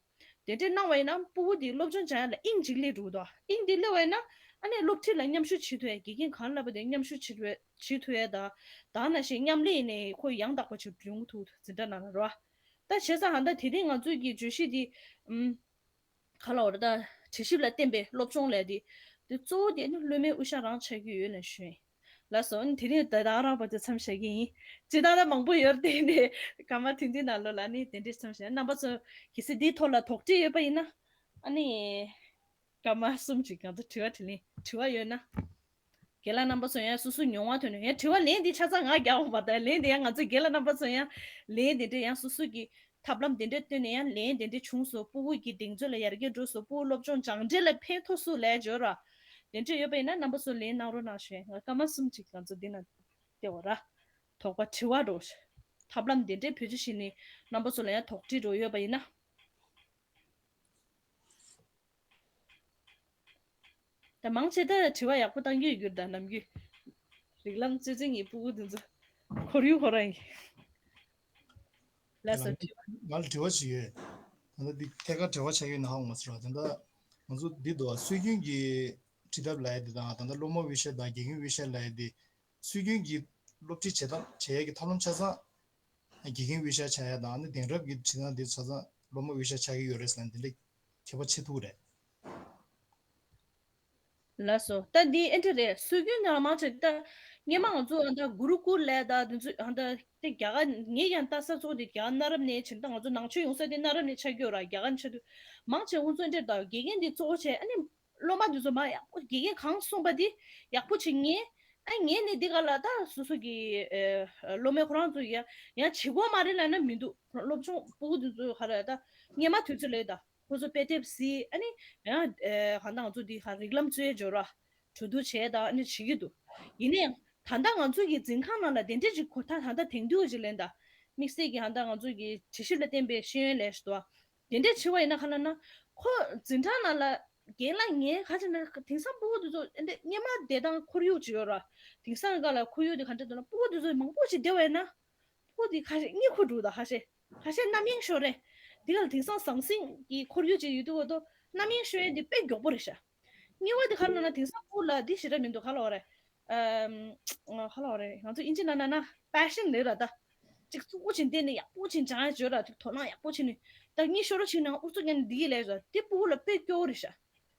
དེ་འདྲས་གནང་བ་ཡིན་ན་སྤུ་གུ་དེ་སློབ་སྦྱོང་སྦྱང་ཡ་ལ་དབྱིངས་གཅིག་སླེབས་འགྲོ་གི་འདུག་དབྱིངས་དེ་སླེབས་པ་ཡིན་ན་ཨ་ནི་སློབ་ཁྲིད་ལ་མཉམ་ཞུགས་བྱེད་ཐུབ་ཡ། དགེ་རྒན་གང་བསླབ་པ་དེ་མཉམ་ཞུགས་བྱེད་ཐུབ་ཡ་བྱེད་ཐུབ་ཡ་དང་། དེ་ནང་བཞིན་མཉམ་ལས་ཡིན་ནའི་ཁོ་ཡང་དག་པ་ཅིག་ཡོང་གི་འདུག་འཛིན་གྲྭ་ནང་ལ་རོ། ད་བྱས་ཙང་ཧ་ད་དེ་རིང་ང་ཚོའི་གི་བརྗོད་གཞི་དེ་ཨུམ། ག་ལ་བར་ད་དྲི་ཞིབ་ལ་བརྟེན་པའི་སློབ་སྦྱོང་ལས་དེ། དེ་གཙོ་བོ་དེ་ནི་སློབ་མའི་དབུ་ཞྭ་རང་ཆགས་ཀྱི་ཡོད་ལབ་ཞུ་ཡིན། ལགས་སོ། ཨ་ནི་དེ་རིང་ད་ལྟ་རང་བར་དུ་མཚམས་བཞག་གི་ཡིན། སྤྱིར་བཏང་ད་མང་པོ་ཡོད་རེད་དེ་ནས་སྐར་མ་ཐུང་ཐུང་ནང་ལོགས་ལ་ནི་དེ་འདྲས་མཚམས་བཞག་རྣམ་པ་ཚོ་གལ་སྲིད་འདིའི་ཐོག་ལ་དོགས་འདྲི་ཡོད་པ་ཡིན་ན། ཨ་ནི་སྐར་མ་གསུམ་ཅིག་ང་ཚོ་དྲི་བ་དྲིས་ལན་དྲི་བ་ཡོད་ན། རྒན་ལགས་རྣམ་པ་ཚོ་ཡང་སོ་སོའི་མྱོང་བ་ཐོན་ནས་ཡང་དྲི་བ་ལན་འདི་ཆ་ཚང་ང་རྒྱག་འོང་བ་དང་ལན་འདི་ཡང་ང་ཚོའི་རྒན་ལགས་རྣམ་པ་ཚོ་ཡང་ལན་འདི་འདྲས་ཡང་སོ་སོ་གི་ཐབས་ལམ་དེ་འདྲས་བཏོན་ནས་ཡང་ལན་དེ་འདྲས་བྱུང་སོང་། སྤུ་གུ་གི་གདེང་ཚོད་ལ་ཡར་རྒྱས་འགྲོ་སོང་། སྤུ་གུ་སློབ་སྦྱོང་སྦྱང་འབྲས་ལ་ཕན་ཐོགས་སོང་ལབ་འབྱོར་ར། དེ་འདྲས་ཡོད་པ་ཡིན་ན་རྣམ་པ་ཚོ་ལན་གནང་རོགས་གནང་ཞུ། ང་སྐར་མ་གསུམ་ཅིག་ང་ཚོ་འདི་ན་བལྟས་འོ་ར། དོགས་པ་དྲི་བ་འགྲོ། ཐབས་ལམ་དེ་འདྲས་བེད་སྤྱོད་བྱས་ནས་རྣམ་པ་ཚོ་ལ་ཡང་དོགས་འདྲི་འགྲོ་ཡོད་པ་ཡིན་ན། ད་མང་ཆེ་ད་དྲི་བ་ཡག་པོ་བཏང་རྒྱུ་ཡོད་རྒྱུ་ད་ནམ་རྒྱུན་རིགས་ལམ་རྩེ་རྩེ་ངའི་སྤུ་གུ་འདི་ཚོ་ཁོར་ཡུག་ཁོ་རང་ཡིན། ལགས་སོ། དྲི་བ། ང་ལ་དྲི་བ་ཞིག་ཡོད། ད་ལྟ་འདི་ཐད་ཀར་འབྲེལ་བ་བྱ་ཡོད་ན་ཧ་གོ་མ་སོང་ར། ད་ལྟ་ ང་ཚོ་འདི་འདུག་སྲོལ་རྒྱུན་གྱི་ཁྲིད་ཐབས་ལབ་ཡ་འདི་དང་ད་ལྟ་སློབ་མ་དབུས་ཤར་དང་དགེ་རྒན་དབུས་ཤར་ལབ་ཡ་འདི་སྲོལ་རྒྱུན་གྱི་སློབ་ཁྲིད་བྱེད་སྟངས་བྱེད་ཡ་གི་ཐབས་ལམ་ཆ་ཚང་དགེ་རྒན་དབུས་ཤར་ཆགས་ཡ་དང་ཨ་ནི་གདན་རབས་ཀྱི་ཁྲིད་སྟངས་འདི་ཆ་ཚང་སློབ་མ་དབུས་ཤར་ཆགས་ཀྱི་ཡོད་རེད་ཟེར་ན་འདི་འདྲ་ཁྱད་པར་ཕྱེ་ཐུབ་རེད། ལགས་སོ། ད་འདི་ཨེ་འདྲ་རེད། སྲོལ་རྒྱུན་ནང་མང་ཆེ་ད་སྔས་མ་ང་ཚོ་ཨ་ད་གུ་རུ་ཀུལ་ལབ་ད་འདི་ཚོ་ཨ་ད་དེ་རྒྱ་གར་ངས་ཀྱང་ལྟ་ས་ཚོ་དེ་རྒྱ་གར་གནའ་རབས་ནས་བྱས་ད་ང་ཚོ་ནང་ཆོས་ཡོང་ས་དེ་གནའ་རབས་ནས་ཆགས་ཀྱི་ཡོད་ར། རྒྱ་གར་ནས་ཆགས་དུས་མང་ཆེ་ཁོང་ཚོ་ཨེ་འདྲ་ད་དགེ་རྒན་འདི་གཙོ་བོ་བྱས་ཨ་ནི་སློབ་མ་འདི་ཚོ་མ་ཡག་པོ་དགེ་རྒན་གང་གསུངས་པ་དེ་ཡག་པོ་བྱེད་ངེས། ཨ་ངས་ནི་འདི་ག་ལ་ད་སོ་སོ་གི་ཨེ་སློབ་མའི་ཁོ་རང་ཚོ་ཡ་ཡང་བྱེད་དགོས་མ་རེད་ལབ་ན་མི་འདུག་སློབ་སྦྱོང་སྤུ་གུ་འདི་ཚོ་ག་རེ་ད་སྔས་མ་དུས་ཚོད་ལས་ད། ཁོ་ཚོ་དཔེ་དེབ་གཟིགས་ཨ་ནི་ཡང་ཨེ་གང་ལྟར་ང་ཚོ་འདི་ག་རིགས་ལམ་རྩོད་འཇོག་ར་གྲོས་བསྡུར་བྱས་དང་ཨ་ནི་བྱེད་ཀྱི་འདུག་ཡིན་ནའི་ད་ལྟ་ང་ཚོ་གི་འཛིན་ཁང་ནང་ལ་དེ་འདྲས་ཅིག་གོ་ད་ད་ལྟ་དེང་དུས་ཅིག་ལེན་ད་དམིགས་བསལ་གྱི་ད་ལྟ་ང་ཚོ་གི་དྲི་ཞིབ་ལ་བརྟེན་པའི་ཤེས་ཡོན་ལས་ཞུ་དོ། དེ་འདྲས་བྱེད་པ་ཡིན་ན་ག་ལ་ན་ཁོ་འཛིན་གྲྭ་ནང་ལ་རྒན་ལགས་ངས་ག་ཅིག་ན་དེང་སང་སྤུ་གུ་དེ་ཚོ་ཨེ་འདྲས་སྔས་མ་བསྡད་སྟངས་ཁོར་ཡུག་ཅིག་ཡོད་ར། དེང་སང་ག་ལ་ཁོར་ཡུག་དེ་ག་འདྲས་འདུག་ན་སྤུ་གུ་དེ་ཚོ་མང་པོ་ཅིག་བསྡད་པ་ཡིན་ན། ཕོ་དེ་ཁ་ཤས་གཉིད་ཁུག་འགྲོ་ད་ཁ་ཤས། ཁ་ཤས་རྣམ་གཡེང་ཤོར་རེད། འདི་ག་ལ་དེང་སང་ཟང་ཟིང་གི་ཁོར་ཡུག་ཅིག་ཡོད་དུས་འོ་དོ་རྣམ་གཡེང་ཤོར་ཡས་འདི་དཔེ་མགྱོགས་པོ་རེད་ཤག་གཉིས་པ་དེ་ག་ལ་ན་དེང་སང་ཕོ་ལ་འདི་ཞེ་དྲག་མི་འདུག་ག་ལ་བ་རེད། ཨམ། ག་ལ་བ་རེད་ང་ཚོ་ཨིན་ཇི་ནང་ན་ན་པེ་ཤན་ལེ་ར་ད། ཅིག་གཙུག་པོ་ཆེན་བསྟན་ནས་ཡག་པོ་ཆེན་སྦྱང་ཡ་བྱོས་ར་ཅིག་དོ་སྣང་ཡག་པོ་ཆེན་ནས་ད་གཉིད་ཤོར་ར་ཆེན་ནས་ཨུ་ཚུགས་ཀྱང་འདི་ལས་ར་དེ་ཕོ་ལ་དཔེ་སྐྱོ་བོ་རེད་ཤག་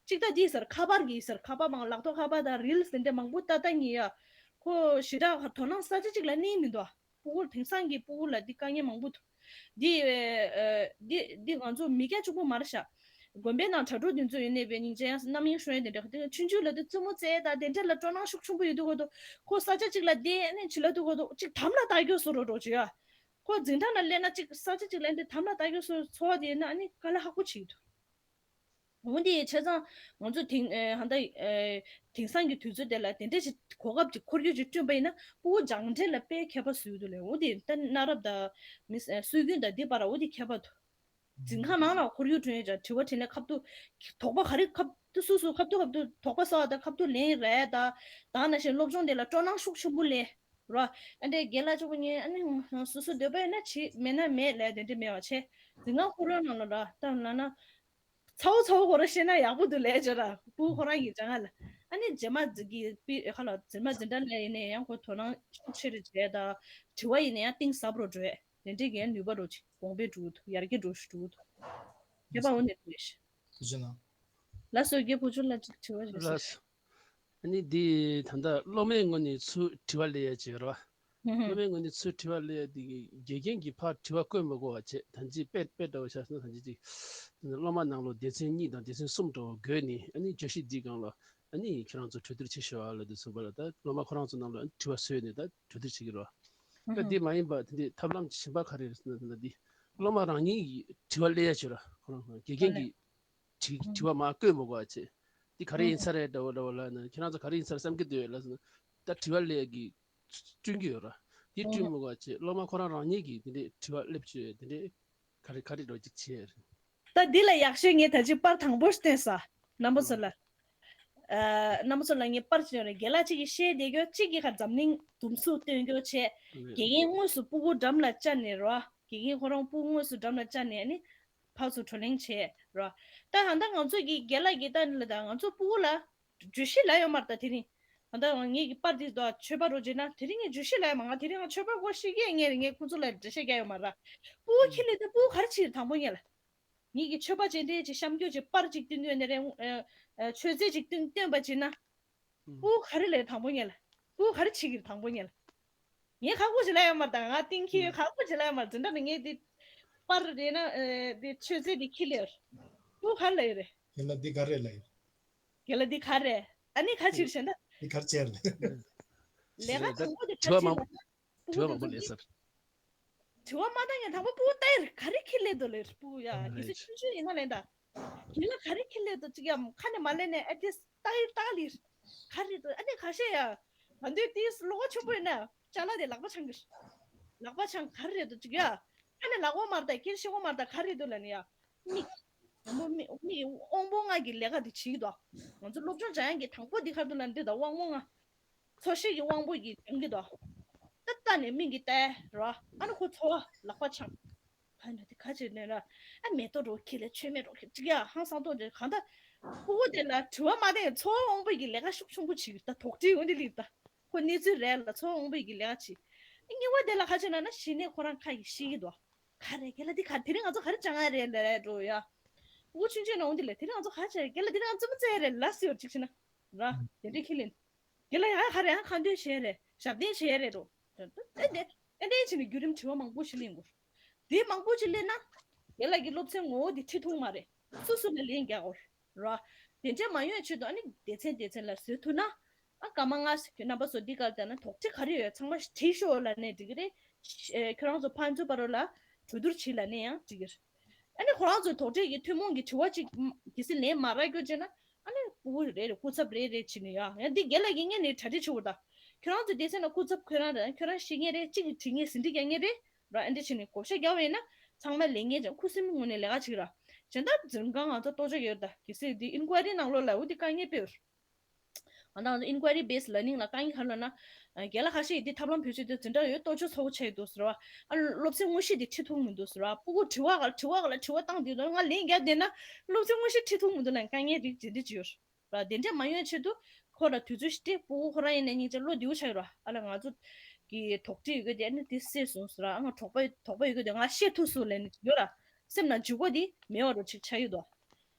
ཅིག་ད་འདི་ཟེར་ཁ་པར་གྱི་ཟེར་ཁ་པར་མང་ལག་ཐོག་ཁ་པར་དང་རིལ་སི་དེ་འདྲ་མང་པོ་ལྟ་ལྟ་ཉེ་ཡ། ཁོ་ཞེ་དྲག་དོ་སྣང་ས་ཆ་གཅིག་ལ་གནས་མི་འདུག་སྤུ་གུ་དེང་སང་གི་སྤུ་གུ་ལ་འདི་དཀའ་ངལ་མང་པོ་འདུག་འདི་འདི་འདི་ང་ཚོ་མི་སྐྱ་གཅིག་པོ་མ་རེད་ཤག་དགོན་པའི་ནང་གྲྭ་གྲོགས་འདི་ཚོ་ཡིན་ནའི་བས་སྙིང་རྗེ་ཡང་རྣམ་གཡེང་ཤོར་ཡ་དེ་འདྲ་དེ་ཆུང་ཆུང་ལ་དེ་བཙུན་མོ་བཙལ་དང་དེ་འདྲ་ལ་སྤྲོ་སྣང་ཤུགས་ཆེན་པོ་ཡོད་དུས་ཁོ་ཚོ་ཁོ་ས་ཆ་གཅིག་ལ་བསྡད་ནས་བྱི་ལ་དུས་ཁོ་ཚོ་གཅིག་དམ་ལ་བཏགས་རྒྱུ་བཟོ་འགྲོ་འགྲོ་བྱེད་ཡ། ཁོ་འཛིན་གྲྭ་ནང་སླེབས་ན་གཅིག་ས་ཆ་གཅིག་ལ་འདི་དམ་ལ་བཏགས་རྒྱུ་བཟོ་འཚོ་བ་དེ་ཡིན་ན་ཨ་ནི་དཀའ་ལས་ཁག་པོ་བྱེད་ཀྱི་འདུག་འོ་དེ་བྱས་ཙང་ང་ཚོ་དེང་ཨེ་ཧ་ད་ཨེ་དེང་སང་གི་དུས་ཚོད་དེ་ལ་དེ་འདྲ་ཞིག་གོ་སྐབས་ཀྱི་ཁོར་ཡུག་ཅིག་བསྐྲུན་པ་ཡིན་ན་སྤུ་གུ་སྦྱངས་འབྲས་ལ་དཔེ་ཁྱད་པར་བཟོ་ཡི་འདུག་ལས། འོ་དེ་ད་གནའ་རབས་དང་མི་ཨེ་སྲོལ་རྒྱུན་དང་འདི་བར་འོ་དེ་ཁྱད་པར་འདུག་འཛིན་ཁང་ནང་ལ་ཁོར་ཡུག་བསྐྲུན་ཡོད་ཀྱང་དྲི་བ་དྲིས་ལན་ཁ་ཐུག་དོགས་པ་ག་རེ་ཁ་ཐུག་སུ་སུ་ཁ་ཐུག་ཁ་ཐུག་དོགས་པ་ཟ་བ་དང་ཁ་ཐུག་ལན་རེད་ད། ད་ནང་བཞིན་སློབ་སྦྱོང་དེ་ལ་སྤྲོ་སྣང་ཤུགས་ཆེན་པོ་སླེབས་ར། ཨ་འདྲའི་རྒན་ལགས་གཅིག་པོ་ངས་ཨ་ནི་སོ་སོ་འདོད་པ་ཡོད་ན་བྱེད་མེད་ན་མེད་ལས་དེ་འདྲ་མེད་པ་བྱས་འཛིན་ཁང་ཁོ་རང་ནང་ལ་ར་ད་ལ་ན། ཚ་བོ་ཚ་བོ་ཁོ་རང་བཤད་ན་ཡག་པོ་འདུག་ལས་བྱོས་ར་སྤུ་གུ་ཁོ་རང་གི་སྦྱང་ང་ལ། ཨ་ནི་རྗེས་མ་འཛིན་གི་པི་ཁ་ལ་འཛིན་མ་འཛིན་གྲྭ་ལ་ཡིན་ནའི་ཡང་ཁོ་དོ་སྣང་ཤུགས་ཆེ་རུ་བྱས་ད། དྲི་བ་ཡིན་ནའི་ཡང་གཏིང་ཟབ་རུ་འགྲོ་ཡས་དེ་འདྲའི་གའི་ནུས་པ་རུ་ཅིག་གོང་འཕེལ་འགྲོ་གི་འདུག་ཡར་རྒྱས་འགྲོ་ཞིག་འགྲོ་གི་འདུག་ཁྱད་པར་འོ་ནས་འདུག་ཡས་ཤི། ཐུགས་རྗེ་གནང་། ལགས་སོ་རྒན་བུ་ཆུང་ལ་ཅིག་དྲི་བ་ཞིག་ལགས་སོ། ཨ་ནི་འདི་ད་ལྟ་སློབ་མའི་ངོས་ནས་ཚུར་དྲི་བ་སླེབས་ཡ་བྱེད་རོགས། སློབ་མའི་ངོས་ནས་ཚུར་དྲི་བ་སླེབས་ཡ་འདི་གི་དགེ་རྒན་གྱིས་ཕར་དྲི་བ་བཀོད་མི་དགོས་པ་བྱས་ད་ཅི་དཔེ་དཔེ་འདྲ་བོ་བཞག་སོང་ད་ཅི་ཅིག་སློབ་མ་ནང་ལོགས་སྡེ་ཚན་གཉིས་དང་སྡེ་ཚན་གསུམ་འདྲ་བོ་བགོས་ནས་ཨ་ནི་བརྗོད་གཞི་འདིའི་སྒང་ལ་ཨ་ནི་ཁྱེད་རང་ཚོ་གྲོས་བསྡུར་བྱེད་ཤོག་ཨ་ལ་འདི་ཚོ་བ་ལ་ད་སློབ་མ་ཁོ་རང་ཚོ་ནང་ལ་ཨ་ནི་དྲི་བ་བཟོས་ནས་ད་གྲོས་བསྡུར་བྱེད་ཀྱི་རོགས། ད་འདི་མ་ཡིན་པ་དེ་འདི་ཐབས་ལམ་གཞན་པ་ག་རེ་རེད་ཟེར་ན་ད་འདི་སློབ་མ་རང་ཉིད་ཀྱིས་དྲི་བ་སླེབས་ཡ་བྱེད་རོགས་ཁོ་རང་དགེ་རྒན་གྱིས། དྲི་དྲི་བ་མར་བཀོད་མི་དགོས་པ་བྱས། འདི་ག་རེ་ཡིན་ས་རེད་འདྲ་བོ་འདྲ་བོ་ལབ་ན་ཁྱེད་རང་ཚོ་ག་རེ་ཡིན་ས་རེད་བསམ་གྱི་འདུག་ལབ་སོང་ན། ད་དྲི་བ་སླེབས་ཀྱི་བསྐྲུན་གྱི་ཡོད་ར། འདི་བསྐྲུན་མི་དགོས་པ་བྱས་སློབ་མ་ཁོ་རང་རང་ཉིད་ཀྱིས་འདི་འདྲས་དྲི་བ་སླེབས་བྱས་འདི་འདྲས་ག་རེ་ག་རེ་འདྲ་བོ་ཅིག་བྱས་རེད། ད་འདི་ལ་ཡག་ཤོས་ངས་ད་ཅི་པར་དང་པོ་བསྟན་ས། རྣམ་པ་ཚོ་ལ། ཨ། རྣམ་པ་ཚོ་ལ་ངས་པར་ཅིག་ཡོད་རེད། རྒན་ལགས་གཅིག་གིས་བཤད་བསྡད་རྒྱུ་གཅིག་གིས་ཁ་འཛམ་གླིང་དུམ་སུ་སྟོན་རྒྱུ་བྱས། དགེ་རྒན་དངོས་སུ་སྤུ་གུ་འགྲམ་ལ་བཅར་ནས་རོ། དགེ་རྒན་ཁོ་རང་སྤུ་གུ་དངོས་སུ་འགྲམ་ལ་བཅར་ནས་ནི། ཕར་ཚུར་བགྲོ་གླེང་བྱས་རོ། ད་ད་ལྟ་ང་ཚོ་གི་རྒན་ལགས་ཀྱིས་ད་ནི་ལ་ད་ང་ཚོ་སྤུ་གུ་ལ། བརྗོད་གཞི་ལབ་ཡོད་མ་རེད་ད་དེ་རིང་། ད་ལྟ་ངེད་ཀྱི་པར་འདི་ད་ཆོས་པ་རོ་བྱས་ན་དེ་རིང་ངས་བརྗོད་གཞི་ལབ་ཡོད་མ། ང་དེ་རིང་ང་ཆོས་པ་སྐོར་ཤེས་ཀྱི་ངས་ངས་ཁོང་ཚོ་ལ་འགྲེལ་བཤད་རྒྱག་ཡོད་མ་རེད། སྤུ་གུ་ཁྱེར་ལས་ད་སྤུ་གུ་ག་རེ་བྱེད་དང་པོ་ངས་ལ། ངེད་ཀྱི་ཆོས་པ་ཅན་དེ་ཅིག་གཤམ་སྐྱོར་ཅིག་པར་ཅིག་སྟོན་དུས་ནས་རེད། ཆོས་ཚན་ཅིག་སྟོན་སྟོན་པ་བྱེད་ན། སྤུ་གུ་ག་རེ་ལས་དང་པོ་ངས་ལ། སྤུ་གུ་ག་རེ་བྱེད་ཀྱི་དང་པོ་ངས་ལ། ངས་ཁག་པོ་ཅིག་ལབ་ཡོད་མ་རེད་ད་ང་གཏིང་འཁེལ་ཁག་པོ་ཅིག་ལབ་ཡོད་མ་རེད་འཛིན་གྲྭ་ནས་ངས་འདི། པར་རེད་ན་འདི་ཆོས་ཚན་འདི་ཁྱེར་ལས་ཡོད། སྤུ་གུ་ག་རེ་ལབ་ཡོད་རེད། ཁྱེད་ལ་འདི་ག་རེ་ལབ་ཡོད། རྒན་ལགས་འདི་ག་རེ། ཨ་ནི་ག་ཅིག་བྱས་ན། འདི་ག་རེ་བྱས་རེད། ལས་ཀ་དང་པོ་དེ་ག་ཅིག་ལ། དྲི་བ་མང་པོ་དྲི་བ་མང་པོ་སླེབས་ས་རེད། དྲི་བ་མ་བཏང་ཡང་དང་པོ་སྤུ་གུ་ལྟ་ཡི་རེད་ག་རེ་ཁྱེར་སླེབས་འདུག་ལབ་ཡི་རེད་སྤུ་གུ་ཡ་དེ་ཚོ་ཆུང་ཆུང་ཡིན་ན་ལན་ད། རྒན་ལགས་ག་རེ་ཁྱེར་སླེབས་འདུག་ཅིག་ཡ་ཁ་ནས་མ་ལེན་ནས་ཨ་དེ་ལྟ་ཡི་ལྟ་ལི་རེད་ག་རེ་འདུག་ཨ་ནི་ཁ་ཤས་ཡ། ང་འདོད་དེ་བློ་ཁོག་ཆེན་པོ་ཡིན་ན་ཅ་ལག་དེ་ལག་པ་འཆང་གི་རེད། ལག་པ་འཆང་ག་རེ་རེད་འདུག་ཅིག་ཡ། ཨ་ནི་ལག་པ་མ་རེད་ད་ཁྱེར་ཤེས་གོ་མ་རེད་ད་ག་རེ་འདུག་ལབ་ནི་ཡ། མིག་དང་པོ་མི་མི་དབང་པོ་ལྔ་གི་ལས་ཀ་འདི་བྱེད་ཀྱི་འདུག་ང་ཚོ་སློབ་སྦྱོང་སྦྱང་ཡག་གི་དང་པོ་འདི་ག་རེ་འདུག་ལབ་ན་འདི་དང་དབང་པོ་ལྔ། ཚོར་ཤེས་ཀྱི་དབང་པོ་གིས་སྦྱང་གི་འདུག་ད་ལྟ་ནས་མིག་གིས་ལྟ་རོ། ཨ་ནི་ཁོ་ཚོར་བ་ལག་པ་འཆང་། ག་ནས་འདི་ག་བྱེད་ནས་ར། ཨ་མེ་ཏོག་འདྲ་བོ་ཁྱེར་ལས་མཆོད་མེ་འདྲ་བོ་ཁྱེར་ཅིག་ཡ་ཧང་སང་ཏོག་ཅིག་གང་ལྟར། ཕྲུ་གུ་དེ་ལ་དྲི་བ་མ་བསྟན་ཚོར་བ་དབང་པོ་གི་ལས་ཀ་ཤུགས་ཆེན་པོ་བྱེད་ཀྱི་ད་དོགས་འདྲི་འོང་དེ་ལེགས་ད། ཁོ་གནས་ཚུལ་རེད་ལ་ཚོར་བ་དབང་པོ་གི་ལས་ཀ་བྱེད། གཉིས་པ་དེ་ལ་ཁ་ཆེ་ན་ན་གཞི་ནས་ཁོ་རང་ཁ་གི་ཤི་གི་འདུག་ག་རེ་རྒན་ལགས་འདི་ག་དེ་རིང་ང་ཚོ་ག་རེ་སྦྱང་ཡ་རེད་ལབ་འགྲོ་ཡ། ཕྲུ་གུ་ཆུང་ཆུང་ནང་འདི་ལ་དེ་རིང་ང་ཚོ་ག་རེ་བྱས་རྒན་ལགས་དེ་རིང་ང་ཚོ་རྩེད་མོ་རྩེ་ཡ་རེད་ལ་ཟེར་བ་ཅིག་བྱས་ན། ར། དེ་འདྲའི་ཁས་ལེན། རྒན་ལགས་ཡ་ག་རེ་ཡང་ཁ་འདོན་བྱས་རེད་ཞབས་བརྟན་བྱས་རེད་འགྲོ། ཨེ་འདྲ་ཨེ་འདྲའི་བྱས་ནས་བརྒྱུད་རིམ་དྲི་བ་མང་པོ་ཞིག་ལེན་དགོས། དེ་མང་པོ་ཞིག་ལེན་ན། རྒན་ལགས་ཀྱི་སློབ་ཚན་ངོ་བོ་དེ་ཁྲིད་ཐུབ་མ་རེད། སུ་སུ་ལ་ལན་རྒྱག་དགོས། ར། དེ་འདྲ་མ་ཡོང་ཆེད་དུ་ཨ་ནི་སྡེ་ཚན་སྡེ་ཚན་ལ་བཟོས་ཐུབ་ན། ཨ་སྐར་མ་ལྔ་ཞིག་རྣམ་པ་ཚོ་འདི་གར་བསྡད་ན་དོགས་འདྲི་ག་རེ་ཡོད་ཚང་མ་དྲིས་ཤོག་ལབ་ནས་འགྲིག་གི་རེད། ཨེ་ཁྱོད་རང་ཚོ་ཕན་ཚུན་བར་ལ་གྲོས་བསྡུར་བྱེད་ལབ་ནས་ཡང་འགྲིག་གི་རེད། ཨ་ནི་ཁོ་རང་ཚོ་དོགས་འདྲི་གི་ཐུན་མོང་གི་དྲི་བ་ཅིག་གལ་སྲིད་ལན་མ་རག་རྒྱུ་བྱས་ན་ཨ་ནི་སྤུ་གུ་རེ་རེ་སྐུ་ཚབ་རེ་རེ་བྱས་ནས་ཡ་ཡང་འདི་རྒན་ལགས་ཀྱིས་སྔོན་ནས་གྲ་སྒྲིག་བྱེད་དགོས་ད། ཁྱོད་རང་ཚོ་སྡེ་ཚན་ལ་སྐུ་ཚབ་ཁྱོད་རང་རེད། ཁྱོད་རང་ཤེས་མཁན་རེད། གཅིག་གིས་དྲི་མཁན་ཟིན་བྲིས་རྒྱག་མཁན་རེད། ར་ཨ་འདྲ་བྱས་ནས་བགོ་བཤའ་རྒྱག་པ་ཡིན་ན་ཚང་མ་ལས་ངན་ཅན་ཁུ་སིམ་ངོས་ནས་ལས་ཀ་བྱེད་ཀྱི་ར། གཞན་དག་འཛིན་གང་ང་ཚོ་རྟོག་ཞིབ་ཡོད་ད་གལ་སྲིད་འདི་ཨིན་ཀུའེ་རི་ནང་ལོགས་ལ་འོ་འདི་དཀའ་ངལ་དཔེ་ཡོད། ང་དང་ཚོ་ཨིན་ཀུའེ་རི་བེ་སི་ལར་ནིང་ལ་དཀའ་ངལ་ག་རེ་ལབ་ན། རྒན་ལགས་ཁ་ཤས་ཀྱིས་འདི་ཐབས་ལམ་བེད་སྤྱོད་དེ་འཛིན་གྲྭ་ཡོད་གཏོ་བཅོས་ཚ་བོ་ཆགས་ཡོད་འདུག་ཟེར་བ། ཨ་སློབ་ཚན་དངོས་གཞི་འདི་ཁྲིད་ཐུབ་མི་འདུག་ཟེར་བ། སྤུ་གུ་དྲི་བ་ག་དྲི་བ་ག་ལ་དྲི་བ་བཏང་བསྡད་འདུག་ང་ལན་རྒྱབ་བསྡད་ན་སློབ་ཚན་དངོས་གཞི་ཁྲིད་ཐུབ་མི་འདུག་ལབ་དཀའ་ངལ་རིགས་དེ་འདྲ་ཅིག་ཡོད་ར། དེ་འདྲ་མ་ཡོང་ཆེད་དུ་ཁོ་ལ་དུས་ཚོད་ཞིག་སྤྲད། སྤུ་གུ་ཁོ་རང་ཡིན་ན་སྙིང་རྗེ་བློ་བདེ་བོ་ཆགས་ཡོད་ར། ཨ་ལ་ང་ཚོ་གི་དོགས་འདྲི་ཡོད་གི་དེ་ཨ་ནི་དེ་སེལ་སོང་ཟེར་ར། ཨ་ང་དོགས་པ་དོགས་པ་ཡོད་གི་དེ་ང་བཤད་ཐུབ་སོང་ལབ་ནས་ཡོད་ར། སེམས་ནང་འཇུག་པ་དེ་མེད་པ་རུ་ཅིག་ཆགས་ཡོད་དོ།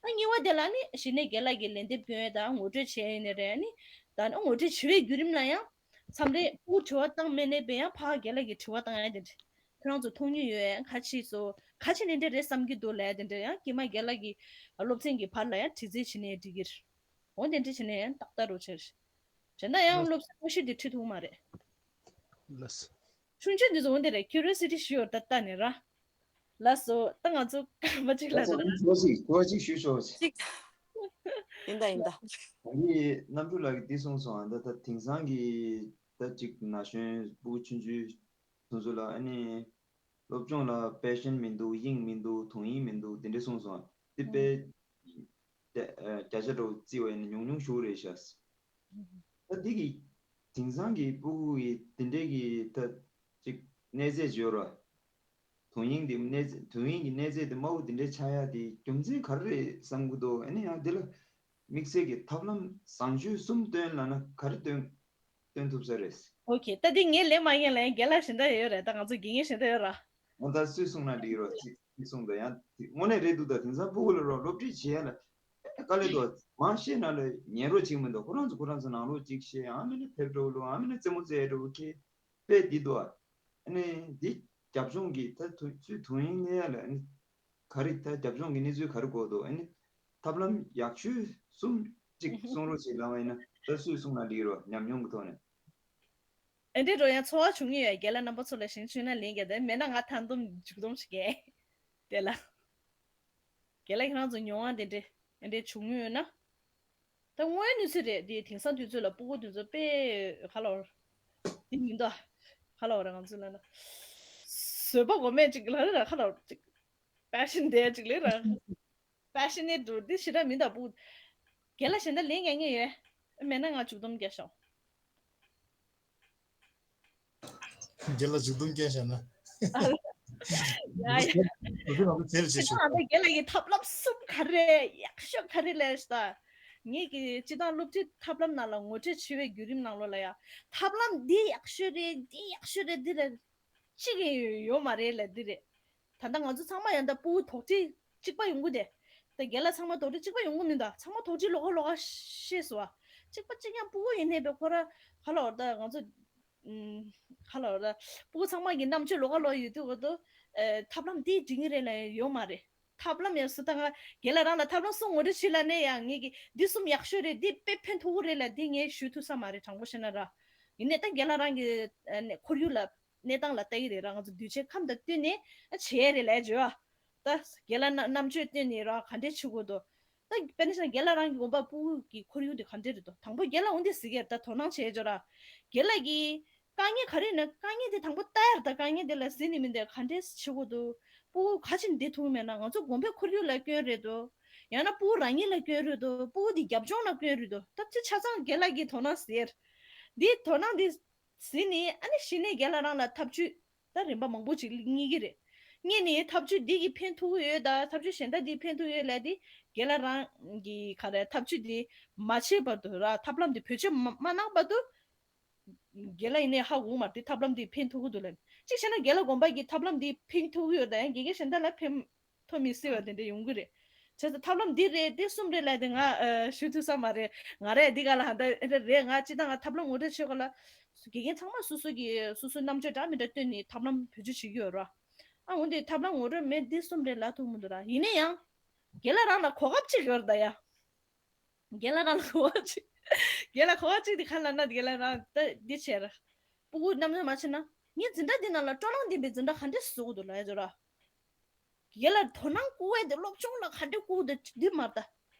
ཨ་གཉིས་པ་དེ་ལ་ནི་གཞི་ནས་རྒན་ལགས་ཀྱིས་ལན་འདེབས་སྐྱོན་ཡས་དང་ངོ་སྤྲོད་བྱས་ཡས་ནི་རེད། ཨ་ནི་ད་ནི་ངོ་སྤྲོད་བྱེད་པའི་བརྒྱུད་རིམ་ལ་ཡང་མཚམས་རེ་སྤུ་གུ་དྲི་བ་བཏང་མེད་ནས་པས་ཡང་ཕར་རྒན་ལགས་ཀྱིས་དྲི་བ་བཏང་ཡས་དེ་འདྲ། ཁྱེད་རང་ཚོ་མཐོང་མྱོང་ཡོད་ཨེ་ཁ་ཆེ་སོ། ཁ་ཆེ་ནས་འདྲ་རེད་བསམ་གྱི་འདུག་ལབ་ཡས་དེ་འདྲ་ཡང་ཀྱེ་མ་རྒན་ལགས་ཀྱིས་སློབ་ཚན་གྱི་བར་ལ་ཡང་དྲི་རྩད་བྱེད་ནས་འགྲིག་གི་རེད། འོ་དེ་འདྲ་བྱས་ནས་ཡང་ཏག་ཏག་རུ་བྱས་རེད། གཞན་དག་ཡང་ལགས། སློབ་ཚན་དངོས་གཞི་དེ་ཁྲིད་ཐུབ་མ་རེད། ལགས། ཆུང་ཆུང་འདི་ཚོ་འོ་འདི་རེད། ཁྱུ་རི་ཨོ་སི་ཊི་ཞུ་ཡོད་ད་ལྟ་ནས་ར། ལགས་སོ། ད་ང་ཚོ་སྐར་མ་གཅིག་ལ་ད་ད་ལྟ་ཚོ་ཞིག་གོ་གཅིག་ཞུ་ཤོག་ཅིག་ཡིན་ད་ཡིན་ད། ད་ནི་གནམ་གྲུ་ལགས་ཀྱིས་འདི་གསུངས་སོང་། ད་ད་དེང་སང་གི་ད་ཅིག་ན་གཞོན་སྤུ་གུ་ཆུང་ཆུང་ཚོ་ཚོ་ལ་ཨ་ནི་སློབ་སྦྱོང་ལ་པེ་ཤན་མི་འདུག་དབྱིངས་མི་འདུག་དུས་ཡུན་མི་འདུག་དེ་འདྲ་གསུངས་སོང་། དེ་དཔེ་བརྒྱ་ཆ་འདྲ་བོ་བརྩི་བ་ཡིན་ན་ཉུང་ཉུང་ཞིག་རེད་ཤག་ད་འདི་གི་དེང་སང་གི་སྤུ་གུ་ཡི་དེ་འདྲའི་གི་ད་ཅིག་གནས་ཚད་ཅིག་ཡོད་ར། དུས་ཡུན་དེ་གནས་ཚད་དུས་ཡུན་གྱི་གནས་ཚད་དེ་དམའ་བོ་དེ་འདྲའི་ཆགས་ཡ་དེ་རྒྱུ་མཚན་ག་རེ་རེད་བསམ་གི་འདུག་ཨ་ནི་ཡང་དེ་ལ་དམིགས་བསལ་གྱི་ཐབས་ལམ་བཟང་ཤོས་གསུམ་སྟོན་ལབ་ན་ག་རེ་སྟོན་སྟོན་ཐུབ་ས་རེད། ཨོ་ཁེ། ད་འདི་ངས་ལན་མ་ཡིན་ལན་རྒན་ལགས་གཞན་དག་ཡོད་རེད། ད་ང་ཚོ་དགེ་རྒན་གཞན་དག་ཡོད་ར། འོ་ད་སུས་གསུངས་ན་འགྲིག་རོགས་ཅིག་ཅིག་གསུངས་ད་ཡང་དེ་དངོས་གནས་རེད་འདུག་ད་དེང་སང་སྤུ་གུ་ལ་རོགས་སློབ་ཁྲིད་བྱེད་ཡ་ལ་དཀའ་ལས་འདུག་མང་བཤད་ན་ལ་ཉན་རོགས་ཅིག་མི་འདུག་ཁོ་རང་ཚོ་ཁོ་རང་ཚོ་ནང་ལོགས་ཅིག་བཤད་ཨ་མི་ནི་ཕེབས་འགྲོ་ལོ་ཨ་མི་ནི་རྩེད་མོ་རྩེ་འགྲོ་ཁེ་དཔེ་འདི་འདུག་ཨ་ནི་འདི་རྒྱབ་ལྗོངས་ཀྱི་ད་དུས་ཚོད་དུས་ཡུན་གནས་ཡ་ལ་ཨ་ནི་ག་རེ་ད་རྒྱབ་ལྗོངས་ཀྱི་གནས་ཚུལ་ག་རེ་གོ་འདུག་ཨ་ནི་ཐབས་ལམ་ཡག་ཤོས་གསུམ་གཅིག་གསུང་རོགས་བྱེད་ལབ་པ་ཡིན་ན་ད་སུས་གསུང་ན་འགྲིག་རོགས་ཉམས་མྱོང་གི་ཐོག་ནས། ཨེ་འདྲའི་འགྲོ་ཡང་ཚོར་བ་བྱུང་ངེས་ཡོད། རྒན་ལགས་རྣམ་པ་ཚོ་ལ་ཞིང་ཆུང་ན་ལན་རྒྱག་དེ་མེད་ན་ང་ཐང་སྡོམ་མཇུག་སྡོམ་ཞིག་རྒན་དེ་ལ། རྒན་ལགས་ཁྱེད་རང་ཚོ་མྱོང་བ་དེ་འདྲས་ཨེ་འདྲས་བྱུང་ཡོད་ན། ད་དངོས་ཡོད་གནས་ཚུལ་རེད་དེ། དེང་སང་དུས་ཚོད་ལ་སྤུ་གུ་དེ་ཚོ་དཔེ་ག་ལ་བར་དེ་མི་འདུག་ག་ལ་བར་ང་ཚོ་ལ་ན་བཟོད་པ་སྒོམ་མེད་ཅིག་ལ་ར་ག་ལ་བར་ཅིག་པེ་ཤན་དེ་ཅིག་ལ་ར། པེ་ཤན་ནེ་ཊི་འདུག་འདི་ཞེ་དྲག་མིན་ད་སྤུ་གུ། རྒན་ལགས་གཞན་དག་ལན་རྒྱག་མཁན་ཡོད། མེད་ན་ང་མཇུག་སྡོམ་རྒྱག་ཤོག་རྒན་ལགས་མཇུག་སྡོམ་རྒྱག་བཞག་ན། ཡ་ཡ། དུས་ཚོད་ང་ཚོ་དེ་ལ་བྱེད་ཆོག་རྒན་ལགས་ཀྱི་ཐབས་ལམ་གསུམ་ག་རེ་ཡག་ཤོས་ག་རེ་ལས་ཤོག་ད། ངེད་ཀྱི་སྤྱི་བཏང་སློབ་ཁྲིད་ཐབས་ལམ་ནང་ལ་ངོ་སྤྲོད་བྱེད་པའི་བརྒྱུད་རིམ་ནང་ལོགས་ལ་ཡ། ཐབས་ལམ་འདི་ཡག་ཤོས་རེད། འདི་ཡག་ཤོས་རེད། འདི་རེད། གཅིག་ཡོད་མ་རེད་ལ་འདི་རེད། ད་ལྟ་ང་ཚོ་ཚང་མ་ཡང་ད་སྤུ་གུ་དོགས་འདྲི་གཅིག་པ་ཡོང་གི་དེ། ད་རྒན་ལགས་ཚང་མ་དོགས་འདྲི་གཅིག་པ་ཡོང་གི་མིན་ད། ཚང་མ་དོགས་འདྲི་ལོགས་ཀ་ལོགས་ཀ་ཤེས་སོང་བ། གཅིག་པ་གཅིག་རྐྱང་སྤུ་གུ་ཡིན་ནའི་བས་ཁོ་ར་ག་ལ་བར་ད་ང་ཚོ་ཨུམ། ག་ལ་བར་ད་སྤུ་གུ་ཚང་མ་གི་རྣམ་དཔྱོད་ལོགས་ཀ་ལོགས་ཡོད་དུས་གོ་དུ། ཨེ་ཐབས་ལམ་དེ་འགྲིག་གི་རེད་ལ་ཡོད་མ་རེད། ཐབས་ལམ་ཡང་སུ་ད་ང་རྒན་ལགས་རང་ལ་ཐབས་ལམ་གསུམ་ངོ་སྤྲོད་བྱེད་ལ་ནས་ཡང་ངེད་ཀྱི་འདི་གསུམ་ཡག་ཤོས་རེད། འདི་དཔེ་ཕན་ཐོགས་ཀྱི་རེད་ལ་འདི་ངས་ཞུ་ཐུབ་ས་མ་རེད། དྲང་པོ་བཤད་ན་ར། ཡིན་ནའི་ད་རྒན་ལགས་རང་གི་ཨ་ནི་ཁོར་ཡུག་ལ་གནས་སྟངས་ལ་ལྟ་གི་རེད་ར། ང་ཚོ་དུས་ཆེན་ཁམས་དང་བསྟུན་ནས་ཨ་བྱེད་ཡས་རེད་ལས་བརྗོད་ཨ། ད་རྒན་ལགས་རྣམ་དཔྱོད་བསྟུན་ནས་ར་ག་འདྲས་བྱེད་དགོས་འདུག་ད་དཔེར་ན་ཆ་རྒན་ལགས་རང་གི་དགོན་པ་སྤུ་གུ་གི་ཁོར་ཡུག་དེ་ག་འདྲས་རེད་འདུག་དང་པོ་རྒན་ལགས་འོང་དེ་གཟིགས་ཡས་ད་དོ་སྣང་བྱེད་བརྗོད་ར། རྒན་ལགས་ཀྱི་དཀའ་ངལ་ག་རེ་ཡིན་ན་དཀའ་ངལ་དེ་དང་པོ་ལྟ་ཡར་ད་དཀའ་ངལ་དེ་ལ་གཟིགས་ནས་མིན་དེ་ག་འདྲས་བྱེད་དགོས་འདུག་སྤུ་གུ་ག་ཅིག་འདི་ཐུག་མེད་ན་ང་ཚོ་དགོན་པའི་ཁོར་ཡུག་ལ་སྐྱོན་རེད་འདུག་ཡང་ན་སྤུ་གུ་རང་ཉིད་ལ་སྐྱོན་རེད་འདུག་སྤུ་གུ་འདི་རྒྱབ་ལྗོངས་ལ་སྐྱོན་རེད་འདུག་ད་དེ་ཆ་ཚང་རྒན་ལགས་ཀྱིས་དོ་སྣང་ཟེར། འདི་དོ་སྣང་འདི་ཟིན་ནི་ཨ་ནི་གཞི་ནས་རྒན་ལགས་རང་ལ་ཐབས་ཇུས་ད་རིམ་པ་མང་པོ་ཅིག་རྙེད་ཀྱི་རེད། ངས་ནི་ཐབས་ཇུས་འདི་གིས་ཕན་ཐོགས་ཀྱི་ཡོད་ད། ཐབས་ཇུས་གཞན་དག་འདིས་ཕན་ཐོགས་ཡོད་ལབ་དེ་རྒན་ལགས་རང་གིས་ག་རེ་ཐབས་ཇུས་འདི་མ་བྱས་བར་དུ་ར། ཐབས་ལམ་འདི་བེད་སྤྱོད་མ་མ་གནང་བར་དུ་རྒན་ལགས་ཡིན་ནའི་ཧ་གོ་མ་རེད། ཐབས་ལམ་འདི་ཕན་ཐོགས་ཀྱི་འདུག་ལབ་ནས། གཅིག་བྱས་ན་རྒན་ལགས་དགོན་པ་གི་ཐབས་ལམ་འདི་ཕན་ཐོགས་ཀྱི་ཡོད་ད། ཡང་དགེ་རྒན་གཞན་དག་ལ་ཕན་ཐོགས་མི་སྲིད་པ་དེ་འདྲ་ཡོང་གི་རེད། བྱས་ཙང་ཐབས་ལམ་འདི་རེད། དེ་གསུམ་རེད་ལབ་དེ་ང་ཨ་ཞུ་ཐུབ་ས་མ་རེད། ང་རས་འདི་ག་ལ་ཧ་ད་རེད། ང་སྤྱིར་བཏང་ང་ཐབས་ལམ་ངོ་སྤྲོད་བྱེད་སྐོར་ལ་དགེ་རྒན་ཚང་མ་སོ་སོ་གི་སོ་སོའི་རྣམ་དཔྱོད་འདྲ་མི་འདྲ་བཏོན་ནས་ཐབས་ལམ་བེད་སྤྱོད་བྱེད་ཀྱི་ཡོད་ར། ཨ་འོན་ཏེ་ཐབས་ལམ་ངོ་སྤྲོད་མེད་འདི་གསུམ་རེད་ལབ་ཐུབ་མི་འདུག་ར། ཡིན་ན་ཡང་རྒན་ལགས་རང་ལ་གོ་སྐབས་གཅིག་ཡོད་རེད་ད་ཡ། རྒན་ལགས་རང་ལ་གོ་བ་གཅིག་རྒན་ལགས་གོ་བ་གཅིག་དེ་ག་ལ་ན། རྒན་ལགས་རང་ད་འདི་བྱས་ར། སྤུ་གུ་རྣམ་གཞག་མ་བྱས་ན། ངའི་འཛིན་གྲྭ་འདི་ནང་ལ་སྤྲོ་སྣང་ལྡན་པའི་འཛིན་གྲྭ་ག་འདྲས་བཟོ་དགོས་འདུག་ལབ་ཡ་ཅོ་ར། རྒན་ལགས་དོ་སྣང་བསྐུར་བས་དེ་སློབ་སྦྱོང་ལ་ག་འདྲས་བསྐུར་འདུག་འདི་མ་ལྟ།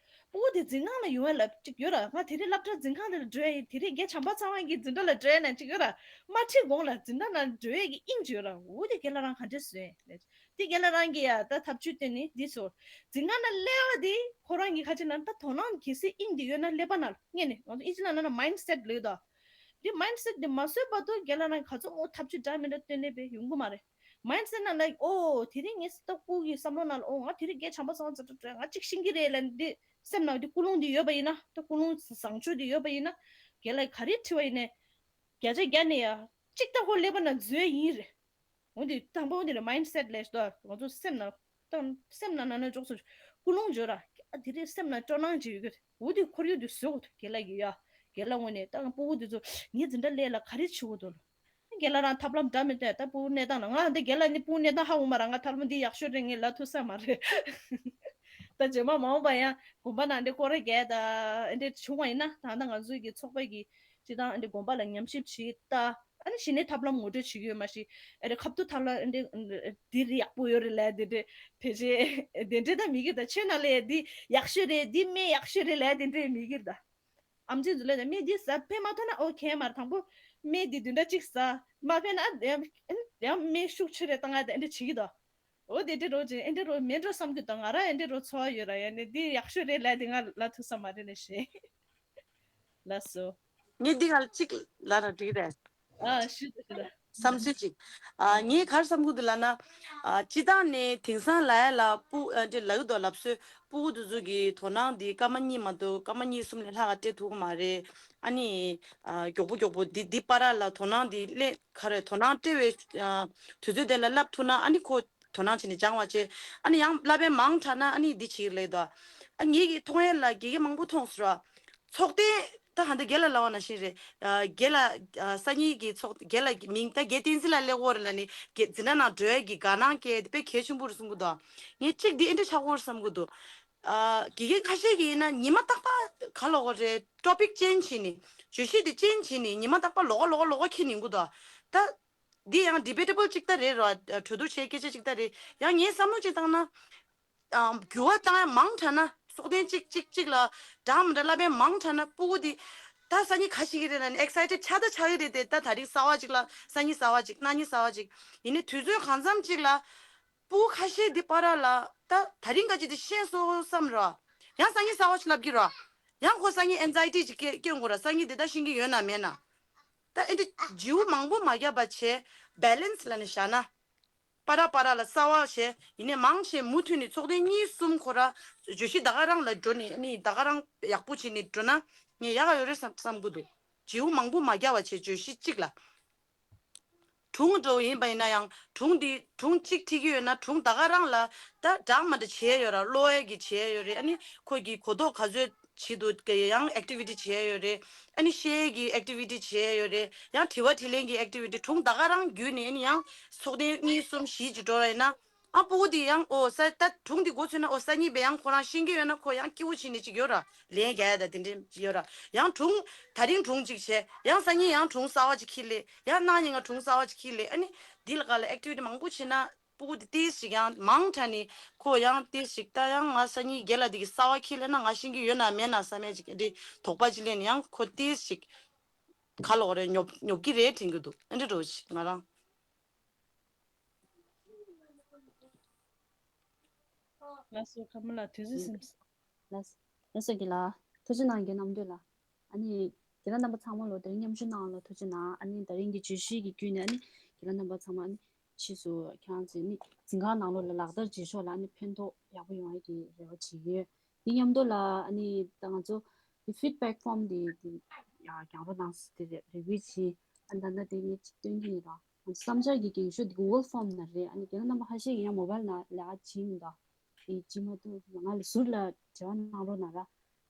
སྤུ་གུ་དེ་འཛིན་ཁང་ལ་ཡོང་ཡ་ལ་གཅིག་ཡོད་ར། ང་དེ་རིང་སློབ་གྲྭ་འཛིན་ཁང་དེ་ལ་འགྲོ་ཡ་ཡིན། དེ་རིང་རྒན་བྱམས་པ་ཚེ་དབང་གི་འཛིན་གྲྭ་ལ་འགྲོ་ཡ་ན་གཅིག་ཡོད་ར། མ་ཁྲིད་གོང་ལ་འཛིན་གྲྭ་ནང་འགྲོ་ཡ་གི་དབྱིངས་ཅིག་ཡོད་ར། འོ་དེ་རྒན་ལགས་རང་ག་འདྲས་བཟོ་ཡ་ལབ། དེ་རྒན་ལགས་རང་གིས་ཡ་ད་ཐབས་ཇུས་བཏོན་ནས་འདི་ཚོ། འཛིན་ཁང་ན་སླེབས་པ་དེ་ཁོ་རང་གིས་ག་ཅི་ན་ད་དོ་སྣང་གལ་སྲིད་དབྱིངས་འདི་ཡོད་ན་སླེབས་པ་ན་ལ་ངས་ནི་ང་ཚོ་ཨིན་ཇི་ནང་ན་མའིན་སེཊ་ལབ་ད། འདི་མའིན་སེཊ་འདི་མ་བཟོས་བར་དུ་རྒན་ལགས་རང་ག་ཚོད་ངོ་ཐབས་ཇུས་འདྲ་མི་འདྲ་བཏོན་ནས་བས་ཡོང་གི་མ་རེད། མའིན་སེཊ་ནང་ལ་ཨོ་དེ་རིང་ངས་ད་སྤུ་གུ་གི་བསམ་བློ་ནང་ལ་ཨོ་ང་དེ་རིང་རྒན་བྱམས་པ་ཚེ་དབང་ཚོ་འགྲོ་འགྲོ་ང་གཅིག་ཤེས་ཀྱི་རེད་ལབ་འདི་སེམས་ནང་འདི་ཀུན་སློང་འདི་ཡོད་པ་ཡིན་ན། ད་ཀུན་སློང་བཟང་ཕྱོགས་འདི་ཡོད་པ་ཡིན་ན། རྒན་ལགས་ག་རེ་དྲི་བ་ཡིན་ནའི་བརྒྱ་ཆ་བརྒྱ་ནས་ཡ་གཅིག་ད་ཁོ་སླེབས་པ་ན་འཛུལ་ཡིན་རེད། འོ་འདི་དང་པོ་འདི་ནི་མའིན་སེཊ་ལབ་ཤོག་ང་ཚོ་སེམས་ནང་ཏང་སེམས་ནང་ན་ན་འཇོག་སོང་། ཀུན་སློང་བརྗོད་ར། ཨ་དེ་རིང་སེམས་ནང་སྤྲོ་སྣང་ཅིག་ཡོད་གི། འོ་འདི་ཁོར་ཡུག་འདི་བཟོ་དགོས་འདུག་རྒན་ལགས་ཀྱིས་ཡ། རྒན་ལགས་ངོས་ནས་ད་སྤུ་གུ་འདི་ཚོ་ངའི་འཛིན་གྲྭ་སླེབས་ལ་ག་རེ་བྱེད་དགོས་འདུག་རྒན་ལགས་རང་ཐབས་ལམ་འདྲ་མི་འདྲ་ད་སྤུ་གུ་གནས་སྟངས་ལ་ང་འདི་རྒན་ལགས་ནི་སྤུ་གུ་གནས་སྟངས་ཧ་གོ་མ་ར། ང་ཐབས་ལམ་འདི་ཡག་ཤོས་རེད་ངས་ལབ་ཐུབ་ས་མ་རེད། ད་རྗེས་མ་མ་འོངས་པ་ཡང་དགོན་པ་ནང་འདི་སྐོར་ར་རྒྱག་ད་འདི་བྱུང་བ་ཡིན་ན་ད་ལྟ་ང་ཚོའི་གི་ཚོགས་པ་གི་སྤྱིར་བཏང་འདི་དགོན་པ་ལ་ཉམས་ཞིབ་བྱེད་ད། ཨ་ནི་གཞི་ནས་ཐབས་ལམ་ངོ་སྤྲོད་བྱེད་ཀྱི་ཡོད་མ་གཞི། ཨ་རེ་ཁབ་ཏུ་ཐབས་ལམ་འདི་འདི་རེ་ཡག་པོ་ཡོད་རེད་ལབ་དེ་འདྲས་ཕལ་ཆེར་དེ་འདྲས་ད་མི་གིར་ད། ཆོས་ནང་ལས་འདི་ཡག་ཤོས་རེད། འདི་སྨན་ཡག་ཤོས་རེད་ལབ་དེ་འདྲས་མི་གིར་ད། ཨམ་ཆི་ཚོ་ལས་ད་སྨན་འདི་ཟ་ཕན་མ་ཐོགས་ན་ཨོ་ཁེ་མ་རེད། དང་པོ་སྨན་འདི་བདུན་ཕྲག་གཅིག་ཟ་མ་ཕན་ན་ཡང་སྨན་ཤུགས་ཆེ་རེད་བཏང་ང་ད་འདྲས་བྱེད་ཀྱི་ད། འོ་དེ་འདྲས་རོ་ཅིག་འདྲས་རོ་མེད་འགྲོ་བསམ་གྱི་ད། ང་རང་འདྲས་རོ་ཚོར་བ་ཡོད་ར། ཡ་ནི་འདི་ཡག་ཤོས་རེད་ལབ་དེ་ང་ལབ་ཐུབ་ས་མ་རེད་ནས་ཞེས། ལགས་སོ། ངས་འདི་ག་ལ་གཅིག་ལབ་ན་འགྲིག་རེད། ཨ་ཞུ་ཞུ་ད། བསམ་ཚུལ་གཅིག་ཨ་ངས་ག་རེ་བསམ་གྱི་འདུག་ལབ་ན། ཨ་སྤྱིར་བཏང་ནས་དེང་སང་ལབ་ཡ་ལ་སྤུ་ཨ་འདི་ལབ་ཀྱི་འདུག་ལབ་སྲོལ། སྤུ་གུ་དེ་ཚོ་གི་དོ་སྣང་འདི་སྐར་མ་གཉིས་མ་གཏོགས་སྐར་མ་གཉིས་གསུམ་ལས་ལྷག་ག་སྤྲད་ཐུབ་ཀྱི་མ་རེད། ཨ་ནི་ཨ་མགྱོགས་པོ་མགྱོགས་པོ་འདི་འདི་བར་ལ་དོ་སྣང་འདི་ལས་ག་རེ་དོ་སྣང་སྤྲད་པའི་ཨ་དུས་ཚོད་དེ་ལ་བསླབ་ཐུབ་ན་ཨ་ནི་ཁོ་དོ་སྣང་བྱས་ནས་སྦྱང་བ་བྱས། ཨ་ནི་ཡང་བསླབ་པའི་མང་དྲགས་ན་ཨ་ནི་འདི་བྱེད་ཀྱི་ལབ་ཀྱི་འདུག་ཨ་ངེད་ཀྱི་མཐོང་ཡ་ལ་དགེ་རྒན་མང་པོ་མཐོང་སོང་ར། ཚོགས་ཐེངས་ད་ཧ་འདི་རྒན་ལགས་ལབ་པ་ནང་བཞིན་རེད། ཨ་རྒན་ལགས་ཨ་སང་ཉིན་གྱི་ཚོགས་རྒན་ལགས་ཀྱི་མིང་ད་རྒན་བསྟན་འཛིན་ལགས་སླེབས་ཀྱི་ཡོད་རེད་ལབ་ནས་རྒན་འཛིན་གྲྭ་ནང་འགྲོ་ཡ་གི་དགའ་སྣང་སྐྱེ་དེ་དཔེ་གལ་ཆེན་པོ་རེད་བསམ་གྱི་འདུག་ངས་གཅིག་འདི་ཨེ་འདྲ་ཆགས་ཀྱི་ཡོད་རེད་བསམ་གྱི་འདུག་ཨ་དགེ་རྒན་ཁ་ཤས་ཀྱིས་ཡིན་ན་ཉི་མ་རྟག་པར་ག་ལབ་དགོས་རེད། ཊོ་པིག་ཅེན་ཇི་བྱས་ནས་བརྗོད་གཞི་དེ་ཅེན་ཇི་བྱས་ནས་ཉི་མ་རྟག་པར་ལོགས་ཀ་ལོགས་ཀ་ལོགས་ཀ་འཁྱེར་ནས་ཡོང་གི་འདུག་ད་འདི་ཡང་ཌི་བེ་ཊེ་བལ་ཅིག་ད་རེད་ར། གྲོས་བསྡུར་བྱེད་སྐད་ཆ་ཅིག་ད་རེད། ཡང་ངས་བསམ་བློ་ཅིག་བཏང་ན། ཨམ་འགྱུར་བ་བཏང་ཡ་མང་དྲགས་ན་ཚོགས་ཐེངས་གཅིག་གཅིག་གཅིག་ལ་འདྲ་མི་འདྲ་བསླབ་པ་མང་དྲགས་ན་སྤུ་གུ་དེ་ད་སང་ཉིན་ག་ཤེད་ཀྱི་རེད་ལབ་ནས་ཨེག་སའི་ཊེཌ་ཆགས་ད་ཆགས་ཀྱི་རེད་དེ། ད་དེ་རིང་གསར་པ་གཅིག་ལབ་སང་ཉིན་གསར་པ་གཅིག་གནངས་ཉིན་གསར་པ་གཅིག་ཡིན་ནའི་དུས་ཚོད་གང་འཚམ་གཅིག་ལ་སྤུ་གུ་ཁ་ཤས་དེ་བར་ལ་ད་དེ་རིང་ག་ཅིག་དེ་ཤེས་སོང་བསམ་ར། ཡང་སང་ཉིན་གསར་པ་གཅིག་ལབ་ཀྱི་ར། ཡང་ཁོ་སང་ཉིན་ཨེན་ཛའི་ཊི་ཅིག་སྐྱེ་སྐྱེ་འགོ་ར། སང་ཉིན་དེ་ད་ཤེས་ཀྱི་ཡོད་ན་མེད་ན། ད་ཨེ་འདྲ་བརྗེ་པོ་མང་པོ་མ་རྒྱབ་པ་བྱས་བྷེ་ལེན་སི་ལབ་ནས་བཞག་ན། བར་བར་ལ་གསར་པ་བྱས་ཡིན་ནའི་མང་ཆེ་མུ་མཐུད་ནས་ཚོགས་ཐེངས་གཉིས་གསུམ་ཁོ་ར་བརྗོད་གཞི་ད་ག་རང་ལ་འགྲོ་ནས་ཨ་ནི་ད་ག་རང་ཡག་པོ་བྱས་ནས་འགྲོ་ན་ངས་ཡག་ག་ཡོད་རེད་བསམ་བསམ་གི་འདུག་བརྗེ་པོ་མང་པོ་མ་རྒྱབ་པ་བྱས་བརྗོད་གཞི་གཅིག་ལ། སྒྲུང་འདྲ་པོ་ཡིན་པ་ཡིན་ན་ཡང་སྒྲུང་འདི་སྒྲུང་གཅིག་ཁྲིད་ཀྱི་ཡོད་ན་སྒྲུང་ད་ག་རང་ལ་ད་འདྲ་མི་འདྲ་བྱས་ཡོད་ར། ཀློག་ཡས་ཀྱི་བྱས་ཡོད་རེད། ཨ་ནི་ཁོ་གི་གོ་རྟོགས་ག་ཚོད་བྱེད་འདུག་གི་ཡང་ཨེག་ཊི་བི་ཊི་བྱས་ཡོད་རེད། ཨ་ནི་བཤད་ཡས་ཀྱི་ཨེག་ཊི་བི་ཊི་བྱས་ཡོད་རེད། ཡང་དྲི་བ་དྲིས་ལན་གྱི་ཨེག་ཊི་བི་ཊི་སྒྲུང་ད་ག་རང་བརྒྱུད་ནས་ཨ་ནི་ཡང་ཚོགས་ཐེངས་གཉིས་གསུམ་བཞི་ཅིག་འགྲོ་བ་ཡིན་ན། ཨ་སྤུ་གུ་དེ་ཡང་ཨོ་ས་ད་སྒྲུང་དེ་འགོ་ཚུགས་ན་ཨོ་སང་ཉིན་བས་ཡང་ཁོ་རང་ཤེས་ཀྱི་ཡོད་ན་ཁོ་ཡང་སྐྱིད་པོ་བྱས་ནས་ཅིག་ཡོད་ར། ལན་རྒྱག་ཡ་ད་དེ་འདྲ་ཡོད་ར། ཡང་སྒྲུང་ད་རིང་སྒྲུང་གཅིག་བྱས་ཡང་སང་ཉིན་ཡང་སྒྲུང་གསར་པ་ཅིག་ཁྱེར་སླེབས། ཡང་གནངས་ཉིན་ང་སྒྲུང་གསར་པ་ཅིག་ཁྱེར་སླེབས། ཨ་ནི་འདི་ལ་ག་ལ་ཨེག་ཊི་བི་ཊི་མང་པོ་བྱས་ན་སྤུ་གུ་དེ་ཏིས་ཅིག་ཡང་མང་དྲགས་ནས་ཁོ་ཡང་ཏིས་ཅིག་ད་ཡང་ང་སང་ཉིན་རྒན་ལགས་དེ་གི་གསར་པ་ཁྱེར་སླེབས་ན་ང་ཤེས་ཀྱི་ཡོད་ན་མེད་ན་བསམ་ཡས་ཅིག་འདི་དོགས་པ་ཅིག་སླེབས་ནས་ཡང་ཁོ་ཏིས་ཅིག་ག་ལ་ག་རེ་ཉོབ་ཉོབ་ཀྱི་རེད་དྲན་གྱི་འདུག་ཨ་འདྲ་འགྲོ་ཅིག་ང་རང་། ལགས་སོ། ཁ་མོ་ལགས་དུས་ཚོད་ཟིན། ལགས་ལགས་སོ་རྒན་ལགས། ཐུགས་རྗེ་གནང་རྒན་རྣམ་ཐོས་ལགས། ཨ་ནི་རྒན་ལགས་རྣམ་པ་ཚང་མ་ལོ་དེ་རིང་མཉམ་ཞུགས་གནང་བ་ལ་ཐུགས་རྗེ་གནང་། ཨ་ནི་དེ་རིང་གི་བརྗོད་གཞི་གི་བརྒྱུད་ནས་ཨ་ནི་རྒན་ལགས་རྣམ་པ་ཚང་མ་ཨ་ནི་ ཕྱིས་སུ་ཁྱེད་རང་ཚོས་ནི་འཛིན་ཁང་ནང་ལོགས་ལ་ལག་བསྟར་བྱེད་ཕྱོགས་ལ་ནི་ཕན་ཐོགས་ཡག་པོ་ཡོང་ཡ་གི་རེ་བ་བྱེད་ཀྱི་ཡོད། དེ་མཉམ་དུ་ལ་ཨ་ནི་ད་ང་ཚོ་དེ་feedback form་དེ་དེ་ཡང་རྒྱག་རོགས་གནང་ཟེར་དེ་རེ་རེ་སྐུལ་བྱས། ཨ་ད་ལྟ་དེ་ངས་ཅིག་སྟོན་གྱི་ཡིན་ར། ང་ཚོ་བསམ་འཆར་གྱི་འགེངས་ཤོག་དེ་Google form་ནང་རེད། ཨ་ནི་རྒན་ལགས་རྣམ་པ་ཁ་ཤས་ཀྱིས་ཡང་mobile་ནང་ལ་ཨ་བྱིན་མི་འདུག་དེ་བྱེད་མ་ཐུབ་ང་ལ་ཟུར་ལ་འབྲེལ་བ་གནང་རོགས་གནང་ར།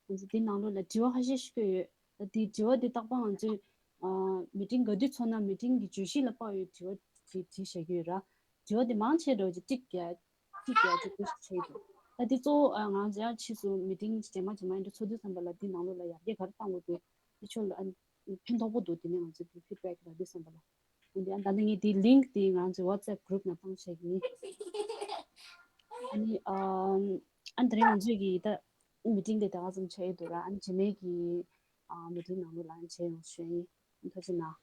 ང་ཚོ་དེ་ནང་ལོགས་ལ་དྲི་བ་ཁ་ཤས་ཤིག་བཀོད་ཡོད། ད་དེ་དྲི་བ་དེ་རྟག་པར་ང་ཚོས་ཨ་meeting་ག་དུས་ཚོགས་ན་meeting་གི་བརྗོད་གཞི་ལ་དཔག་ཡོད་དྲི་བ་དེ་དྲིས་བཞག་གི་ཡོད་ར། དྲི་བ་དེ་མང་ཆེ་འགྲོ་རྒྱུ་ཏིག་རྒྱག་ཏིག་རྒྱག་ཅིག་དེ་ཞིག་བྱས་འདུག་ད་དེ་གཙོ་བོ་ཨ་ང་ཚོ་ཡང་ཕྱིས་སུ་meeting་རྗེས་མ་རྗེས་མ་ཡིན་འགྲོ་ཚོགས་དུས་ཙམ་པ་ལ་དེ་ནང་ལོགས་ལ་ཡར་རྒྱས་ག་རེ་གཏང་དགོས་འདུག་དེ་ཕྱོགས་ལ་ཨ་ཕན་ཐོགས་པོ་འདུག་དེ་ནས་ང་ཚོས་དེ་feedback་ལ་དུས་ཙམ་པ་ལ། འོན་ཏེ་ཨ་ད་ནི་ངས་དེའི་link་དེ་ང་ཚོའི་WhatsApp group་ནང་བཏང་བྱས་ཡིན། ཨ་ནི་ཨམ་ཨ་ནི་དེ་རིང་ང་ཚོའི་གི་ད་meeting་དེ་ད་ག་ཙམ་བྱས་ཡོད་འདུག་ར། ཨ་ནི་རྗེས་མའི་གི་ཨ་meeting་ནང་ལོགས་ལ་ཨ་ནི་བྱས་ཡོང་ཞུ་ཡིན། ཐུགས་རྗེ་གནང་།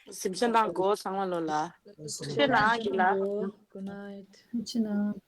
གཟིམ་ཆ་གནང་གོ་ཚང་མ་ལོ་ལ། ཐུགས་རྗེ་གནང་གི་ལ། Good night. ཐུགས་རྗེ་གནང་།